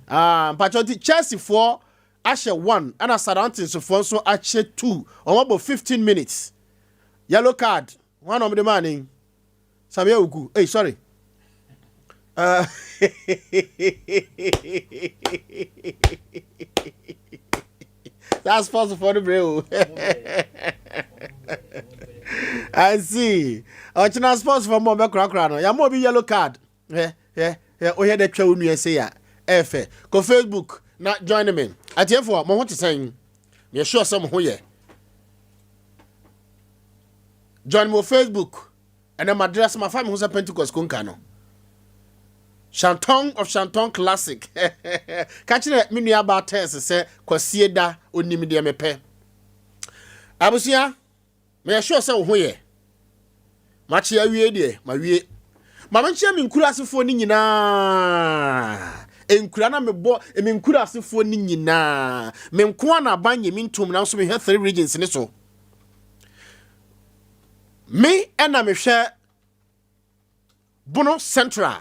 Ah, mpakyɛw nti Chelsea foɔ ahyɛ 1 ɛna Southampton foɔ nso ahyɛ 2. Wɔn abɔ 15 minutes. Yellow card. Wɔn na wɔn de maa ne. Samia Uku. Hey, sorry. That's sports for the bro. I see. Ɔkyena sports for mo bɛkorakora no. Yɛama obi yellow card. Hwɛ, hwɛ, hwɛ, wohwɛ dɛ twa wo nua sei a, ɛyɛ fɛ. Kɔ Facebook na join me. Atiefoɔ, mo ho te sɛn? Meyɛ sure sɛ mo ho yɛ. Join me wɔ Facebook. Ɛnɛ madress mafa me ho sɛ Pentecost konka no. Shanton of Shanton Classic. Ka kyerɛ me nua baa Tess sɛ kwasie da onim deɛ mepɛ. Abusua, meyɛ sure sɛ wo ho yɛ. Makye awie deɛ, mawie. Ma menkyerɛ me nkurasefoɔ no nyinaa. Nkura na mebɔ me nkurasefoɔ no nyinaa. Me nko ara na aban nye me ntom nanso mehwɛ three regions ne so. Me ɛna mehwɛ Bono Central.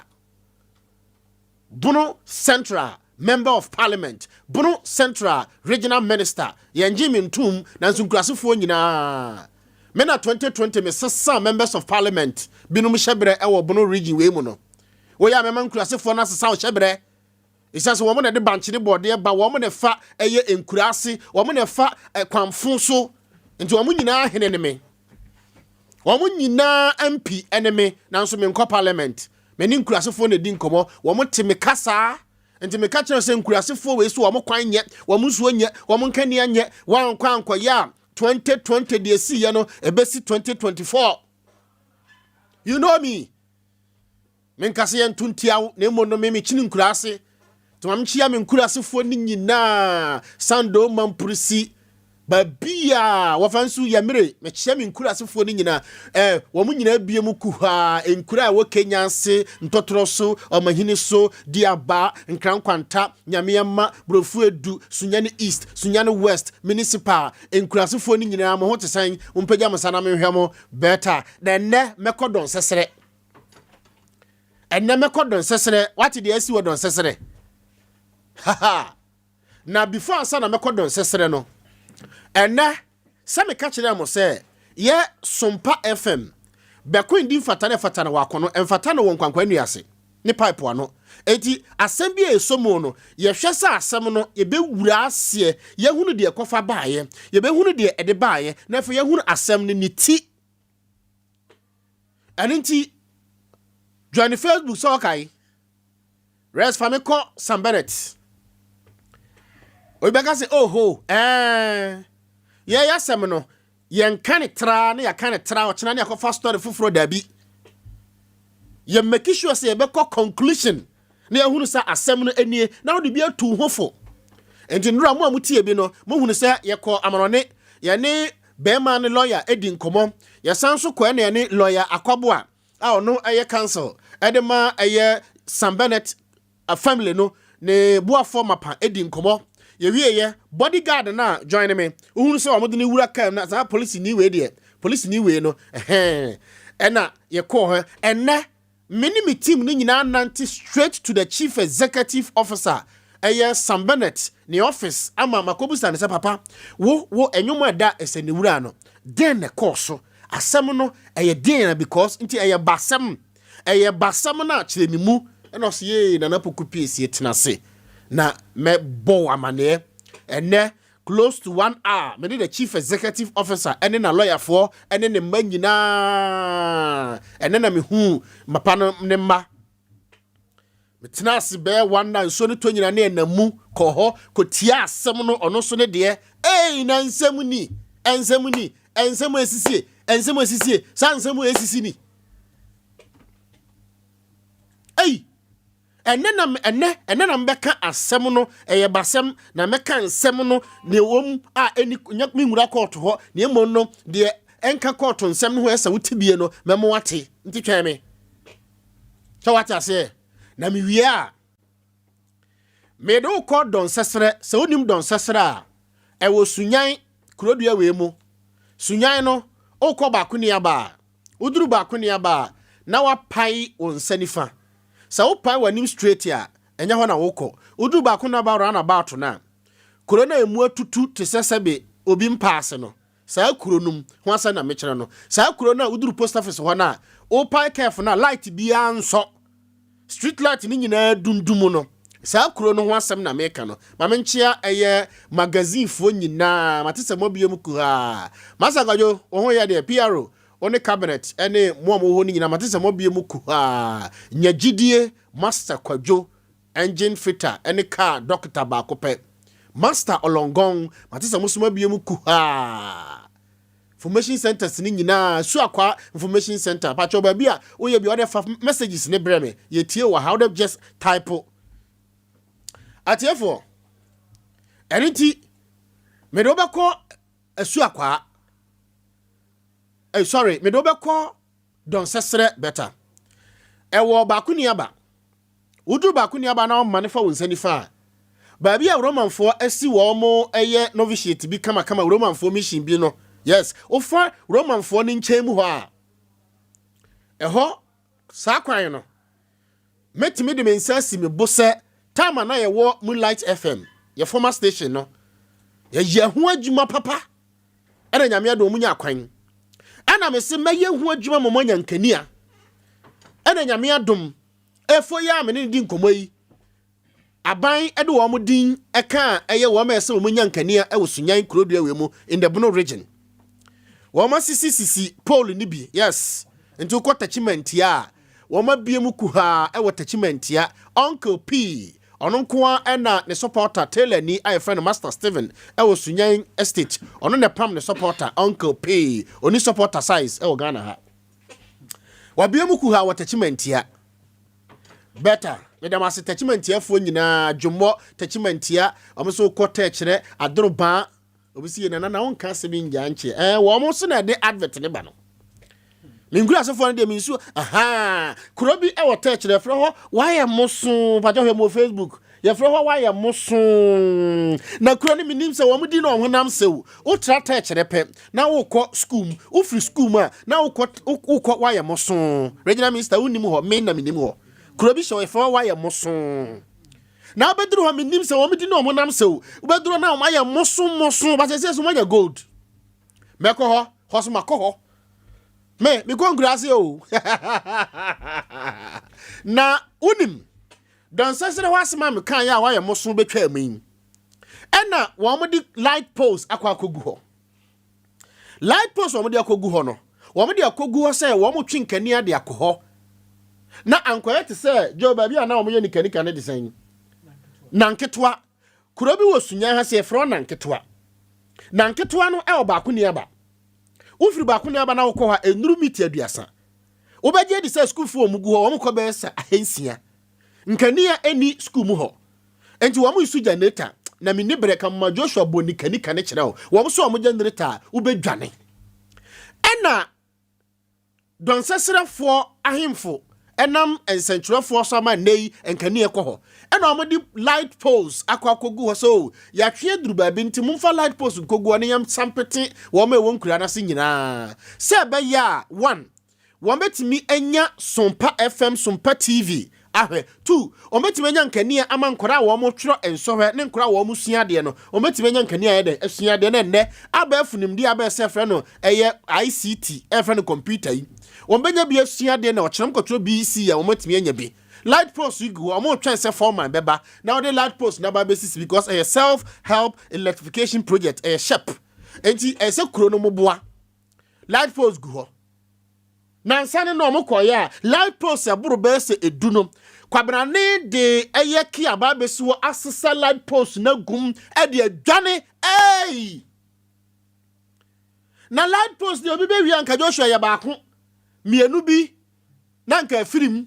Bono Central Member of Parliament, Bono Central Regional Minister, yɛngye me ntom nanso nkurasefoɔ nyinaa me na 2020 me sesa Members of Parliament binom hyɛberɛ ɛwɔ Bono region wei mu no. Woyɛ a mɛma nkurasefoɔ no asesa wo hyɛberɛ. Ɛsiane sɛ wɔn na ɛde bankye ne bɔɔdeɛ ba, wɔn na ɛfa ɛyɛ nkuraase, wɔn na ɛfa kwanfo so, nti wɔn nyinaa hene ne me. Wɔn nyinaa MP ne me, nanso menkɔ parliament. Me ne nkurasefoɔ na ɛdi nkɔmmɔ, wɔn te me kasaa. Nti meka kyerɛ sɛ nkurasefoɔ wei so wɔn kwan nyɛ, wɔn nsuo nyɛ, wɔn nkanea nyɛ, wɔankɔ ankɔyɛ a 2020 deɛ esiiɛ no ɛbɛsi 2024. You know me. Menka sɛ yɛnto ntia wo, na mmom no me mekyini nkuraase. Nti ma menkyia me nkurasefoɔ no nyinaa, Sando, Mampurisi, baabi a wɔfa nso yɛ mmere, mekyia me nkurasefoɔ no nyinaa. Wɔn nyinaa bie mu kuhaa, nkura a ɛwɔ Kenya ase, Ntɔtorɔ so, Ɔmahini so, Diaba, Nkrankwanta, Nyameama, Borɔfu Edu, Sunyani East, Sunyani West, Municipal, nkurasefoɔ no nyinaa, mo ho te sɛn? Mompagya mo nsa na menhwɛ mo. Bɛta, na ɛnnɛ mɛkɔ Dɔnsɛserɛ. Ɛnnɛ mɛkɔ Dɔnsɛserɛ. Wate deɛ asi wɔ Dɔnsɛserɛ? Haha. Na before ansa na mɛkɔ Dɔnsɛserɛ no, ɛnnɛ sɛ meka kyerɛɛ mo sɛ yɛ Sompa FM bɛko ndi mfata na ɛfata no wɔ akono, ɛmfata no wɔ nkwankwa nnua ase ne pipe ano. Enti asɛm bi a ɛsɔ mu no, yɛhwɛ sɛ asɛm no yɛbɛwura aseɛ, yɛhunu deɛ ɛkɔfa baeɛ, yɛbɛhunu deɛ ɛde baeɛ, na afei yɛhunu asɛm no ne ti. Ɛno nti, join Facebook sɛ ɔkae. Res fa me kɔ Sam Bennett. Obi bɛka sɛ, oho, ɛɛ, yɛyɛ asɛm no, yɛnka ne traa na yɛaka ne traa, ɔkyena ne yɛakɔfa story foforɔ daabi. Yɛ make sure sɛ yɛbɛkɔ conclusion na yɛhunu sɛ asɛm no nie na wode bi atu ho fo. Nti nnora mo a motie bi no, mohunu sɛ yɛkɔ amanɔne, yɛne bɛrima ne lawyer edi nkɔmmɔ. Yɛsan nso kɔ ɛna yɛne lawyer Akwaboa a ɔno ɛyɛ counsel ɛde ma ɛyɛ Sam Bennett family no ne boafoɔ mapa edi nkɔmmɔ. Yɛwieyɛ bodyguard na join me. Wohunu sɛ wɔde ne wura kaa na saa polisi ni wei deɛ, polisi ni wei no, ɛhɛn, ɛna yɛkɔɔ hɔ. Ɛnɛ me ne me team no nyinaa nante straight to the chief executive officer, ɛyɛ Sam Bennett ne office, ama makɔbusa ne sɛ, papa, wo ɛnwom a ɛda ɛsɛ ne wura no, den na ɛkɔɔ so? Asɛm no ɛyɛ den na because nti ɛyɛ basɛm, ɛyɛ basɛm no a kyerɛ me mu. Ɛna ɔsɛ yee, Nana Poku Piesie, tena ase na mɛbɔ wo amanneɛ. Ɛnɛ close to one hour mede the chief executive officer ɛne na lɔyafoɔ ɛne ne mma nyinaa. Ɛnɛ na mehu mapa no ne mma. Metena ase bɛyɛ one hour, nsuo no tɔ nyina ne ɛnam mu kɔ hɔ kɔtia asɛm no. Ɔno nso ne deɛ ei, na nsɛm ni, nsɛm ni, nsɛm esisie, nsɛm esisie, saa nsɛm esisi ni. Ei, ɛnɛ na mbɛka asɛm no, ɛyɛ basɛm na mɛka nsɛm no nea ɛwɔ mu a ɛni nyɛ me nwura kɔɔto hɔ, na mmom no deɛ ɛnka kɔɔto nsɛm no ho ɛsɛ wote bie no mɛmo wate. Nti twɛn me sɛ wate aseɛ na mewie a mede wo kɔ Dɔnsɛserɛ. Sɛ wonim Dɔnsɛserɛ a, ɛwɔ Sunyan kurodua wei mu. Sunyan no, wokɔ baako ni aba a, woduru baako ni aba a, na wapae wo nsa nifa. Sɛ wopae w'anim straight a, Ɛnyɛ hɔ na wokɔ. Woduru baako na ba roundabout no a, kuro no a emu atutu te sɛ sɛbe obi mpaase no, saa kuro no mu ho asɛm na mekyerɛ no. Saa kuro no a woduru post office hɔ no a, wopae curve no a light biara nsɔ. Street light no nyinaa dundum no. Saa kuro no ho asɛm na meka no. Ma menkyea ɛyɛ magazinefoɔ nyinaa. Mate sɛ moabue mu kuhaa. Masa Kwadwo, wo ho yɛ deɛ? PRO, wo ne cabinet ne mo a mowɔ hɔ no nyinaa, mate sɛ moabue mu kuhaa. Nya gyidie, Master Kwadwo, engine fitter ne car dɔkota baako pɛ. Master Ɔlɔngɔn, mate sɛ mo nso moabue mu kuhaa. Information centers no nyinaa, Suakwa Information Center, pakyɛw baabi a woyɛ bi, wode fa messages ne brɛ me. Yɛtie wɔ ha, wode just type. Atiefoɔ, ɛno nti, mede wobɛkɔ Asuakwaa. Eh, sorry, mede wobɛkɔ Dɔnsɛserɛ better. Ɛwɔ baako ni aba. Woduru baako ni aba na ɔma ne fa wo nsa nifa a, baabi a Romanfoɔ asi wɔn mo ɛyɛ novitiate bi kamakama, Romanfoɔ mission bi no. Yes, wofa Romanfoɔ no nkyɛn mu hɔ a, ɛhɔ saa kwan no, mɛtumi de me nsa asi me bo sɛ time a na yɛwɔ Moonlight FM, yɛ former station no, yɛyɛ ho adwuma papa. Ɛna Nyame adom ɔmo nya akwan. Ɛna me se mɛyɛ ho adwuma ma mo anya nkania. Ɛna Nyame adom, ɛfo yi a me ne ne di nkɔmmɔ yi, aban de wɔn din ɛka a ɛyɛ wɔn a ɛsɛ wɔn nya nkanea ɛwɔ Sunyan kurodua wei mu in the Bono Region. Wɔn asisi sisi pole ni bi, yes. Nti wokɔ Tachimantia a, wɔn abie mu kuhaa ɛwɔ Tachimantia. Uncle P, ɔno nko ara ɛna ne supporter Taylor ni a yɛfrɛ no Master Steven ɛwɔ Sunyan Estate. Ɔno na pam ne supporter Uncle P. Oni supporter size ɛwɔ Ghana ha. Wabie mu kuhaa wɔ Tachimantia. Better. Meda mo ase Tachimantiafoɔ nyinaa, dwommɔ Tachimantia, wɔn nso kɔ tɛkyerɛ adorobaa. Obi si yɛ nana na wonka asɛm yi ngyaa nkyɛ. Wɔn nso na ɛde advert ne ba no. Menkura asefoɔ no deɛ mensuo. Aha, kuro bi ɛwɔ tɛkyerɛ yɛfrɛ hɔ wayɛ moso. Pagya hwɛ mo wɔ Facebook. Yɛfrɛ hɔ wayɛ moso. Na kuro no menim sɛ wɔn di na wɔn honam sew. Wotra tɛkyerɛ pɛ na wokɔ school mu. Wofiri school mu a na wokɔ wayɛ moso. Regional minister wonim hɔ, me na menim hɔ. Kuro bi hyɛ yɛfrɛ hɔ wayɛ moso. Na wobɛduru hɔ menim sɛ wɔn di na wɔn honam sew. Wobɛduru hɔ na wɔn ayɛ moso moso. Basɛ sɛ so wɔanya gold. Mɛkɔ hɔ, hɔ so makɔ hɔ. Me, mekɔ nkuraase o. Na wonim, dɔnsɛsere hɔ asɛm a mekaeɛ a wayɛ moso bɛtwaa mu yi. Ɛna wɔn de light poles akɔ akɔgu hɔ. Light poles wɔn de akɔgu hɔ no, wɔn de akɔgu hɔ sɛ wɔn twe nkanea de akɔ hɔ. Na ankɔyɛ te sɛ Joe baabi a na wɔn yɛ nikanika ne de sɛn. Nanketewa. Kuro bi wɔ Sunya ha sɛ yɛfrɛ hɔ Nanketewa. Nanketewa no ɛwɔ baako ni aba. Wofiri baako ni aba na wokɔ hɔ a ɛnuru miti 30. Wobɛgye adi sɛ sukuufoɔ wɔn gu hɔ wɔn kɔ bɛyɛ sɛ 600. Nkanea ɛni sukuu mu hɔ. Nti wɔn nsu generator na menni berɛ ka ma Joshua bɔ nikanika ne kyerɛ wo. Wɔn nso wɔn generator a wobɛdwane. Ɛna dɔnsɛserɛfoɔ ahemfo ɛnam nsɛntwerɛfoɔ so ama nnɛ yi nkanea kɔ hɔ. Ɛna wɔn de light poles akɔ akɔgu hɔ so yɛatwe aduru baabi nti momfa light poles nkɔgu hɔ ne yɛnsampete wɔn a ɛwɔ nkura no ase nyinaa. Sɛ ɛbɛyɛ a one, wɔn bɛtumi anya Sompa FM, Sompa TV ahwɛ. Two, wɔn bɛtumi anya nkanea ama nkwadaa a wɔn twerɛ nsɔhwɛ ne nkwadaa a wɔn sua adeɛ no, wɔn bɛtumi anya nkanea yɛ dɛ asua adeɛ na nnɛ abɛɛfo nimdeɛ abɛɛ sɛ frɛ no ɛyɛ ICT, ɛfrɛ no computer yi. Wɔn bɛnya bi asua adeɛ na ɔkyerɛm kɔtwerɛ BEC a wɔn atumi anya bi. Light post yi gu hɔ, wɔn retwɛn sɛ foreman bɛba na wɔde light post n'aba bɛsisi because ɛyɛ self help electrification project, ɛyɛ SHEP. Nti ɛyɛ sɛ kuro no mo boa. Light post gu hɔ. Nansa ne na ɔmo kɔyɛ a light post ɛboro bɛyɛ sɛ 10 no. Kwabrane de ɛyɛ kia ba abɛsi hɔ asesa light post na gum ɛde adwane. Ɛɛi! Na light post deɛ obi bɛwia nka Joshua yɛ baako mmienu bi na nka afiri mu.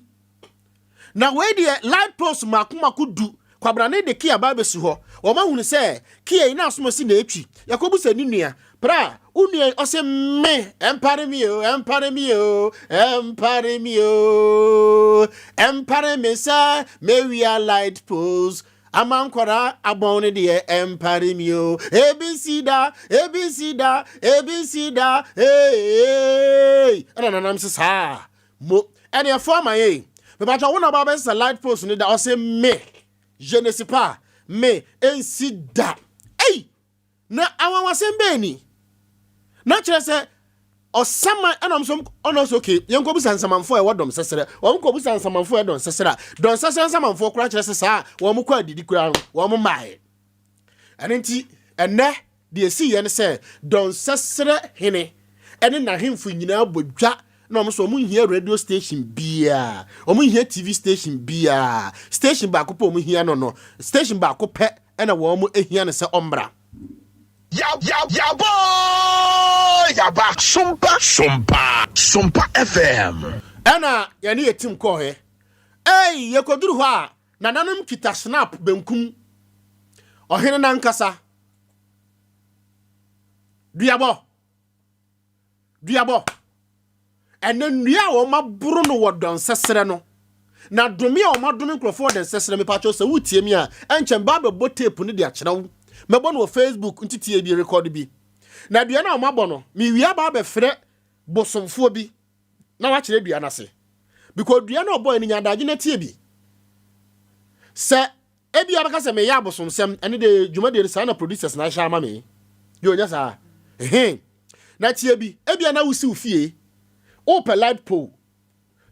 Na wei deɛ light post mako mako 10 kwabrane de kia ba abɛsi hɔ. Wɔn ahunu sɛ kia yi na asoma si na etwi. Yɛkɔbu sɛ ne nua pra wo nua yi ɔsɛ me ɛmpare mi o, ɛmpare mi o, ɛmpare mi o, ɛmpare mi sɛ mewia light post ama nkwadaa abɔn ne deɛ ɛmpare mi o, ebi nsi da, ebi nsi da, ebi nsi da, ee. Ɛna nanam sɛ saa mo ɛne ɛfɔ ama yɛ mebatwa wo na ɔba bɛsesa light post ne da ɔsɛ me. Je ne sais pas, me ɛnsi da. Ei! Na anwanwasɛm bɛn ni? Na kyerɛ sɛ ɔsaman ɛna ɔmo nso ɔno nso okay yɛn kɔ bisa nsamanfoɔ a ɛwɔ dɔm sɛsrɛ wɔn kɔ bisa nsamanfoɔ a ɛwɔ dɔm sɛsrɛ a dɔm sɛsrɛ nsamanfoɔ koraa kyerɛ sɛ saa wɔn kɔ adidi koraa no wɔn mmaeɛ. Ɛno nti ɛnɛ deɛ ɛsi yɛ ne sɛ dɔm sɛsrɛ hene ɛne n'ahemfo nyinaa bɔ dwa na wɔn nso wɔn nhia radio station biara, wɔn nhia TV station biara, station baako pɛ wɔn hia no no station baako pɛ ɛna wɔn hia no sɛ ɔmmra. Yabɔ yaba Sompa Sompa Sompa FM. Ɛna yɛne yɛ team kɔɔɛ. Ei yɛkɔduru hɔ a nananom kita snap benkum ɔhene no ankasa duabɔ duabɔ ɛnɛ nnua a wɔaboro no wɔ dɔnsɛserɛ no na dome a wɔadome nkurɔfoɔ wɔ dɔnsɛserɛ mepakyɛw sɛ wotie mi a ɛnkyɛn ba bɛbɔ tape no de akyerɛ wo mɛbɔ no wɔ Facebook nti tie bi record bi na dua no a wɔabɔ no mewie aba abɛfrɛ bosomfoɔ bi na wakyerɛ dua no ase because dua no ɔbɔɔ no nya adagye no tie bi sɛ ebi abɛka sɛ meyɛ abosomsɛm ɛne de dwumadie no saa na producers na ahyɛ ama me deɛ ɔnyɛ saa ehe na tie bi ebia na wosi wo fie wopɛ light pole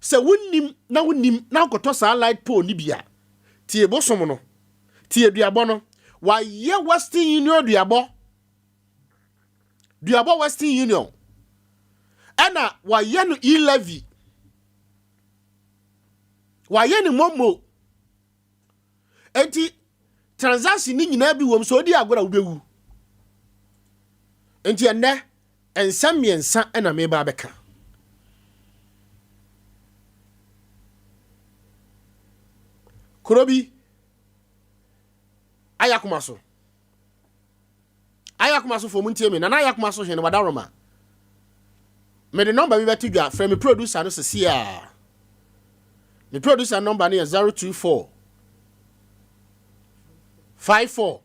sɛ wonim na wonim na wokɔtɔ saa light pole no bi a tie bosom no tie duabɔ no wayɛ Western Union duabɔ duabɔ Western Union ɛna wayɛ no e-levy wayɛ no momo enti transaction ni nyinaa bi wɔm sɛ odi agorɔ a wobɛwu nti ɛnnɛ nsɛm mmiɛnsa ɛna meba abɛka kuro bi ayakoma so ayakoma so fo mu ntie me nana ayakoma so hene wadaroma mede nɔmba bi bɛto dwa frɛ me producer no sisi a me producer nɔmba no yɛ 024 54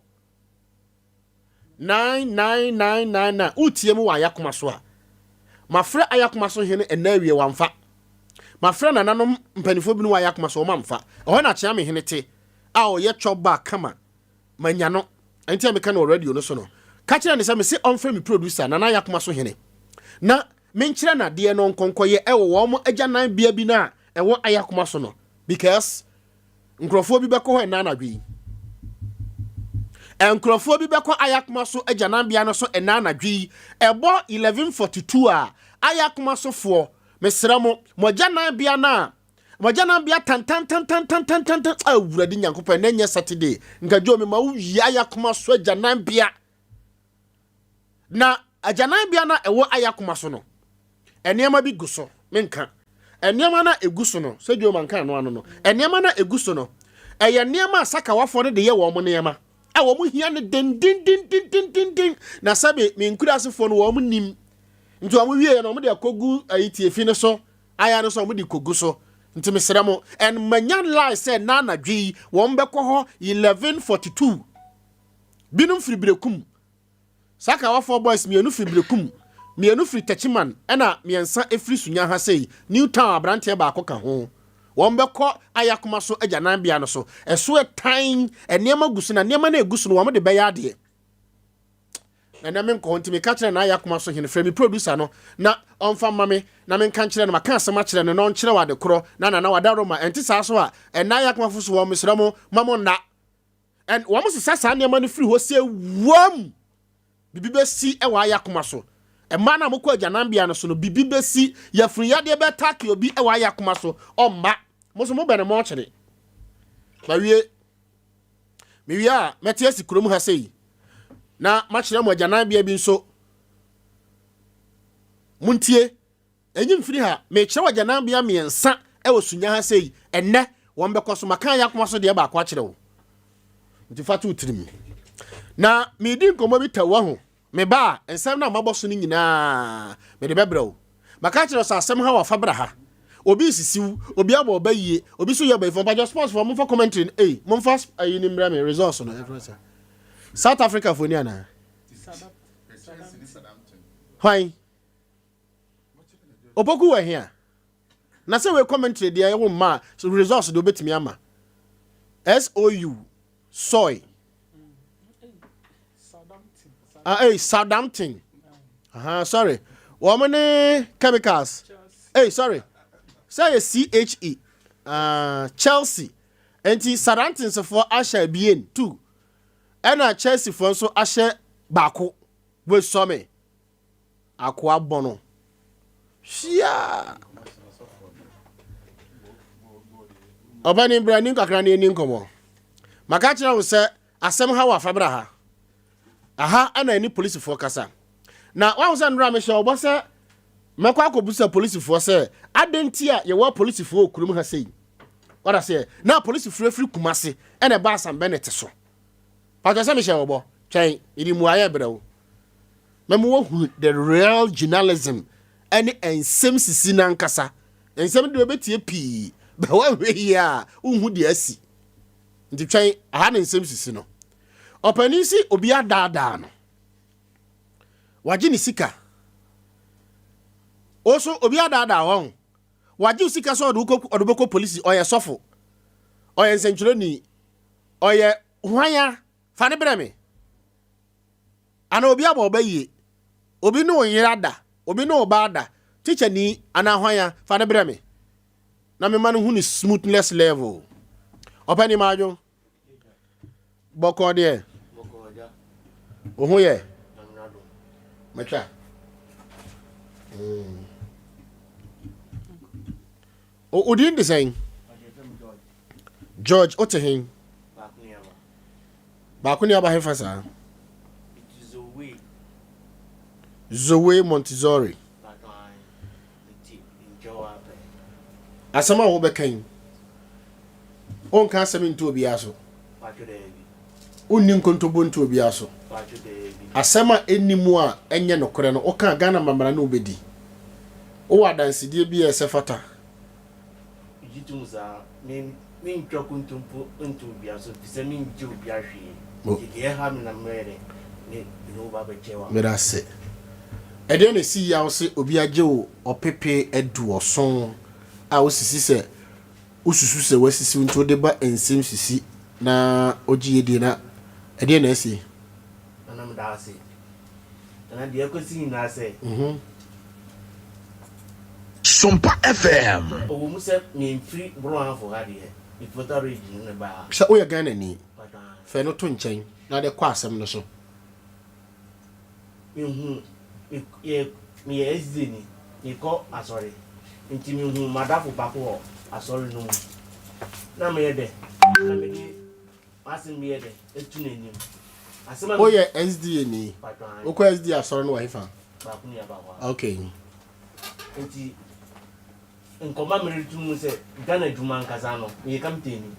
99999 wotie mu wɔ ayakoma so a mafrɛ ayakoma so hene ɛna awie wamfa mafrɛ nananom mpanimfoɔ bi no wɔ ayakoma so ɔma ɛhɔ na akyea me hene te a ɔyɛ chɔba kama manya no ɛnti a meka no wɔ radio no so no ka kyerɛ ne sɛ mese ɔmfrɛ me producer nana ayakoma so hene na menkyerɛ nadeɛ no nkɔnkɔyɛ ɛwɔ wɔn agyanan bea bi no a ɛwɔ ayakoma so no because nkurɔfoɔ bi bɛkɔ hɔ ɛna anadwo yi nkurɔfoɔ bi bɛkɔ ayakoma so agyananbea no so ɛna anadwo yi ɛbɔ 11:42 a ayakoma sofoɔ mesrɛ mo mo agyananbea no a mo agyananbea tantantantantantantan a awurade Nyankopɔn ɛnɛ nyɛ Saturday nka dwo me ma wowie ayakoma so agyananbea na agyananbea no a ɛwɔ ayakoma so no nneɛma bi gu so menka nneɛma no a ɛgu so no sɛ dwo manka ano ano no nneɛma no a ɛgu so no ɛyɛ nneɛma a sakawafoɔ no de yɛ wɔn nneɛma a wɔn hia no dendendendendenden na sɛbe me nkurasefoɔ no wɔn nim nti wɔn wie no wɔn de akɔgu ayi tiefi no so aya no so wɔn de kɔgu so nti mesrɛ mo ɛn manya lie sɛ na anadwo yi wɔn bɛkɔ hɔ 11:42 binom firi Berekum sakawafoɔ boys mmienu firi Berekum mmienu firi Tɛkyiman ɛna mmiɛnsa efiri Sunya ha sei New Town aberanteɛ baako ka ho wɔn bɛkɔ ayakoma so agyananbea no so ɛso ɛtan nneɛma gu so na nneɛma no egu so no wɔn de bɛyɛ adeɛ na ɛnɛ me nkɔ nti meka kyerɛ na ayakoma so hene frɛ me producer no na ɔmfa mma me na menka nkyerɛ no maka asɛm akyerɛ no na ɔnkyerɛ wɔ ade korɔ na nana wada roma ɛnte saa so a ɛnna ayakoma fo so wɔn mesrɛ mo ma mo nna ɛn wɔn sesa saa nneɛma no firi hɔ sɛ wɔm bibi bɛsi ɛwɔ ayakoma so mmaa no a mokɔ agyananbea no so no bibi bɛsi yɛfiri yadeɛ bɛtake obi ɛwɔ ayakoma so ɔmma mo so mobɛne mo ɔkyere mawie mewie a mɛte asi kurom ha sei na makyerɛ mo agyananbea bi nso montie ɛnyi mfiri ha mekyerɛ wɔ agyananbea mmiɛnsa ɛwɔ Sunya ha sei ɛnɛ wɔn bɛkɔ so maka ayakoma so deɛ baako akyerɛ wo nti fa to tirim na medi nkɔmmɔ bi tɛw ho me ba a nsɛm no a mabɔ so no nyinaa mede bɛbrɛ wo maka kyerɛ sɛ asɛm ha wafa bra ha obi sisiw obi abɔ ɔba yie obi so yɛ ɔbɛyifo mpagya sports fo momfa commentary no ei momfa ayi ne mbrɛ me results no ɛfrɛ sɛ South Africa fo ni anaa hwan Opoku wɔ hia na sɛ wei commentary deɛ ɛwɔ mma a results deɛ obɛtumi ama sou Soy. Ah, hey, Southampton. Uh-huh, sorry. Wɔn ne chemicals. Hey, sorry. Sɛ yɛ CHE. Chelsea. Nti Southampton foɔ ahyɛ abien, two. Ɛna Chelsea foɔ nso ahyɛ baako. Wesɔme. Akoa bɔ no. Hyia. Ɔbɛni bra ni kakra ne ani nkɔmɔ. Maka kyerɛ wo sɛ asɛm ha wɔ afabra ha. Aha ɛna ɛne polisifoɔ kasa. Na wahu sɛ nnora mehyɛ ɔbɔ sɛ mɛkɔ akɔbusa polisifoɔ sɛ adɛn nti a yɛwɔ polisifoɔ wɔ kurom ha sei. Wada sɛ na polisifoɔ afiri Kumase ɛna ɛba Asam Bennett so. Patwɛ sɛ mehyɛ ɔbɔ twɛn mede mmuayɛ brɛ wo. Mɛma woahunu the real journalism ɛne nsɛm sisi n'ankasa. Nsɛm de wobɛtie pii bɛ woahwɛ yie a wonhu deɛ asi. Nti twɛn aha ne nsɛm sisi no. Ɔpanin si obi adaadaa no. Wagye ne sika. O so obi adaadaa wɔn. Wagye wo sika sɛ ɔde wokɔ ɔde bɛkɔ polisi ɔyɛ sɔfo. Ɔyɛ nsɛntwerɛni. Ɔyɛ hwanya fa ne brɛ me. Ana obi abɔ ɔba yie. Obi ne wo yere ada. Obi ne wo ba ada. Teacher ni anaa hwanya fa ne brɛ me. Na mema no hu ne smoothness level. Ɔpɛni maadwo. Bɔkɔ deɛ. Wo ho yɛ. Matwa. O din de sɛn? George, wote hen? Baako ni aba hefa saa? Zoe Montessori. Asɛm a wobɛka yi, wonka asɛm nto obiara so. Wonni nkontobo nto obiara so. Asɛm a ɛnni mu a ɛnyɛ nokorɛ no, woka Ghana mamara ne wobɛdi. Wowɔ adansedie bi a ɛsɛ fata. Megye tom saa. Me mentwa kontompo nto obiara so efisɛ mengye obiara hwee. Nti deɛ ɛha me na mɛyɛ dɛ ne mene wo ba bɛkyɛ wo. Meda ase. Ɛdeɛn na ɛsi yi a wose obi agye wo ɔpepe aduɔson a wosisi sɛ wosusu sɛ wasisi wo nti wode ba nsɛm sisi na ogye yɛ die na ɛdeɛn na asi? Nana meda ase. Nana deɛ ɛkɔsi nyinaa sɛ. Sompa FM. Ɔwɔ mu sɛ memfiri Borɔhafo ha deɛ, mefiri Volta Region na ɛbaa ha. Sɛ woyɛ Ghanani, fa ɛno to nkyɛn na de kɔ asɛm no so. Mehu, me yɛ meyɛ SDA ni, mekɔ asɔre, nti mehu m'adafo baako wɔ asɔre no mu. Na meyɛ dɛ, na mede m'asɛm bi yɛ dɛ, etu n'anim. Asɛm a Woyɛ SDA ni? Patwaan. Wokɔ SDA asɔre no wɔ hefa? Baako ni aba hɔ a. Okay. Nti nkɔmɔ a meretu mu sɛ Ghana adwuma ankasa no, meyɛ kapitani.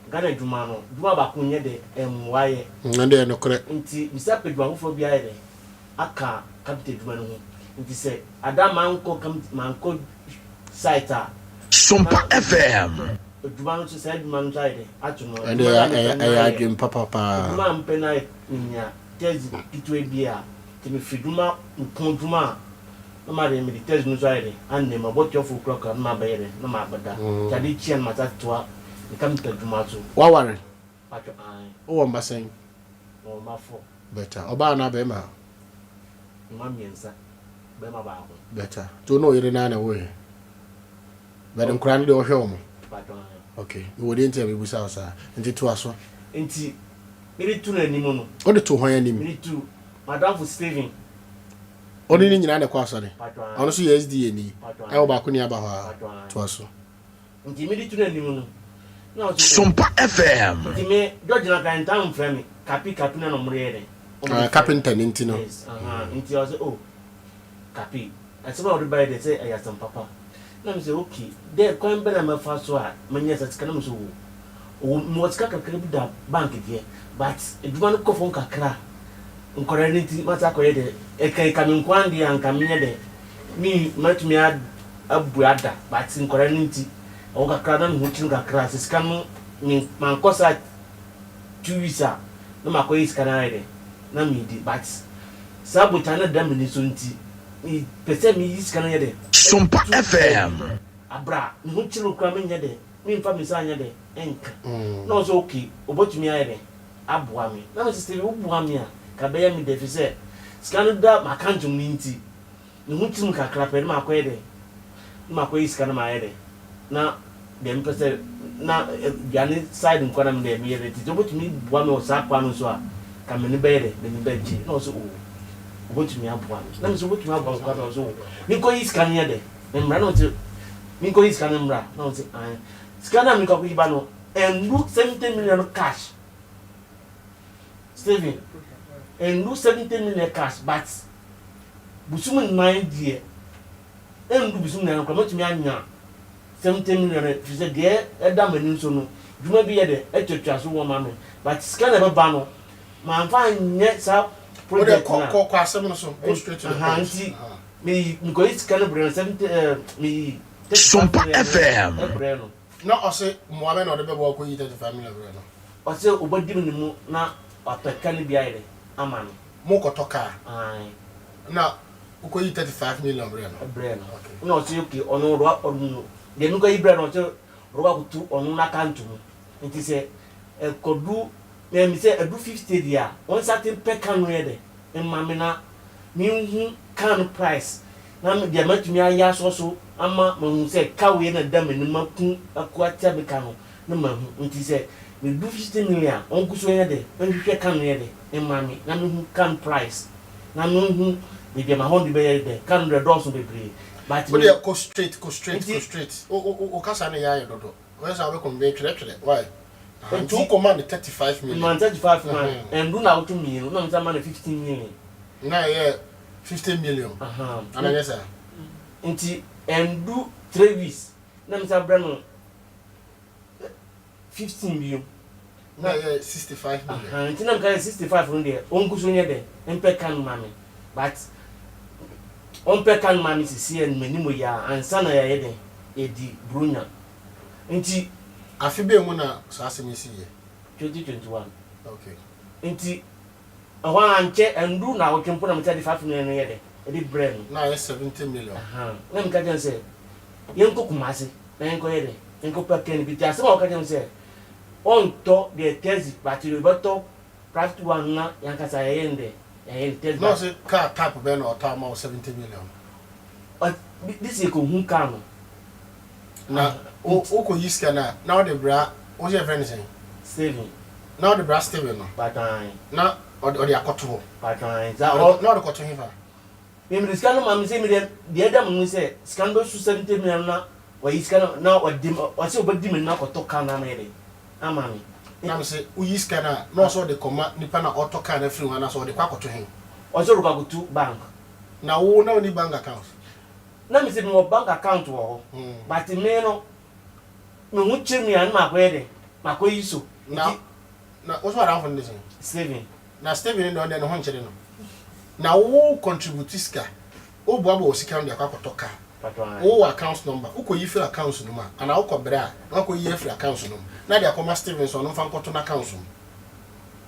Ghana adwuma no, adwuma baako nyɛ dɛ, ɛmmoa yɛ. Ɛno deɛ nokorɛ. Nti bisa pɛ adwuma foforɔ bi ayɛ dɛ aka kapita adwuma no ho. Nti sɛ ada mankɔ kamp mankɔ site a, Sompa FM. Adwuma no nso saa adwuma no nso ayɛ dɛ ato no. Ɛno deɛ ɛyɛ ɛyɛ adwene papa paa. Adwuma a mepɛ no ayɛ menya tɛsi ketewa bi a, nti mefiri adwuma mepɔn adwuma a, na made mede tɛsi no nso ayɛ dɛ anam mabɔ twɛfoɔ korakora na mabɛyɛ dɛ na mabɛda. Nti ade kye a na masan atoa me kapenta adwuma so. Woaware? Patwɔ ae. Wowɔ mma sɛn? Mewɔ mma four. Better. Ɔbaa anaa bɛrima? Mma mmiɛnsa, bɛrima baako. Better. Nti wo ne wo yere no ara na ɛwɔ he? But nkwadaa no deɛ wohwɛ wɔn? Patwɔ ae. Okay. Mewɔ deɛ nti a mebusa wo saa. Nti toa so. Nti mede to n'anim no. Wode to hwan anim? Mede to m'adamfo Stephen. Wo ne no nyinaa na ɛkɔ asɔre? Patwɔ ae. Ɔno nso yɛ SDA ni? Patwɔ ae. Ɛwɔ baako ni aba hɔ a? Patwɔ ae. Toa so. Nti mede to n'anim no, na ɔse oh. Sompa FM. Nti me, George na nka ntaa mfrɛ me, Kapi, Kapi na na ɔmo de yɛ dɛn? Ɔmo de frɛ me. Ah, carpenter no nti no. Yes, ahaa, nti ɔse oh, Kapi, asɛm a wode baeɛ deɛ sɛ ɛyɛ asɛm papa. Na me se okay, dɛ kwan bɛn na mɛfa so a mɛnya saa sika no? Na me se oh, oh, mewɔ sika kakra bi da bank deɛ, but adwuma no kɔ fam kakra a, nkwadaa no nti masan akɔyɛ dɛ, ɛka ɛka me nko ara deɛ a anka menyɛ dɛn? Me mɛtumi abue ada but nkwadaa no nti ɛwɔ kakra na me ho kyere kakra sɛ sika no me mankɔ saa 2 weeks a na makɔyɛ sika no ayɛ dɛ na medi but saa botae no da m'ani so nti mepɛ sɛ meyi sika no yɛ dɛ. Sompa FM. Abra me ho kyere koraa menyɛ dɛ. memfa me nsa anyɛ dɛ nka. Na ɔse okay, ɔbɛtumi ayɛ dɛ aboa me. Na mese Stephen woboa me a, nka ɛbɛyɛ me dɛ ɛfiri sɛ sika no da m'account mu no nti, me ho kyere me kakra pɛ na makɔyɛ dɛ, na makɔyi sika no mayɛ dɛ, na deɛ mepɛ sɛ na aduane side nkoa na me deɛ meyɛ dɛ nti sɛ wobɛtumi boa me wɔ saa kwan no so a, nka m'ani bɛyɛ dɛ, m'ani bɛgye. Na ɔse oh, wobɛtumi aboa me. Na mese wobɛtumi aboa me kwan bɛn? Ɔse oh, menkɔyi sika no nyɛ dɛ, mmra. Na ɔse menkɔyi sika no mmra. Na ɔse ae. Sika no a mekɔ akɔyi ba no, ɛnnu 70 million cash. Stephen, ɛnnu 70 million cash but bosom nnan deɛ, ɛndu bosom nnan no koraa mɛtumi anya 70 million no ɛfiri sɛ deɛ ɛda m'anim so no, dwuma bi yɛ dɛ ɛtuatua so wɔ ma me but sika na ɛbɛba no, mamfa anyɛ saa project no a. Wode kɔ kɔ asɛm no so, go straight to the point. Nti meyi, mekɔyi sika no brɛ no, 70, meyi 35 Sompa million no FM. brɛ no. Na ɔse mmoa bɛn na ɔde bɛboa kɔyi 35 million brɛ no? Ɔse ɔbɛdi me ne mu na wapɛ ka no bi ayɛ dɛ ama me. Mokɔtɔ kaa? Ae. Na wokɔyi 35 million brɛ no? Brɛ no. Okay. Na ɔse okay, ɔno ɔde ɔno deɛ mekɔyi brɛ no, ɔse ɔde akɔto ɔno n'account mu. Nti sɛ ɛkɔdu na mi sɛ ɛdu 50 deɛ a, ɔnsate mpɛ ka no yɛ dɛ mma me na menhu car no price na deɛ matumi ayɛ asɔ so ama mahu sɛ ka wei na ɛda m'anim aku aku atia me ka no na mahu. Nti sɛ medu 50 million a, ɔnko so nyɛ dɛ nhwehwɛ ka no yɛ dɛ mma me na mehu car no price na mehu baabi a m'ahɔnde bɛyɛ dɛ. Car no deɛ ɛdɔɔso bebree but Wo me deɛ kɔ straight, kɔ straight, nti kɔ straight. Wo wo wo kasa no yɛ ayɛ dodo. Woyɛ saa wobɛkɔ mbɛ twerɛtwerɛ. Why? Aha, nti Nti wokɔ ma no 35 million. Ma no 35 ma ɛndu na awotwe mmienu na mesa ma no 15 million. Na ɛyɛ 50 million. Ana nyɛ saa? Nti ɛndu 3 weeks na mesa brɛ no 15 bio. Na ɛyɛ 65 million. Nti na meka sɛ 65 no deɛ ɔngu so nyɛ dɛ mpɛ ka no ma me, but ɔmpɛ ka no ma me sisi ɛ m'anim yɛ a ansa na yɛayɛ dɛ yɛdi Buronya. Nti Afe bɛn mu na saa asɛm yi siiɛ? 2021. Okay. Nti ɛhɔ a nkyɛ ɛndu na awotwe mpo na mesa de 5 million no yɛ dɛ ɛde brɛ no. Na ayɛ 70 million. Na meka kyerɛ no sɛ yɛnkɔ Kumase na yɛnkɔyɛ dɛ yɛnkɔpɛ ka no bi. Nti asɛm a wɔka kyerɛ me sɛ ɔntɔ deɛ taxi but yɛbɛtɔ private one na yɛankasa yɛyɛ no dɛ yɛayɛ no taxi. Na but ɔse car type bɛn na ɔtɔ ama wo 70 million? This year kɔhu car no. Na wokɔyi sika no a, na wode bra, wo sɛ yɛfrɛ no sɛn? Steven. Na wode bra Steven no. Patwan. Na ɔde akɔto hɔ. Patwan. Na ɔde kɔto hefa? Mede sika no ma me sɛ mede deɛ ɛda mu no sɛ sika no bɛsu 70 million na wayi sika no na ɔde ɔsɛ ɔbɛdi me no akɔtɔ car no ama yɛ dɛ ama me. Na me sɛ woyi sika no a, na ɔsɛ ɔde kɔma nipa na ɔtɔ car no afiri ho anaasɛ ɔde kɔ akɔto he? Ɔsɛ ɔde kɔ akɔto bank. Na wo na wonni bank account? Na me sɛ mewɔ bank account wɔ hɔ, but me no me ho kyere me a na makɔyɛ dɛ makɔyi so. Na na wo so adamfo no de sɛn? Steven. Na Steven no deɛ ɔno deɛ ne ho nkyere no. Na wo contribute sika, wo boaboa wo sika no de akɔ akɔtɔ car. Wo wɔ account number, wo kɔ yi firi account no mu a, anaa wo kɔ brɛ a, na wakɔ yi afiri account no mu, na de akɔma Steven sɛ ɔno mfa nkɔto n'account mu.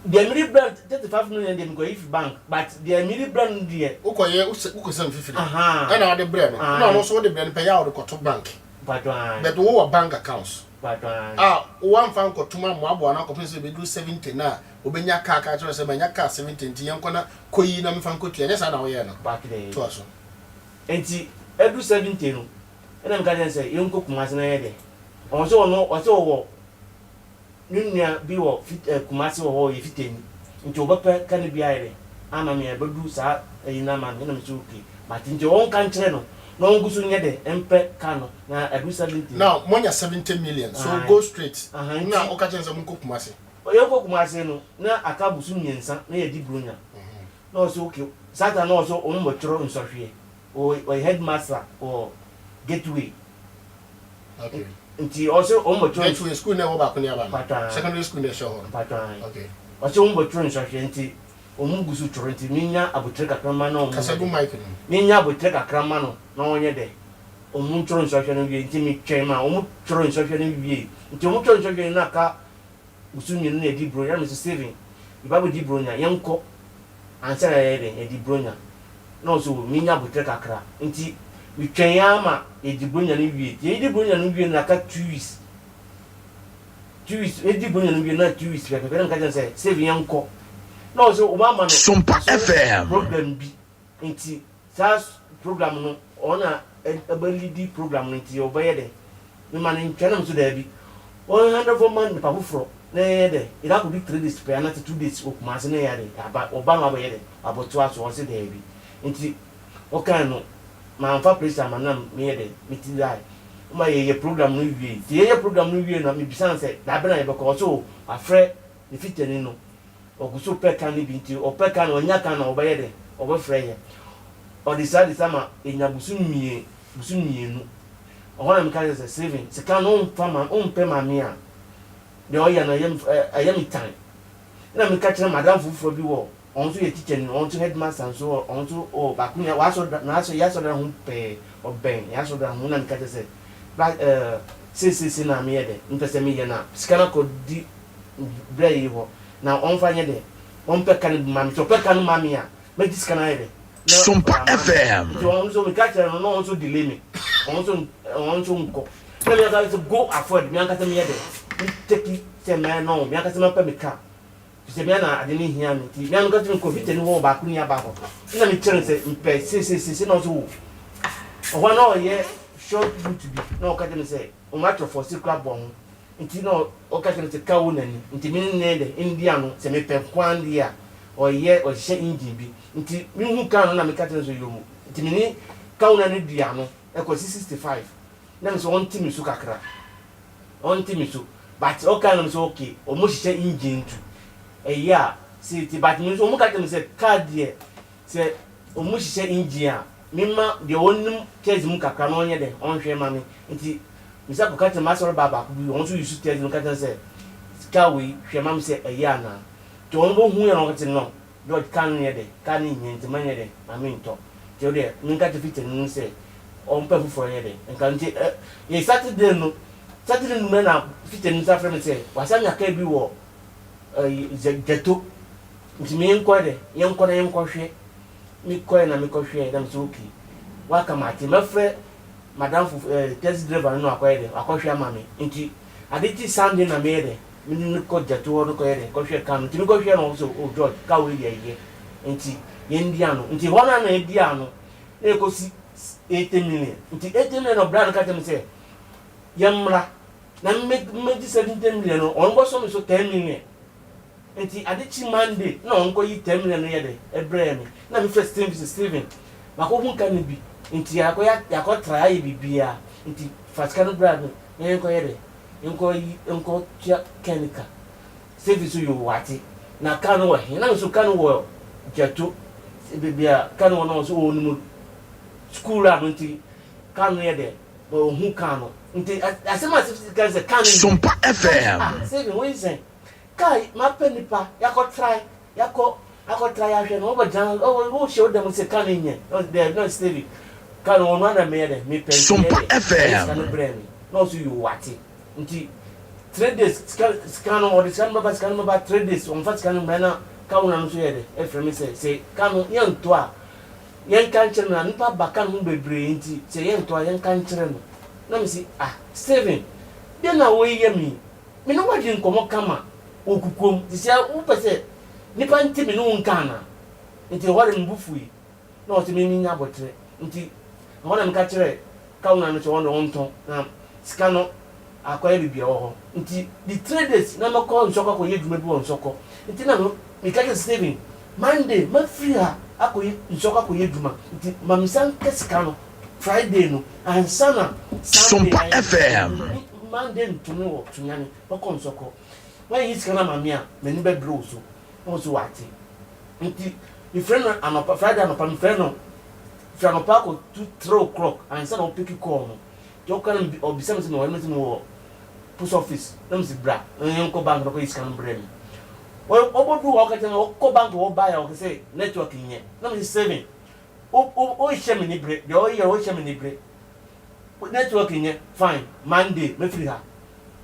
Deɛ mede brɛ no 35 million deɛ mekɔ yi firi bank, but deɛ mede brɛ no deɛ. Wo kɔ yɛ, wo kɔ sɛ mfifiri, ɛna wode brɛ no, ɛna ɔno nso wode brɛ no pɛ yɛ a wode kɔto bank. But wo wɔ bank accounts a wo amfa nkɔto mu ammoaboa no akɔpem sɛ ɛbɛduru 70 no a wobɛnya car ka kyerɛ sɛ manya car 70 nti yɛnkɔ na kɔyi na memfa nkɔtua, ɛnyɛ saa na woyɛɛ no? Toa so. Nti ɛdu 70 no ɛna meka kyerɛ no sɛ yɛnkɔ Kumasi na yɛyɛ dɛn, ɔno sɛ ɔno ɔsɛ ɔwɔ ne nua bi wɔ fit eh, Kumasi wɔ hɔ ɔyɛ fitani nti ɔbɛpɛ ka no bi ayɛ dɛn ama me a ɛbɛdu saa ayi no ama me, ɛna mese okay mate nti ɔnka nkyerɛ no na ɔngu so nyɛ dɛn mpɛ ka no na ɛdu 70 no. Now moanya 70 million so go straight na woka kyerɛ no sɛ monkɔ Kumasi. Yɛnkɔ Kumasi no na aka bosom mmiɛnsa na yɛadi Buronya na ɔse okay saa time no na ɔse ɔmo bɛtwerɛ nsɔhweɛ ɔyɛ headmaster wɔ Gateway. Okay. Nti ɔse ɔmo bɛtwerɛ. Gateway school na ɛwɔ baako ne aba no. Secondary school na ɛhyɛ hɔ no. Mpatwan. Okay. Ɔse ɔmo bɛtwerɛ nsɔhwɛ nti ɔmo gu so twerɛ nti menya abotire kakra ma na ɔmo. Kasa gu mic no mu. Menya abotire kakra ma no na ɔnyɛ dɛ ɔmo ntwerɛ nsɔhwɛ no wie nti metwɛn ma ɔmo twerɛ nsɔhwɛ no wie nti ɔmo twerɛ nsɔhwɛ no na aka bosom mmienu na yɛdi Buronya na mese Steven yɛba bɛdi Buronya yɛnkɔ ansa na yɛayɛ dɛn yɛadi Buronya na ɔse o menya abotire kakra nti metwɛn ara ma yɛdi Buronya no wie nti yɛdi Buronya no wie no na aka 2 weeks. 2 weeks edi bonya no wie na 2 weeks pɛpɛpɛ na meka kyerɛ no sɛ, "Stephen, yɛn kɔ." Na ɔsɛ ɔmo ama no Sompa asɔre FM. program bi, nti saa program no ɔna ɛbɛ lead program no, nti ɔbɛyɛ dɛ mema no ntwa nam so daabi, ɔn hand over ma nipa foforɔ na yɛyɛ dɛ yɛde akɔdi 3 days pɛ anase 2 days wɔ Kumase na yɛ dɛ aba ɔba no abɛyɛ dɛ abɔtoa so. Ɔsɛ daabi, nti ɔkan no mamfa pressure ama nam meyɛ dɛ meti lie ma yɛyɛ program no wie. Nti yɛyɛ program no wie na mebisa no sɛ dabe na yɛbɛkɔ. Ɔsɛ afrɛ ne fitani no, ɔgu so pɛ ka no bi, nti ɔpɛ ka no, ɔnya ka no, ɔbɛyɛ dɛ ɔbɛfrɛ yɛ. Ɔde saa de sa ma enya bosom 2. Ɔhɔ na meka kyerɛ sɛ, "Steven, sika no ɔmfa ma ɔmpɛ ma me a deɛ ɔyɛ no ɛyɛ me tan." Ɛna meka kyerɛ madam foforɔ bi wɔ, ɔno nso yɛ teacher ni, ɔno nso headmaster nso wɔ, ɔno nso ɔ baako nya wasɔ da n'asɔ yɛ asɔ da ho pɛɛ, ɔbɛn yɛ asɔ da ho. Na meka kyerɛ sɛ ba seesiesie na meyɛ dɛ mpɛ sɛ meyɛ na sika no akɔ di brɛ yi hɔ na ɔmfa nyɛ dɛ ɔmpɛ ka no bi ma me. Sɛ ɔpɛ ka no ma me a, mɛgye sika no ayɛ dɛ na Sompa ɔde ama me. FM. Nti ɔno nso meka kyerɛ no na ɔno nso delay me, ɔno nso nkɔ na mi ankasa sɛ go afford mi ankasa meyɛ dɛ mi take sɛ mɛ no mi ankasa mɛpɛ mi car sɛ mi na ade ne hia mi. Nti mi ankasa mi kɔ fitani hɔ baako ni aba hɔ ɛna mi kyerɛ no sɛ mpɛ seesiesie na ɔso wo ɔhɔ na ɔyɛ short route bi na ɔka kyerɛ mi sɛ ɔmo atwerɛ fɔ si kura bɔ ho. Nti na ɔka kyerɛ mi sɛ kaa wo nani nti mi ne dɛ ndi ano sɛ mepɛ kwan deɛ a ɔyɛ ɔhyehyɛ engine bi. Nti mi hu kaa no na mi ka kyerɛ no sɛ yomu. Nti mi ne kaa wo nani di ano ɛkɔ si 65 na mi sɛ ɔnte mi so kakra, ɔnte mi so, but ɔka no mi sɛ okay, ɔmo hyehyɛ engine tu ɛyɛ a si ti, but mi nso ɔmo ka kyerɛ mi sɛ kaa deɛ sɛ ɔmo hyehyɛ engine a, mema deɛ ɔnim taxi mu kakra na ɔnyɛ dɛ ɔnhwɛ ma mi. Nti misa kɔ ka kyerɛ m'asɔre baa baako bi, ɔno nso use taxi no, ka kyerɛ sɛ kaa wei hwɛ ma mi sɛ ɛyɛ anaa. Nti ɔno bɛ hu yɛ no, ɔka kyerɛ no George kaa no yɛ dɛ kaa no nyɛ nti ma nyɛ dɛ ma mi ntɔ. Nti ɔdeɛ mi nka kyerɛ fitani no sɛ ɔmpɛ foforɔ yɛ dɛ nka. Nti ɛ yɛ Saturday no, Saturday no mɛ na fitani nsa frɛ mi sɛ wasa nya kaa bi wɔ ɛyi Gyato, nti mi nkɔ dɛ yɛnkɔ na yɛnkɔ hwɛ. Mi kɔɛ na mi kɔ hwɛ na mi sɛ okay, waka ma ate, mɛfrɛ madam fo taxi driver no na wakɔyɛ dɛ wakɔhwɛ ama mi. Nti ade ti Sunday na meyɛ dɛ mi ne kɔ Gyato hɔ no kɔyɛ dɛ kɔhwɛ kaa no. Nti mi kɔhwɛ no, ɔsɛ, "Oh George, kaa wei yɛ yɛ nti yɛn di ano." Nti hɔ na yɛdi ano na yɛkɔsi 80 million. Nti 80 million ɔbɛn no ka kyerɛ mi sɛ yɛmmra na mmɛgye 70 million no, ɔno bɔsɔ mi so 10 million. Nti ade kyi Monday na ɔno kɔ yi 10 million no yɛ dɛ ɛbrɛ mi na mi fɛ Steven sɛ, "Steven, mako hu ka no bi, nti yakɔ yakɔ tra ayɛ biribiara, nti fa sika no bra mi na yɛn kɔ yɛ dɛ nkɔ yi nkɔ tua kɛnika." Steven so yɛ wate na kaa no wɔ he na nso kaa no wɔ Gyato beebi a kaa no wɔ no, ɔso wɔ onum sukuu a no. Nti kaa no yɛ dɛ ɔhu kaa no. Nti asɛm a sɛ ka sɛ kaa no yɛ Sompa FM. Ah Steven, wɔn yi sɛn kaa mapɛ nipa yakɔ try yakɔ akɔ try ahwɛ no, wɔbɛ gyina ɔwɔ wɔhyɛ wo dɛm sɛ kaa no nyɛ dɛ no. Steven, kaa no wɔn ana meyɛ dɛ mepɛ nti yɛ Sompa dɛ FM. ɛyɛ sika no brɛ mi na ɔso yɛ wate. Nti 3 days sika no ɔde sika no bɛba, sika no bɛba 3 days, ɔmfa sika no mbrɛ na kaa wo na no nso yɛ dɛ ɛfrɛ mi sɛ kaa no yɛnto a yɛnka nkyerɛ no na nipa ba ka no ho bebree. Nti sɛ yɛnto a yɛnka nkyerɛ no na mi si, "Ah Steven, deɛ na wɔyɛ mi me ne wadi nkɔmɔ kama wɔ kukuom te sɛ wopɛ sɛ nipa nti me ne wo nka ana?" Nti ɛhɔ de me bo fui na ɔsɛ me nya abɔkyerɛ. Nti ɛhɔ na meka kyerɛ kawuna no sɛ ɔno ɔntɔn na sika no akɔyɛ biribi a ɛwɔ hɔ. Nti the 3 days na mɛkɔ Nsɔkɔ akɔyɛ adwuma bi wɔ Nsɔkɔ. Nti na meka kyerɛ Steven, Monday mafiri ha akɔyɛ Nsɔkɔ akɔyɛ adwuma, nti ma mesa nka sika no Friday no ansa na Sunday. Sompa ayɛ. FM. Monday ntumi wɔ Sunyani, mɛkɔ Nsɔkɔ, wɔayi sika no ama me a m'ani bɛbere wo so na wɔ so wate. Nti mefrɛ no anɔpa, Friday anɔpa mefrɛ no firi anɔpa akɔ to 3 o'clock ansa na ɔpick call no. Nti ɔka no ɔbisa me sɛ mewɔ me sɛ mewɔ post office na mesi bra na yɛnkɔ bank na ɔkɔyi sika no brɛ me. Ɔbɔdu hɔ, ɔka kyerɛ me ɔkɔ bank wɔ baeɛ a ɔka sɛ network nyɛ na mesi seven ɔhyɛ me ne bere deɛ ɔyɛ ɔhyɛ me ne bere network nyɛ fine. Monday mɛfiri ha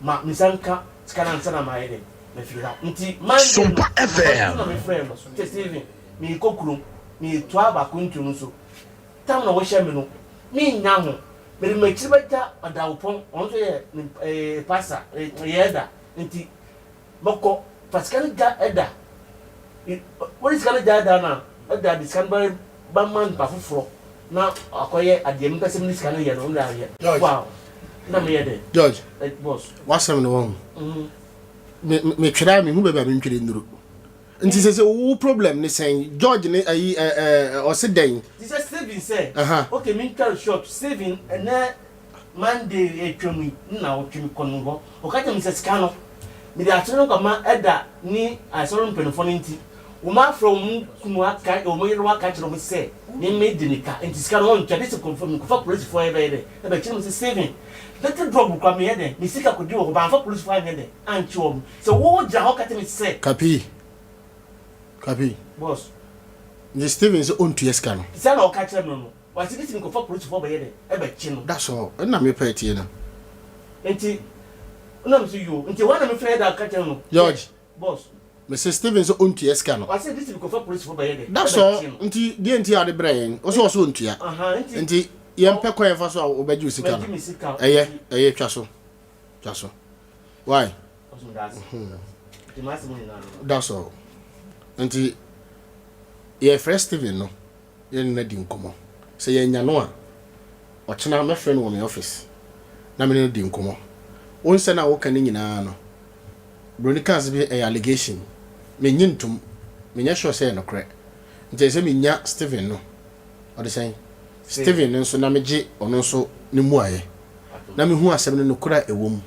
ma mesa nka sika no ansa na maayɛ dɛ mɛfiri ha. Nti Monday no Sompa FM. na mefrɛ no sɛ, "Steven, meekɔ kurom, meetoa baako ntu no so tam na wɔhyɛ me no menya ho mede m'akyiri bɛgya ɔdawopɔn." Ɔno nso yɛ ne pastor ɛyɛ ɛda. Nti mɛkɔ fa sika no gya ɛda. Wode sika no gya ɛda no a, ɛda de sika no bɛ bɛma nipa foforɔ na akɔyɛ adeɛ mepɛ sɛ mede sika no yɛ no wode ayɛ. George. Wow. Na meyɛ dɛ. George. Boss. W'asɛm no wahu. Me me metwerɛ a mehu baabi a mentwerɛ nnuru. Nti sɛ sɛ wo problem ne sɛn? George ne ayi ɛ ɛ ɔse dɛn? Te sɛ Stephen sɛ, okay mentwa no short, Stephen ɛnɛ Monday a atwam yi ne naawɔtwe mekɔ ne hɔ, ɔka kyerɛ me sɛ sika no mede asɔre no kɔma ɛda ne asɔre mpaninfoɔ no nti wɔn afrɛ wɔn kunu aka wɔn yerenom aka akyerɛ wɔn sɛ me medi ne ka nti sika no wɔntua de sɛ mekɔfa polisifoɔ ɛbɛyɛ dɛ ɛbɛkyerɛ me sɛ Stephen little drop koraa meyɛ dɛn me sika kɔdi wɔ hɔ mamfa polisifoɔ anyɛ dɛn ankye wɔn Sɛ wo gyina hɔ ka kyerɛ me sɛ. Kapi. Kapi. Boss. Nti Steven sɛ ɔntua sika no. Sɛ na ɔka kyerɛ me no, wase gye sɛ mekɔfa polisifoɔ bɛyɛ dɛ ɛbɛkye no. That's all. Ɛna me pɛ tie no. Nti, na me so yoo. Nti ɛhɔ na me frɛ da ka kyerɛ no. George. Boss. Me se Steven sɛ ɔntua sika no. Wase gye sɛ mekɔfa polisifoɔ bɛyɛ dɛ That's all. ɛbɛkye no. Nti deɛ nti a ɔde brɛ yɛn. Ɔsɛ ɔsɛ ɔntua. Ahaa nti. Nti yɛmpɛ kwan yɛfa so a wobɛgye wo sika no. Mɛgye me sika. Ɛyɛ, ɛyɛ twa so. Twa so. Why? That's all. Nti yɛfrɛ Steven no yɛne no adi nkɔmmɔ. Sɛ yɛanya no a, ɔkyena mɛfrɛ no wɔ me office na me ne no di nkɔmmɔ. Wo nsɛm a woka no nyinaa no, Broni kaa sɛ bi ɛyɛ allegation. Mennye ntom. Menyɛ sure sɛ ɛyɛ nokorɛ. Nti ɛsɛ sɛ menya Steven no. Ɔde sɛn? Steven no nso na megye ɔno nso ne mmuaeɛ na mehu asɛm no nokorɛ a ɛwɔ mu.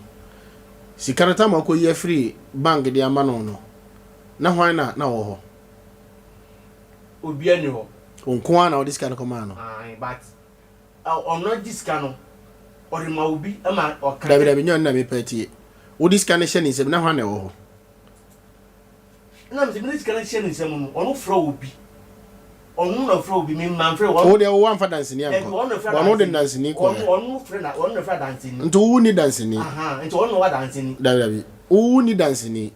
Sika no tam a ɔkɔyi afiri bank de ama no no, na hwan na na ɔwɔ hɔ? Obiara nni hɔ. Wo nko ara na wode sika no kɔmaa no? Ae, but ɔno agye sika no, ɔde ma obi ma ɔka. Dabi, dabi, nyɛ ɔno na mepɛ atie. Wode sika no hyɛ ne nsam, na hwan na ɛwɔ hɔ? Ɛna mese mede sika no hyɛ ne nsam no, ɔno frɛ obi. Ɔno na ɔfrɛ obi, me mamfrɛ wɔn. Wo deɛ wo wamfa danseni ankɔ. Dabi, ɔno na ɔfrɛ Ɔno de danseni kɔɛ. Ɔno frɛ na ɔno na ɔfrɛ danseni. Nti wo ni danseni. Aha, nti ɔno na ɔwɔ danseni. Dabi dabi, wo ni danseni.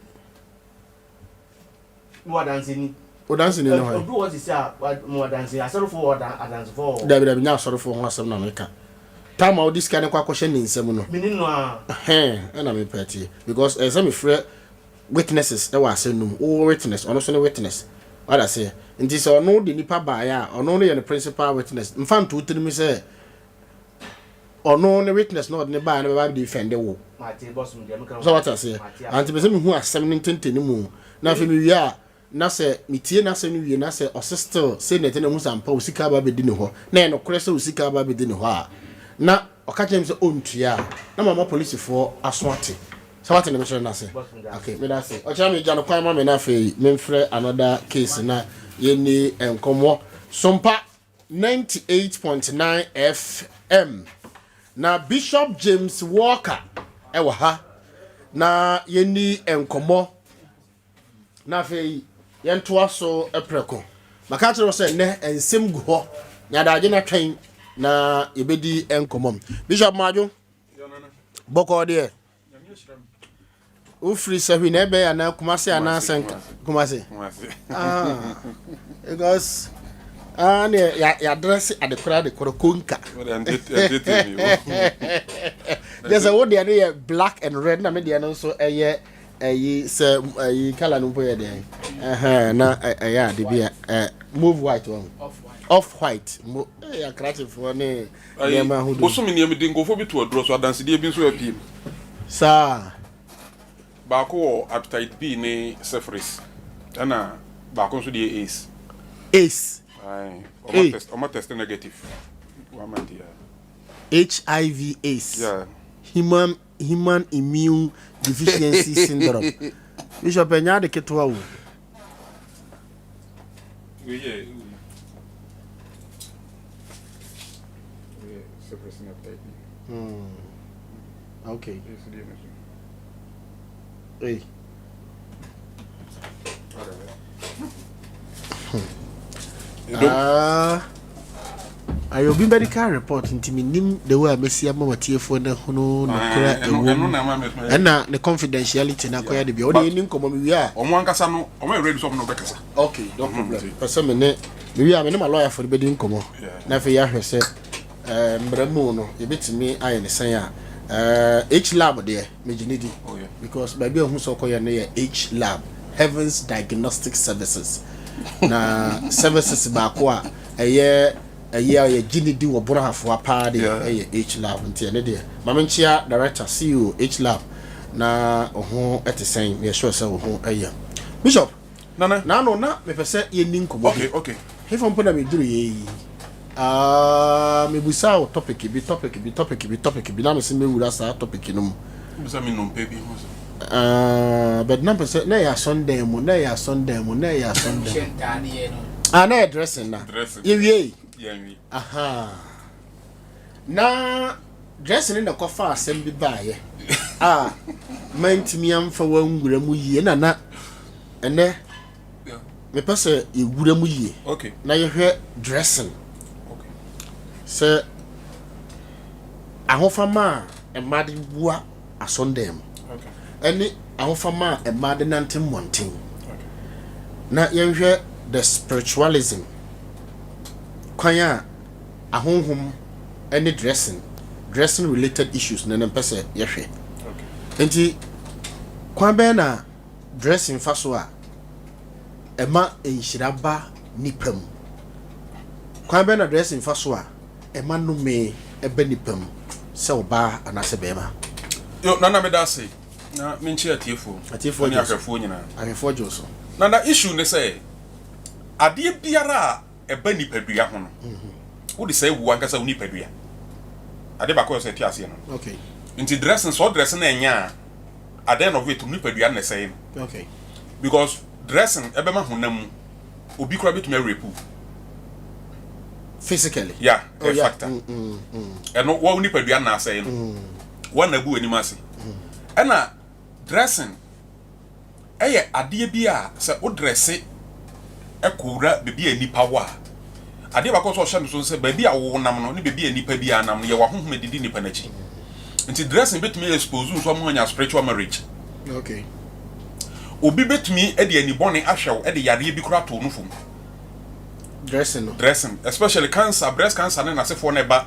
Mewɔ danseni. Wo danseni ne hwan? Odu hɔ sisi a, mewɔ danseni. Asɔrefoɔ wɔ adansefoɔ wɔ hɔ. Dabi dabi, nyɛ asɔrefoɔ ho asɛm na meka. Time a wode sika no kɔ akɔhyɛ ne nsam no. Mene no a. Ɛhɛn, ɛna mepɛ atie. Because ɛsɛ sɛ mefrɛ witnesses wɔ asɛm no mu. Wowɔ witness, ɔno nso ne witness. Wate aseɛ? Nti sɛ ɔno de nipa baeɛ a, ɔno no yɛ ne principal witness. Mfa nto wo tirim sɛ ɔno ne witness na ɔde ne baeɛ no bɛba abɛdefɛnde wo. So wate aseɛ? Nti pɛ sɛ mehu asɛm no ntenten mu. Na afei mewie a, Na sɛ metie n'asɛm no wie na sɛ ɔse still sei na ɛte na mehu sɛ ampa wo sika aba abɛdi ne hɔ na ɛyɛ nokorɛ sɛ wo sika aba abɛdi ne hɔ a, na ɔka kyerɛ me sɛ ɔntua a, na mama polisifoɔ aso ate. Sɛ woate deɛ mekyerɛ no ase? Ok, meda ase. Ɔkyena me gya no kwan ma me na afei memfrɛ another case na yɛnni nkɔmmɔ. Sompa 98.9 FM na Bishop James Walker ɛwɔ ha na yɛnni nkɔmmɔ. Na afei yɛntoa so prɛko. Maka akyerɛ wo sɛ nnɛ nsɛm gu hɔ. Nya adagye na twɛn na yɛbɛdi nkɔmmɔ. Bishop Madwo, bɔkɔɔ deɛ. Wofiri Sahwi na ɛbɛyɛ anaa Kumase anaa sɛ Kumase? Ah, because ah ne yɛadrɛse adekora adekora konka. Deɛ sɛ wo deɛ no yɛ black and red na me deɛ no nso ɛyɛ ɛyi sɛ ɛyi kala no mpo yɛ deɛ ɛhɛn na ɛyɛ ade bi a ɛ move white wɔn off white mo ɛyɛ akrakyefoɔ ne nneɛma ahodoɔ. Bosom nneɛma di nkurɔfoɔ bi to aduro so adansedie bi nso apue mu. Saa. Baako wɔ hepatitis B ne syphilis ɛna baako nso deɛ AIDS. AIDS. Ayi ɔmo test ɔmo test negative one month yɛ. HIV AIDS. Yeah. Human Human immune deficiency syndrome. Bishop ɛnyɛ ade ketewa o. Okay. Hey. Ah, ayɛ obi medical report nti menim the way a mɛsi ama matiefoɔ no ahunu nokorɛ ɛwɔ mu ɛna ne confidentiality no akɔyɛ de bia wode yɛni nkɔmmɔ mewie a ɔmo ankasa no ɔmo yɛ ready sɛ ɔmo na ɔbɛkasa. Okay, no problem. Pɛ sɛ me ne mewie a me ne ma lɔyafoɔ no bɛdi nkɔmmɔ na afei yɛahwɛ sɛ eh, mmara mu no yɛbɛtumi ayɛ ne sɛn a. H lab deɛ megye ne di Oh, yeah. because baabi a ohun sɛ ɔkɔyɛ no yɛ H lab, Heavens Diagnostic Services. Na services baako a ɛyɛ a yɛgye ne di wɔ Borahafoa paa deɛ ɛyɛ H lab. Nti ɛne deɛ maame nkyia director CEO H lab na ɔho ɛte sɛn? Yɛ sure sɛ ɔho ɛyɛ. Bishop. Nana. Naano na mepɛ sɛ yɛnni nkɔmmɔ bi. Hefa mpo na meduru yɛ yi? Ah, mebusa wo topic bi, topic bi, topic bi, topic bi na mese mɛwura saa topic no mu. Bisa mi nnompe bi ho sɛ. Ah, but na mpɛ sɛ na ɛyɛ asɔndan mu, na ɛyɛ asɔndan mu, na ɛyɛ asɔndan mu. Hyɛ ntaadeɛ no. Ah, na ɛyɛ dressing na. Dressing. Yɛwie. Yɛn wi. Aha, na dressing no na kɔfa asɛm bi baayɛ a mantumi amfa wanwura mu yie na ɛnɛ mepɛ sɛ yɛwura mu yie na yɛhwɛ dressing sɛ ahofama a mmaa de wua asɔndan mu ɛne ahofama a mmaa de nante mmɔnten na yɛnhwɛ the spiritualism kwan a ahonhom ne dressing related issues na ne mpɛ sɛ yɛhwɛ. Nti kwan bɛn na dressing fa so a ɛma nhyira ba nipa mu? Kwan bɛn na dressing fa so a ɛma nnome ɛba nipa mu, sɛ ɔbaa anaasɛ bɛrima? Yo, Nana, meda ase na menkyerɛ atiefoɔ Atiefoɔ ne gye so. ahwɛfoɔ nyinaa. Ahwɛfoɔ gye wo so. Nana, issue ne sɛ adeɛ biara a ɛba nipadua ho no, wode sɛ ewu ankasa wo nipadua. Ade baako yɛ sɛ ɛte aseɛ no. Nti dressing, sɛ ɔdress no ɛnyɛ a, at the end of it, nipadua no na ɛsɛe no because dressing ɛbɛma honam mu obi koraa bɛtumi arape wo. Physically. Yeah. Oh, A yeah. factor. Ɛno wɔn nipadua na asɛe no, wɔn na abu anim ase. Ɛna dressing ɛyɛ adeɛ bi a sɛ wo dress ɛkɔwura beebi a nipa wɔ a, adeɛ baako nso ɔhyɛ no so sɛ baabi a wɔwɔ nam no ne baabi a nipa bi anam no, yɛwɔ ahohom adidi nipa n'akyi. Nti dressing bɛtumi expose nso ama anya spiritual marriage. Obi bɛtumi de anibɔne ahwɛ wo, de yareɛ bi koraa to no fam. Dressing no. Dressing, especially cancer, breast cancer ne n'asefoɔ no ɛba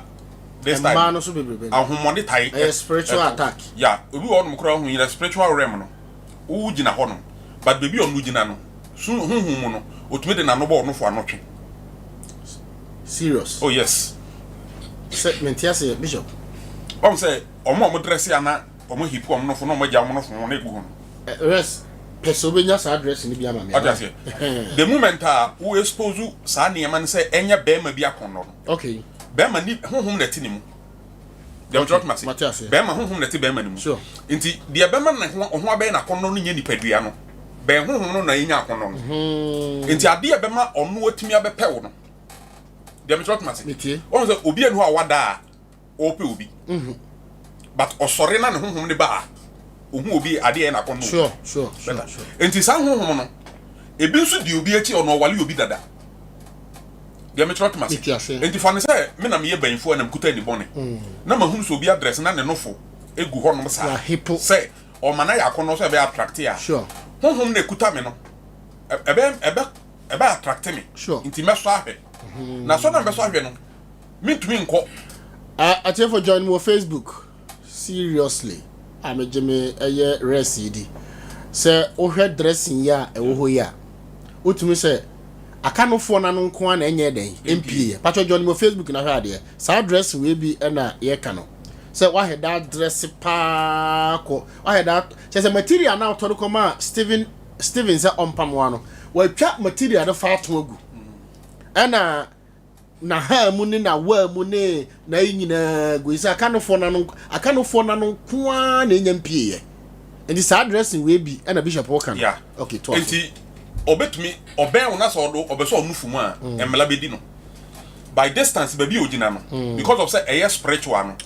this time. Mmaa no so bebrebe no. Ahommɔne tae. Ɛyɛ spiritual attack. Ya, obi wɔ hɔnom koraa, ɔho yɛrɛ spiritual realm no, wo gyina hɔnom, but baabi a ɔno gyina no so honhom mu no, otumi de n'ano bɔ ɔno fo ano twe. Serious? Oh yes. Sɛ mente ase, Bishop. Ɔmo sɛ ɔmo a ɔmo dress ana ɔmo hip ɔmo nofo na ɔmo agya ɔmo nofo na egu hɔ no. Res pɛ sɛ wobɛnya saa dress no bi ama me. Ɔte aseɛ, the moment a wo expose saa nneɛma no sɛ ɛnyɛ bɛrima bi akɔnnɔ no, bɛrima ni honhom na ɛte ne mu deɛ, ɔkyerɛ ɔtoma Mate ase ase. bɛrima honhom na ɛte bɛrima no mu. Nti deɛ bɛma ne ho ɔho abɛyɛ n'akɔnnɔ no nyɛ nipadua no, bɛn honhom no na ɛnya akɔnnɔ no. Nti adeɛ bɛma ɔno atumi abɛpɛ wo no deɛ, mekyerɛ ɔtoma ase. Metie. Wɔn sɛ obi anu hɔ a wada a ɔrepɛ obi, but ɔsɔre na ne honhom ne ba a ohun obi adeɛ yɛ n'akɔnnɔ. Better. Nti saa honhom no ebi nso di obi akyi, ɔno ɔwale obi dada deɛ, mekyerɛ ɔtoma Mete ase. ase. Nti fa ne sɛ me na meyɛ banyinfoɔ na mekuta ani bɔne na mahunu sɛ obi adress na ne nofo egu hɔnom saa Wahepo. sɛ ɔma na yɛ akɔnnɔ sɛ ɛbɛyɛ attract a, honhom na ekuta me no ɛbɛ attract me. Nti mɛsɔ ahwɛ na sɔ na mɛsɔ ahwɛ no, mentumi nkɔ. Atiefo, join me wɔ Facebook. Seriously, a megye me ɛyɛ rest yi di sɛ wohwɛ dressing yi a ɛwɔ hɔ yi a, wotumi sɛ akanofoɔ n'ano nko ara na ɛnyɛ dɛn mpie yɛ. Patro, join me wɔ Facebook na hwɛ adeɛ. Saa dressing wei bi ɛna yɛka no sɛ wahɛ daa dress paa kɔ, wahɛ daa kyerɛ sɛ material na ɔtɔ no kɔma Steven sɛ ɔmpamoa no, watwa material no fa ato agu ɛna n'aha mu ne n'awa mu ne n'ayi nyinaa gu sɛ akanofoɔ n'ano nko ara na enya mpie yɛ. Nti saa dressing wei bi ɛna Bishop wɔka no. Okay, to aso. Nti ɔbɛtumi ɔbɛn wo na sɛ ɔdo ɔbɛ sɛ ɔno fum a, mmela bɛdi no by distance baabi a ogyina no because of sɛ ɛyɛ spiritual no.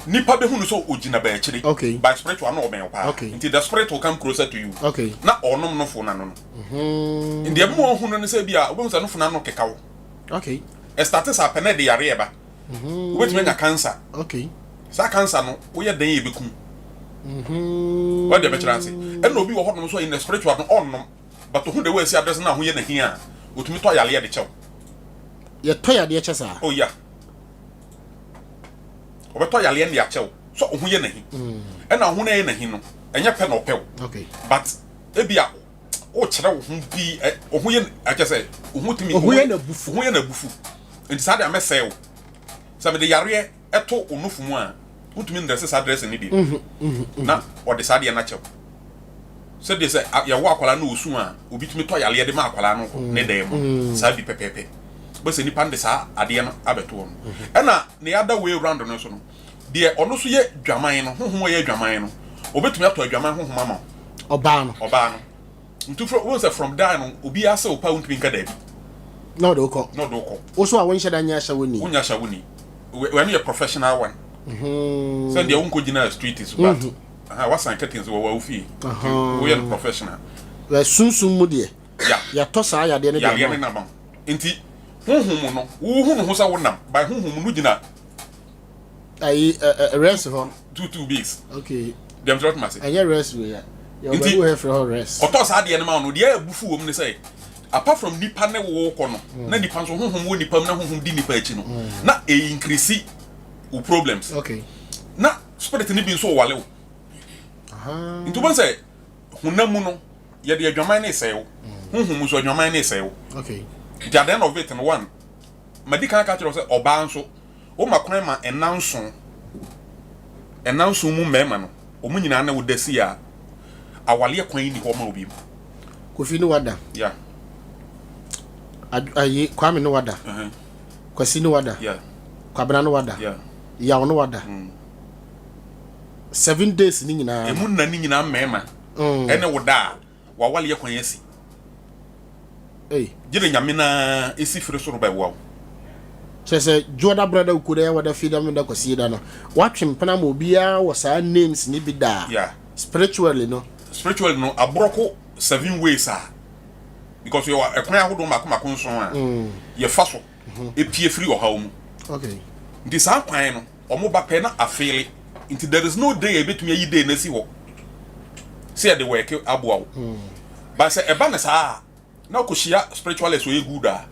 Nipa bɛhu no sɛ ogyina baakyire. By spiritual no, ɔbɛn wo paa. Nti the spirit will come closer to you. Na ɔnom no fo n'ano no nti ɛbɛma ɔhu no ne sɛ bi a wobɛhu sɛ no fo n'ano keka wo. Ɛstart sɛ apɛ na ɛde yareɛ ba, wobɛtumi anya cancer. Saa cancer no, woyɛ dan yɛ bɛkum wɔde bɛkyerɛ ase. Ɛna obi wɔ hɔnom so in the spiritual no, ɔnnom, but ohun de wɔasi adress no a ho yɛ n'ahia a, otumi tɔ yareɛ de kyɛw. Yɛtɔ yadeɛ kyɛ saa? Oh yeah, ɔbɛtɔ yareɛ no de akyɛw. So wo ho yɛ n'ahi. Ɛna wo ho no ɛyɛ n'ahi no, ɛnyɛ pɛ na ɔpɛ wo. Okay. But ebia wokyerɛ wo ho bi, wo ho yɛ, ɛkyɛ sɛ wo ho tumi. Wo ho yɛ n'abufu. Wo ho yɛ n'abufu. Nti saa deɛ mɛsɛe wo. Sɛ mede yareɛ ɛto wo nofo mu a, wontumi ndrɛse saa dressing no bio. Na ɔde saa deɛ no akyɛ wo. Sɛdeɛ sɛ yɛwo akwadaa no ɔsu a, obi tumi tɔ yareɛ de ma akwadaa no ne dan mu. Saa bi pɛpɛɛpɛ. Bɛsɛ nipa no de saa adeɛ no abɛto hɔ no. Ɛna ne other way round no nso no, deɛ ɔno nso yɛ dwaman no, honhom a ɔyɛ adwaman no, ɔbɛtumi atɔ adwaman honhom ama wo. Ɔbaa no. Ɔbaa no. Nti fro, wohu sɛ from there no, obiara sɛ wo paa wontumi nka daabi. Na ɔde wo kɔ. Na ɔde wo kɔ. Wo so a wonhyɛ da nyɛ ahyɛwoni. Wonyɛ ahyɛwoni. Wɛno yɛ professional one. Sɛ deɛ wonkɔ gyina street so but aha wasan curtains wɔ wɔ fie. Nti woyɛ no professional. Sunsum mu deɛ. Yeah. Yɛatɔ saa yadeɛ no de ama wo. Yadeɛ no na ama wo. Nti honhom mu no, wohu no ho sɛ wonam, by honhom mu no gyina. Ayi ɛ ɛ rest hɔ. 2 2 base. Okay. Deɛ mtwerɛ toma se. Ɛnyɛ rest wei a. Yɛ Nti ɔbɛbu hɛ frɛ hɔ rest. Ɔtɔ saa adeɛ no ma wo no, deɛ abufu wɔ mu ne sɛ apart from nipa ne wo kɔ no, na nipa nso honhom wɔ nipa mu na honhom di nipa akyi no, na e increase wo problems. Okay. Na spirit no bi nso wale wo. Nti wobɛhu sɛ honam mu no yɛde adwaman ne sɛe wo. Honhom mu nso adwaman ne sɛe wo. Okay. Nti at the end of it no one, madi kan aka kyerɛ wo sɛ ɔbaa nso woma kwan ma 7 7 mu mmarima no wɔn nyinaa ne wo da si a, awaleɛ kwan nni hɔ ma obi mu. Kofi ne wada. Yeah. Ayi Kwame ne wada. Kwasi ne wada. Yeah. Kwabena ne wada. Yeah. Yaw ne wada. 7 days ne nyinaa. Emu nna ne nyinaa mmarima ɛne wo da a, wawaleɛ kwan asi. Hey. Gye de Nyame na esi firi soro bɛboa wo. Kyerɛ sɛ Dwoda, Brada, Ukuda, Yawada, Fida, Meda, Kwasida no watwe mpena ma obiara wɔ saa names ne bi da a. Spiritually no. Spiritually no aborɔko seven ways a, because yɛwɔ ɛkwan ahodoɔ mako mako 7 a yɛfa so epie firi ɔhaw mu. Nti saa kwan no ɔmo ba pɛ na afeele, nti there is no day a ebetumi ayi day na esi hɔ sɛ yɛde wɔɛke aboa wo. But sɛ ɛba ne saa a, na ɔkɔhyia spiritualist ɔyɛ good a,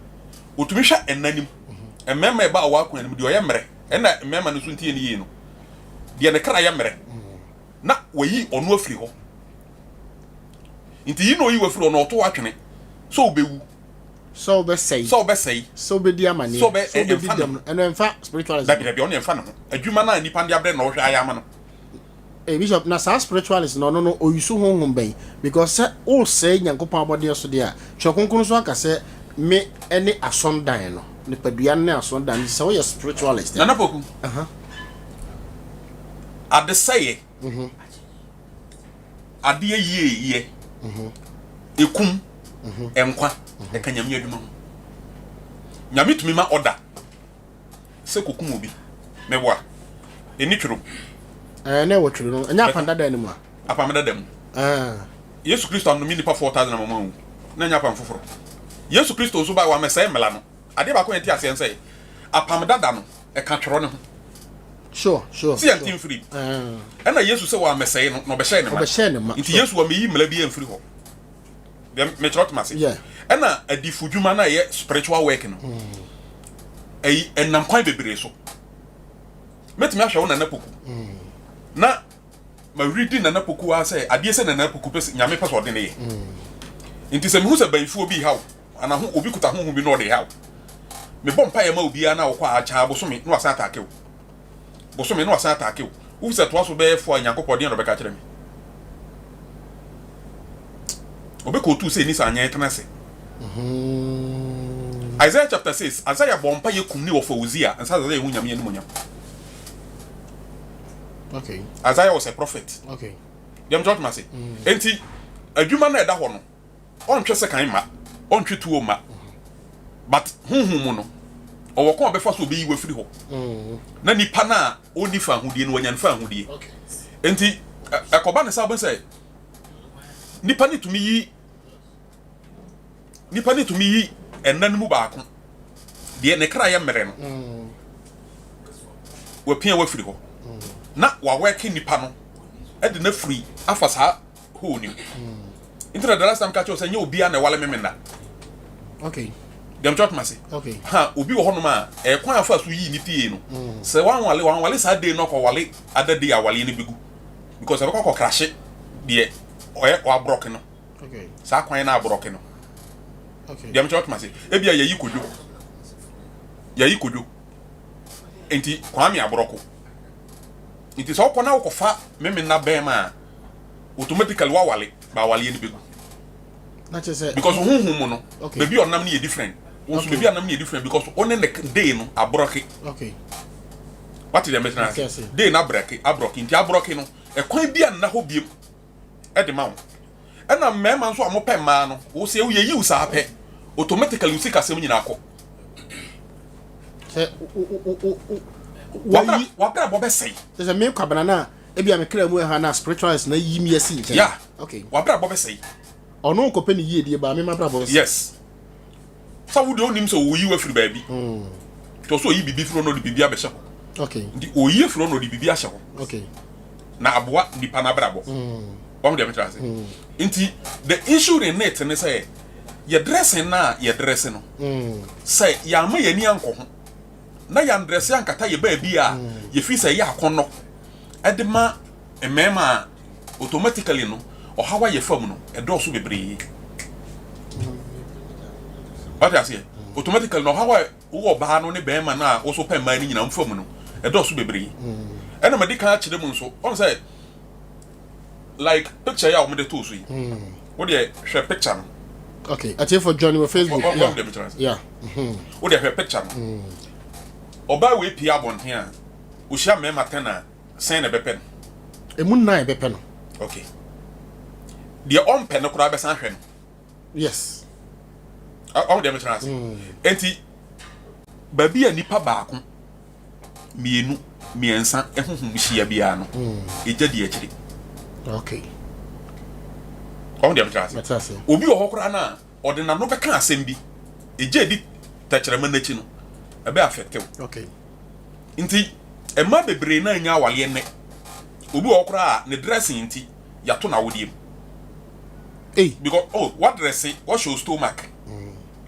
otumi hwɛ ɛnna nim mmarima ɛba a wɔakɔ anim, deɛ ɔyɛ mmerɛ, ɛnna mmarima no nso ntie ne yie no, deɛ ne kra yɛ mmerɛ na wayi ɔno afiri hɔ. Nti yi na oyi wafiri hɔ na ɔto atwene sɛ ɔbɛwu, sɛ wobɛsɛe, sɛ ɔbɛsɛe, sɛ wobɛdi amanneɛ, sɛ ɔbɛ sɛ wobɛdi ɛmfa ne dɛm ho no, ɛno ɛmfa spiritualism. Dabi dabi, ɔno ɛmfa ne ho. Adwuma no a nipa de abrɛ na ɔhwɛ ayɛ ama no. Eh, Bishop, na saa spiritualist no, ɔno no ɔyusu honhom bɛn? Because sɛ wosɛe Nyankopɔn abɔdeɛ so deɛ a, Twerɛ Kronkron nso aka sɛ me ne asɔndan no, nipadua no ne asɔndan no, nti sɛ woyɛ spiritualist a. Nana Poku, adesɛeɛ, adeɛ yie yɛ, ekum, nkwa, ɛka Nyame adwuma ho. Nyame tumi ma ɔda sɛ kokum obi. Meboa. Ɛni twerɛ. Ɛɛ, na ɛwɔ twerɛ no, ɛnyɛ apam dada no mu a. Apam dada mu. Yesu Kristo anome nipa 4,000 ama wɔn awu. Na ɛnyɛ apam foforɔ. Yesu Kristo nso ba wamɛsɛe mmara no. Adeɛ baako yɛn ti aseɛ nsɛ apam dada no ɛka twerɛ ne ho. Si yɛn ti mfiri. Ɛna Yesu sɛ wamɛsɛe no na ɔbɛhyɛ ne ma. Ɔbɛhyɛ ne ma. Nti Yesu wamɛyi mmara bi amfiri hɔ. Deɛ mekyerɛ ɔtoma ase. Ɛna adifo dwuma no a ɛyɛ spiritual work no, ɛyi ɛnam kwan bebree so. Mɛtumi ahwɛ wo Nana Poku na mawiri Nana Poku ara sɛ adeɛ sɛ Nana Poku pɛ sɛ Nyame pɛ sɛ ɔde ne yɛ. Nti sɛ mehu sɛ bayifoɔ bi haw anaa ho obi kuta honhom bi na ɔde haw, mebɔ mpaeɛ ma obiara na ɔkɔ a akyaa bosome na wasan ataake wo. Bosome na wasan ataake wo. Wofi sɛ toa so bɛyɛ fo a, Nyankopɔn deɛ na ɔbɛka kyerɛ me? Ɔbɛkɔɔtu sɛ nisa anyɛ tena ase. Isaiah chapter 6, Isaiah bɔ mpa yɛ kum ne wɔfa Uzia nsa Isaiah hu Nyame animonyam. Isaiah was a prophet. Deɛ mkyerɛ ɔtoma ase. Enti adwuma no a ɛda hɔ no, ɔntwe sekan mma, ɔntwe tuo mma, but honhom mu no, ɔwɔ kwan a ɔbɛfa so ɔbɛyi wafiri hɔ. Na nipa no a ɔnni fa ahodie no, wanya ne fa ahodie. Enti ɛkɔba ne saa, wobɛhu sɛ nipa no tumi yi ɛna no mu baako deɛ ne kra yɛ mmerɛ no, wapia wafiri hɔ na wawɛke nipa no ɛde no afiri afa saa hole no mu. Nti na the last time ka kyerɛ wo sɛ nyɛ obiara na ɛwale me nna. Deɛ mekyerɛ toma se. Okay. Ha, obi wɔ hɔnom a, ɛkwan afa so yii ne pie no. Sɛ wanwale, wanwale saa day no akɔwale other day awaleɛ no bɛgu. Because ɛbɛkɔ akɔkrahye deɛ ɔyɛ wabrɔke no. Okay. Saa kwan no abrɔke no. Okay. Deɛ mekyerɛ toma se, ebia yɛyi kodwo. Yɛyi kodwo. Nti Kwame abrɔko. Nti sɛ wokɔ na wokɔfa meme nna bɛrima a, automatically wawale, ba awaleɛ no bɛgu. Na kyerɛ sɛ Because honhom mu no, Okay. baabi a ɔnam no yɛ different. Wo nso Okay. baabi a ɔnam no yɛ different because wo ne ne day no abrɔke. Okay. Wate deɛ mɛtena Mate ase? ase. Day no abrɔke, abrɔke. Nti abrɔke no, ɛkwan bi a nna hɔ biem ɛde ma wo. Ɛna mmarima nso a wɔpɛ mmaa no, wo sɛ woyɛ yiw saa pɛ, automatically wo sikasɛm nyinaa kɔ. Sɛ wo wo wo wo wayi Wabrabɔ bɛsɛe. kyerɛ sɛ me kwabena no a ebia me kra mu ɛha na spiritualist na yi mi asi nkyɛn. Yeah. Okay. Wabrabɔ bɛsɛe. Ɔno nkɔpɛ ne yiedie baa me mabrabɔ bɛsɛe. Yes. Sɛ wo deɛ wonim sɛ oyi wo afiri baabi. Nti ɔsɛ oyi biribi firi hɔ na ɔde biribi abɛhyɛ hɔ. Okay. Nti oyi afiri hɔ na ɔde biribi ahyɛ hɔ. Okay. Na aboa nipa n'abrabɔ. Wɔn deɛ mekyerɛ ase. Nti the issue in it ne sɛ yɛ dressing na yɛ dress no. Sɛ yɛama yɛn ani ankɔ ho na yɛn dress ankata yɛ baabi a yɛfi sɛ ɛyɛ akɔnnɔ ɛde ma mmarima a automatically no ɔhaw a yɛfa mu no ɛdɔɔso bebree. Wate aseɛ? Automatically no ɔhaw a wowɔ ɔbaa no ne bɛrima no a wɔso pɛ mmaa no nyinaa mfa mu no ɛdɔɔso bebree. Ɛna madi kan akyerɛ mu nso ɔn sɛ like picture yi a wɔde too so yi wo deɛ hwɛ picture no. Okay. Atiefo join wɔ Facebook. Ɔ- ɔ- Yeah. ɔ- deɛ mekyerɛ ase. Yeah. Wo deɛ hwɛ picture no. Ɔbaa wei pie abɔnten a ohyia mmarima 10 a sɛn na ɛbɛpɛ no. Emu nnan bɛpɛ no. Okay. Deɛ ɔmpɛ no koraa bɛsan hwɛ no. Yes. Ɔmo deɛ mekyerɛ ase. Enti baabi a nipa baako mmienu mmiɛnsa ɛhohom hyia biara no egya di akyire. Okay. Ɔmo deɛ mekyerɛ ase. Mate ase. Obi wɔ hɔ koraa na ɔde n'ano bɛka asɛm bi egya di tɛkyerɛma n'akyi no ɛbɛ affect wo. Okay. Nti mmaa bebree na nya awaleɛ nnɛ. Obi wɔ hɔ koraa a ne dressing nti yɛato n'awodeɛ mu. Ei. Because oh wadresse wɔhyɛ stomach.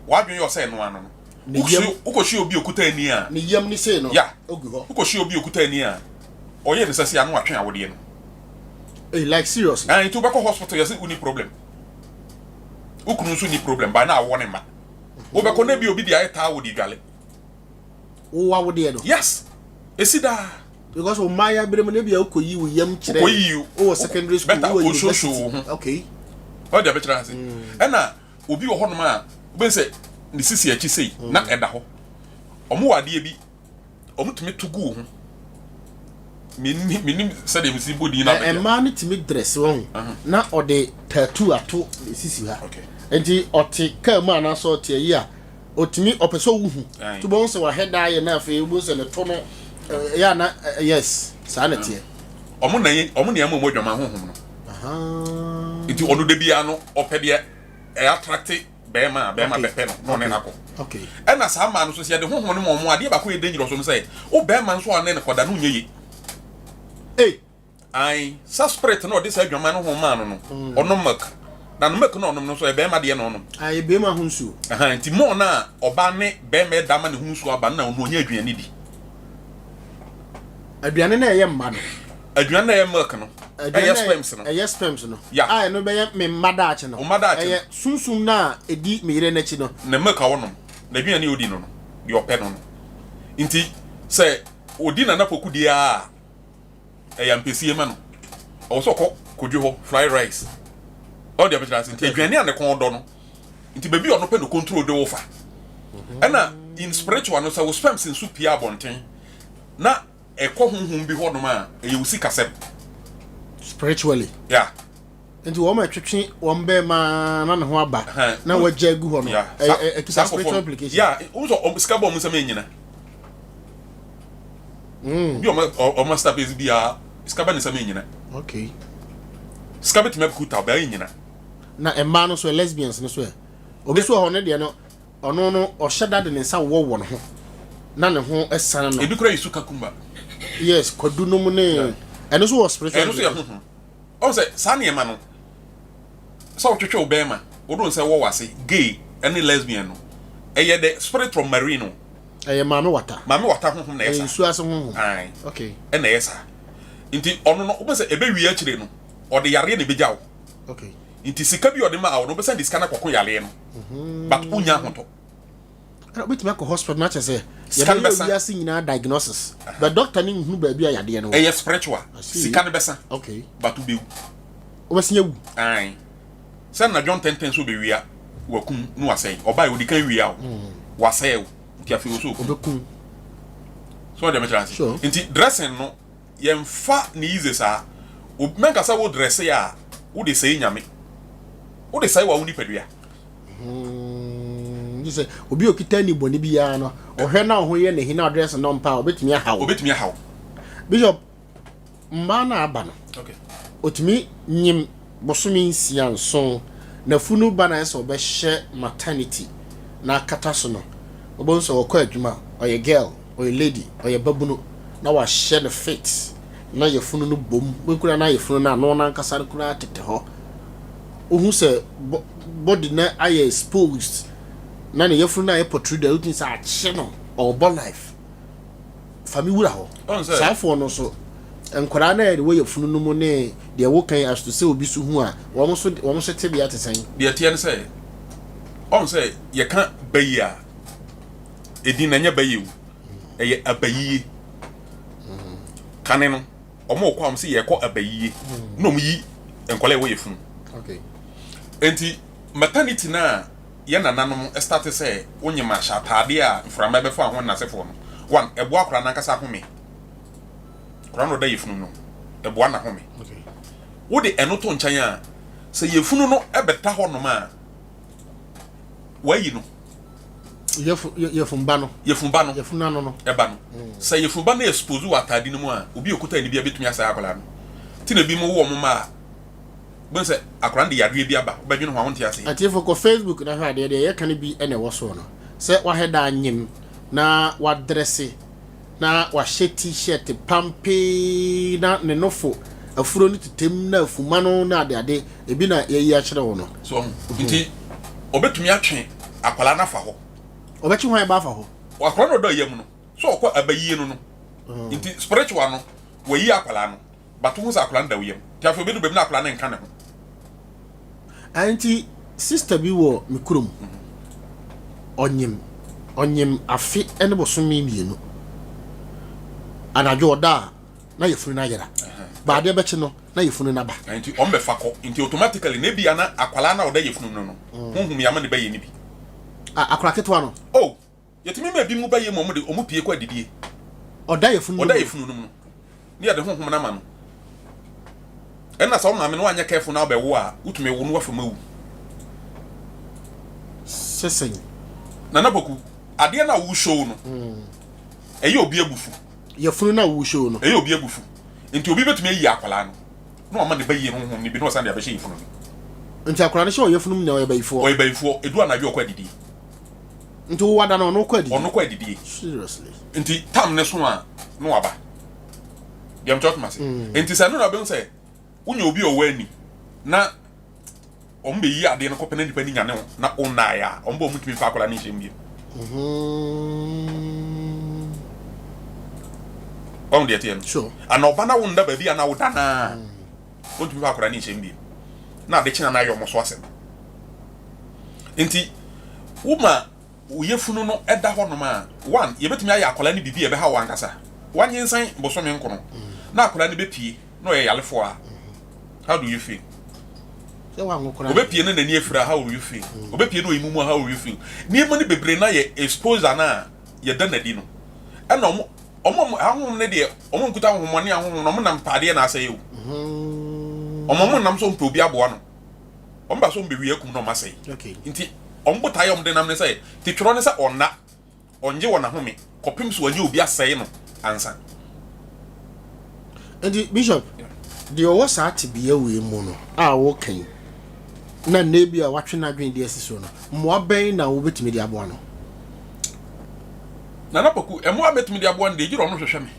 Wadwene yɛ ɔsɛ ɛno ano no. Ne yam. Wokɔhyia obi a okuta ani a. Ne yam ne sei no. Ya. Ogu hɔ. Wokɔhyia obi a okuta ani a ɔyɛ ne sɛ se ano atwe awodeɛ no. Ei, like seriously. Ah, nti wobɛkɔ hospital yɛsɛ wonni problem. Wo kunu nso ni problem ba na awoɔ ne mma. Wobɛkɔ na bi obi de ayɛ taa wɔ de dwale. Wo awodeɛ no. Yes. Esi daa. Because wo mmaayɛ abere mu na bi a wokɔyi wo yam kyerɛ. Wokɔyi wowɔ secondary school, better wowɔ kɔhyohyo university. wo ho. Okay. Ɔde abɛkyerɛ ase. Ɛna obi wɔ hɔnom a wobɛhu sɛ ne sisi akyi sei na ɛda hɔ. Ɔmo wɔ adeɛ bi ɔmo tumi to gu wo ho. Menim menim sɛdeɛ mesi bɔ din no abɛgya. Mmaa no tumi dress wɔn na ɔde tattoo ato ne sisi ha. Okay. Nti ɔte kaa mu anaasɛ ɔte ayi a ɔtumi ɔpɛ sɛ ɔwuhu. Aye. Nti wobɛhu sɛ wahɛ da ayɛ na afei wobɛhu sɛ ne to no ɛyɛ ana yes saa na teɛ. Ɔmo na yɛ ɔmo na ɛma ɔmo adwaman honhom no. Aha. Nti ɔno da biara no ɔpɛ deɛ ɛyɛ attract bɛrima a bɛrima Okay. bɛpɛ no na ɔne no akɔ. Okay. Ɛna saa mmaa no nso sɛ yɛde honhom no ma ɔmo adeɛ baako yɛ dangerous no sɛ wo bɛrima nso a ɔne no kɔda no nyɛ yie. Ei. Ae, sa spirit na ɔde saa adwaman no ho maa no no, ɔnom milk. Na no milk na ɔnom no nso ɛyɛ bɛrima deɛ na ɔnom. Ae, bɛrima ho nsuo. Aha, nti more na ɔbaa ne bɛrima ɛda ma ne ho nsuo aba no na ɔno ɔnya aduane di. Aduane na ɛyɛ mma no. Aduane na ɛyɛ milk no. Ɛyɛ sperms no. Ɛyɛ sperms no. Ya. A ɛno bɛyɛ me mma daakye no. Wo mma daakye no. Ɛyɛ sunsum no a ɛdi me yere n'akyi no. Ne milk a ɔnom, n'aduane a ɔdi no no, deɛ ɔpɛ no no. Nti sɛ ɔdi Nana Poku deɛ a, ɛyɛ ampesie ma no. Ɔwɔ sɛ ɔkɔ Kodwo hɔ fried rice. Ɔde abɛkyerɛ ase. Nti aduane a ne kɔn dɔ no. Nti baabi a ɔno pɛ no control de wo fa. Ɛna in spiritual no sɛ wo sperms nso pie abɔnten na ɛkɔ honhom bi hɔnom a ɛyɛ wo sikasɛm. Spiritually. Yeah. Nti wɔn a ɛtwetwe wɔn bɛrima na ne ho aba na wɔagya agu hɔ no ɛkita spiritual implication. Yeah, wo sɛ sika bɔ ɔmo nsɛm ɛnyina. Bi ɔmo ɔmo start base bi a sika bɛ ne nsɛm ɛnyina. Okay. Sika bɛtumi akuta ɔbɛ ɛnyina. Na mmaa no so ɛ lesbians no so ɛ obi so wɔ hɔ ne deɛ no ɔno no ɔhyɛ da de ne nsa wɔwɔ ne ho na ne ho ɛsan no. Ebi kura yi su kakumba. Yes, kwadu nom ne ɛno so wɔ spiritual. Ɛno so yɛ honhom. Ɔn sɛ saa nneɛma no sɛ wotwetwe wo bɛrima wode wo nsa wɔ w'ase gay ɛne lesbian no Ɛyɛ the spirit from marine o. Ɛyɛ maame wata. Maame wata honhom na ɛyɛ saa. Ɛyɛ nsuo ase honhom. Ae. Okay. Ɛna ɛyɛ saa. Nti ɔno no wobɛ sɛ ɛbɛwie akyire no ɔde yareɛ na ɛbɛgya wo. Okay. Nti sika bi ɔde ma wo no wobɛsan de sika no akɔko yareɛ no. But wonya ahotɔ. Ɛna wobɛtumi akɔ hospital na kyerɛ sɛ Sika no yɛbɛyɛ bɛsa. wiase nyinaa diagnosis. But doctor no nhunu baabi a yadeɛ no wɔ. Ɛyɛ spiritual. I see. Sika no bɛsa. Okay. But wobɛwu. Wobɛsan awu. Ae. Sɛ na John tɛntɛn sɛ ɔbɛwia wakum na wasɛe. Ɔbae ɔdi kan wia wo. Wasɛe wo. Nti afei ɔsɛ ɔkum. Ɔbɛkum. So ɔde mekyerɛ ase. Sure. Nti dressing no yɛmfa ne easy saa. Mɛnka sɛ wo dresse a wode sɛe Nyame. Wode sɛe wa wo nipadua. Nti sɛ obi a okita ni bɔne biara no, ɔhwɛ na ɔho yɛ n'ahi na ɔdress no mpa a, ɔbɛtumi ahaw. Ɔbɛtumi ahaw. Bishop, mmaa no a aba no, ɔtumi nyim bosome nsia nson, n'afunu ba na ayɛ sɛ ɔbɛhyɛ maternity na akata so no, wobɛhu sɛ ɔkɔ adwuma, ɔyɛ girl, ɔyɛ lady, ɔyɛ babunu, na wahyɛ no fit, na yafunu no bom, wei koraa na yafunu no ano no ankasa no koraa tete hɔ. Wohu sɛ body no ayɛ exposed, na ne yafunu no ayɛ protruded, wotumi sɛ akye no, ɔrebɔ life. Fa me wura hɔ. Saa foɔ no nso, nkwadaa no a yɛde wɔ yafunu no mu ne deɛ woka yi as to sɛ obi so hu a, wɔn nso wɔn nso tebea te sɛn? Deɛ ɛteɛ ne sɛ, ɔn sɛ yɛka bayi a, edin na ɛnyɛ bayi o, ɛyɛ abayie. Kane no, wɔn rekɔ a wɔn sɛ yɛrekɔ abayie, na wɔn yi nkwadaa a ɛwɔ yafunu. Okay. Enti maternity no a yɛn nananom starte sɛ wonyem ahyɛ ataadeɛ a mframa bɛfa ho nnasefoɔ no, one, ɛboa akwadaa no ankasa home. Akwadaa no ɔda yafunu no, ɛboa n'ahome. Wode ɛno to nkyɛn a, sɛ yafunu no bɛda hɔnom a, wayi no. Yafunu ba no. Yafunu ba no. Yafunu ano no. Ɛba no. Sɛ yafunu ba no expose wɔ ataade no mu a, obi a okuta ani biara betumi asɛe akwadaa no. Ti na ebinom wo wɔn mma a, wobɛhu sɛ akwadaa no de yareɛ bi aba, wobɛdwene ho a wonte aseɛ. Atiefo kɔ Facebook na hwɛ adeɛ, deɛ yɛka no bi na ɛwɔ soɔ no. Sɛ wahɛ da anyem na wadrɛse na wahyɛ t-shirt pampee na ne nofo afuro no tetem na afuma no na adeade, ebi na yɛayi akyerɛ wo no. So wahu? Nti ɔbɛtumi atwe akwadaa no afa hɔ. Ɔbɛtwe hwan ba afa hɔ? Akwadaa no ɔda yam no, sɛ ɔkɔ abayie no no. Nti spiritual no, wayi akwadaa no. But wohu sɛ akwadaa no da wo yam. Nti afei obedu baabi na akwadaa no nka ne ho. Ah nti sister bi wɔ me kurom. Ɔnyem ɔnyem afe ne bosome mmienu. Anadwo ɔda a na yafunu no ayera. Ba adeɛ bɛkye no na yafunu no aba. Nti wɔn bɛfa kɔ. Nti automatically na ebia na akwadaa no a ɔda yafunu no no honhom yi ama ne ba yɛ ne bi. Ah akwadaa ketewa no? Oh Yɛtumi ma ebinom ba yie ma wɔde wɔn pue kɔ adidie. Ɔda yafunu no mu. Ɔda yafunu no mu no, ne yɛde honhom no ama no. Ɛna sɛ wo maame no wanyɛ careful na wobɛwo a, wotumi wo no wafa mu awu. Sɛ sɛn? Nana Poku, adeɛ no a wo show no, ɛyɛ obi abufu. Yafunu no a wo show no. Ɛyɛ obi abufu. Nti obi bɛtumi ayi akwadaa no na wama ne ba yie honhom no bi na ɔsan de abɛhyɛ yafunu no. Nti akwadaa no hyɛ ɔyafunu mu nyinaa ɔyɛ bayifoɔ? Ɔyɛ bayifoɔ. Ɛdu anadwo ɔkɔ adidie. Nti wo wada no ɔno kɔ adidie. Ɔno kɔ adidie. Seriously. Nti tam ne so a na waba. Deɛ mkyɛ ɔtoma se. Nti sɛ ɛno na ɔbɛhu sɛ wonya obi a ɔwɔ ani na wɔn bɛyi adeɛ no kɔpɛ na nipa ni nyane ho na ɔnnaeɛ a wɔn bɛ wɔn ntumi nfa akwadaa no nhyɛ mu bio. Wɔn deɛ teɛ no. Sure. Ana ɔba na wo nda baabi a na woda naa. Wɔntumi fa akwadaa no nhyɛ mu bio. Na ade kyena na ayɛ wɔn so asɛm. Nti woma wo yafunu no da hɔnom a, one, yɛbɛtumi ayɛ akwadaa no biribi a ɛbɛha wo ankasa. Wanyensan bosome nkono na akwadaa no bɛpie na ɔyɛ yarefoɔ a, how do you feel? Ɔbɛpie na n'ani afira, how will you feel? Ɔbɛpie na ɔyɛ mumu a, how will you feel? Nneɛma no bebree na yɛ exposure no a yɛda no adi no. Ɛna ɔmo ɔmo ahonhom no deɛ ɔmo nkuta ahonhommɔne ahonhom no, ɔmo nam ntaadeɛ na asɛe o. Ɔmo ɔmo nam so mpɛ obi aboa no. Wɔn ba so wɔn bɛwie akum na wɔn asɛe. Nti wɔn botaeɛ a wɔn de nam ne sɛ, te twerɛ ne sɛ ɔnna, ɔngye wɔn ahome kɔpem so wɔnyɛ obi asɛe no ansa. Nti Bishop, deɛ ɔwɔ saa tebea wei mu no a woka yi, na nnɛ bi a watwe n'adwene de asi so no, mmoa bɛn na wobɛtumi de aboa no? Nana Poku, mmoa a mɛtumi de aboa no deɛ, gyerɛ ɔno hwehwɛ me.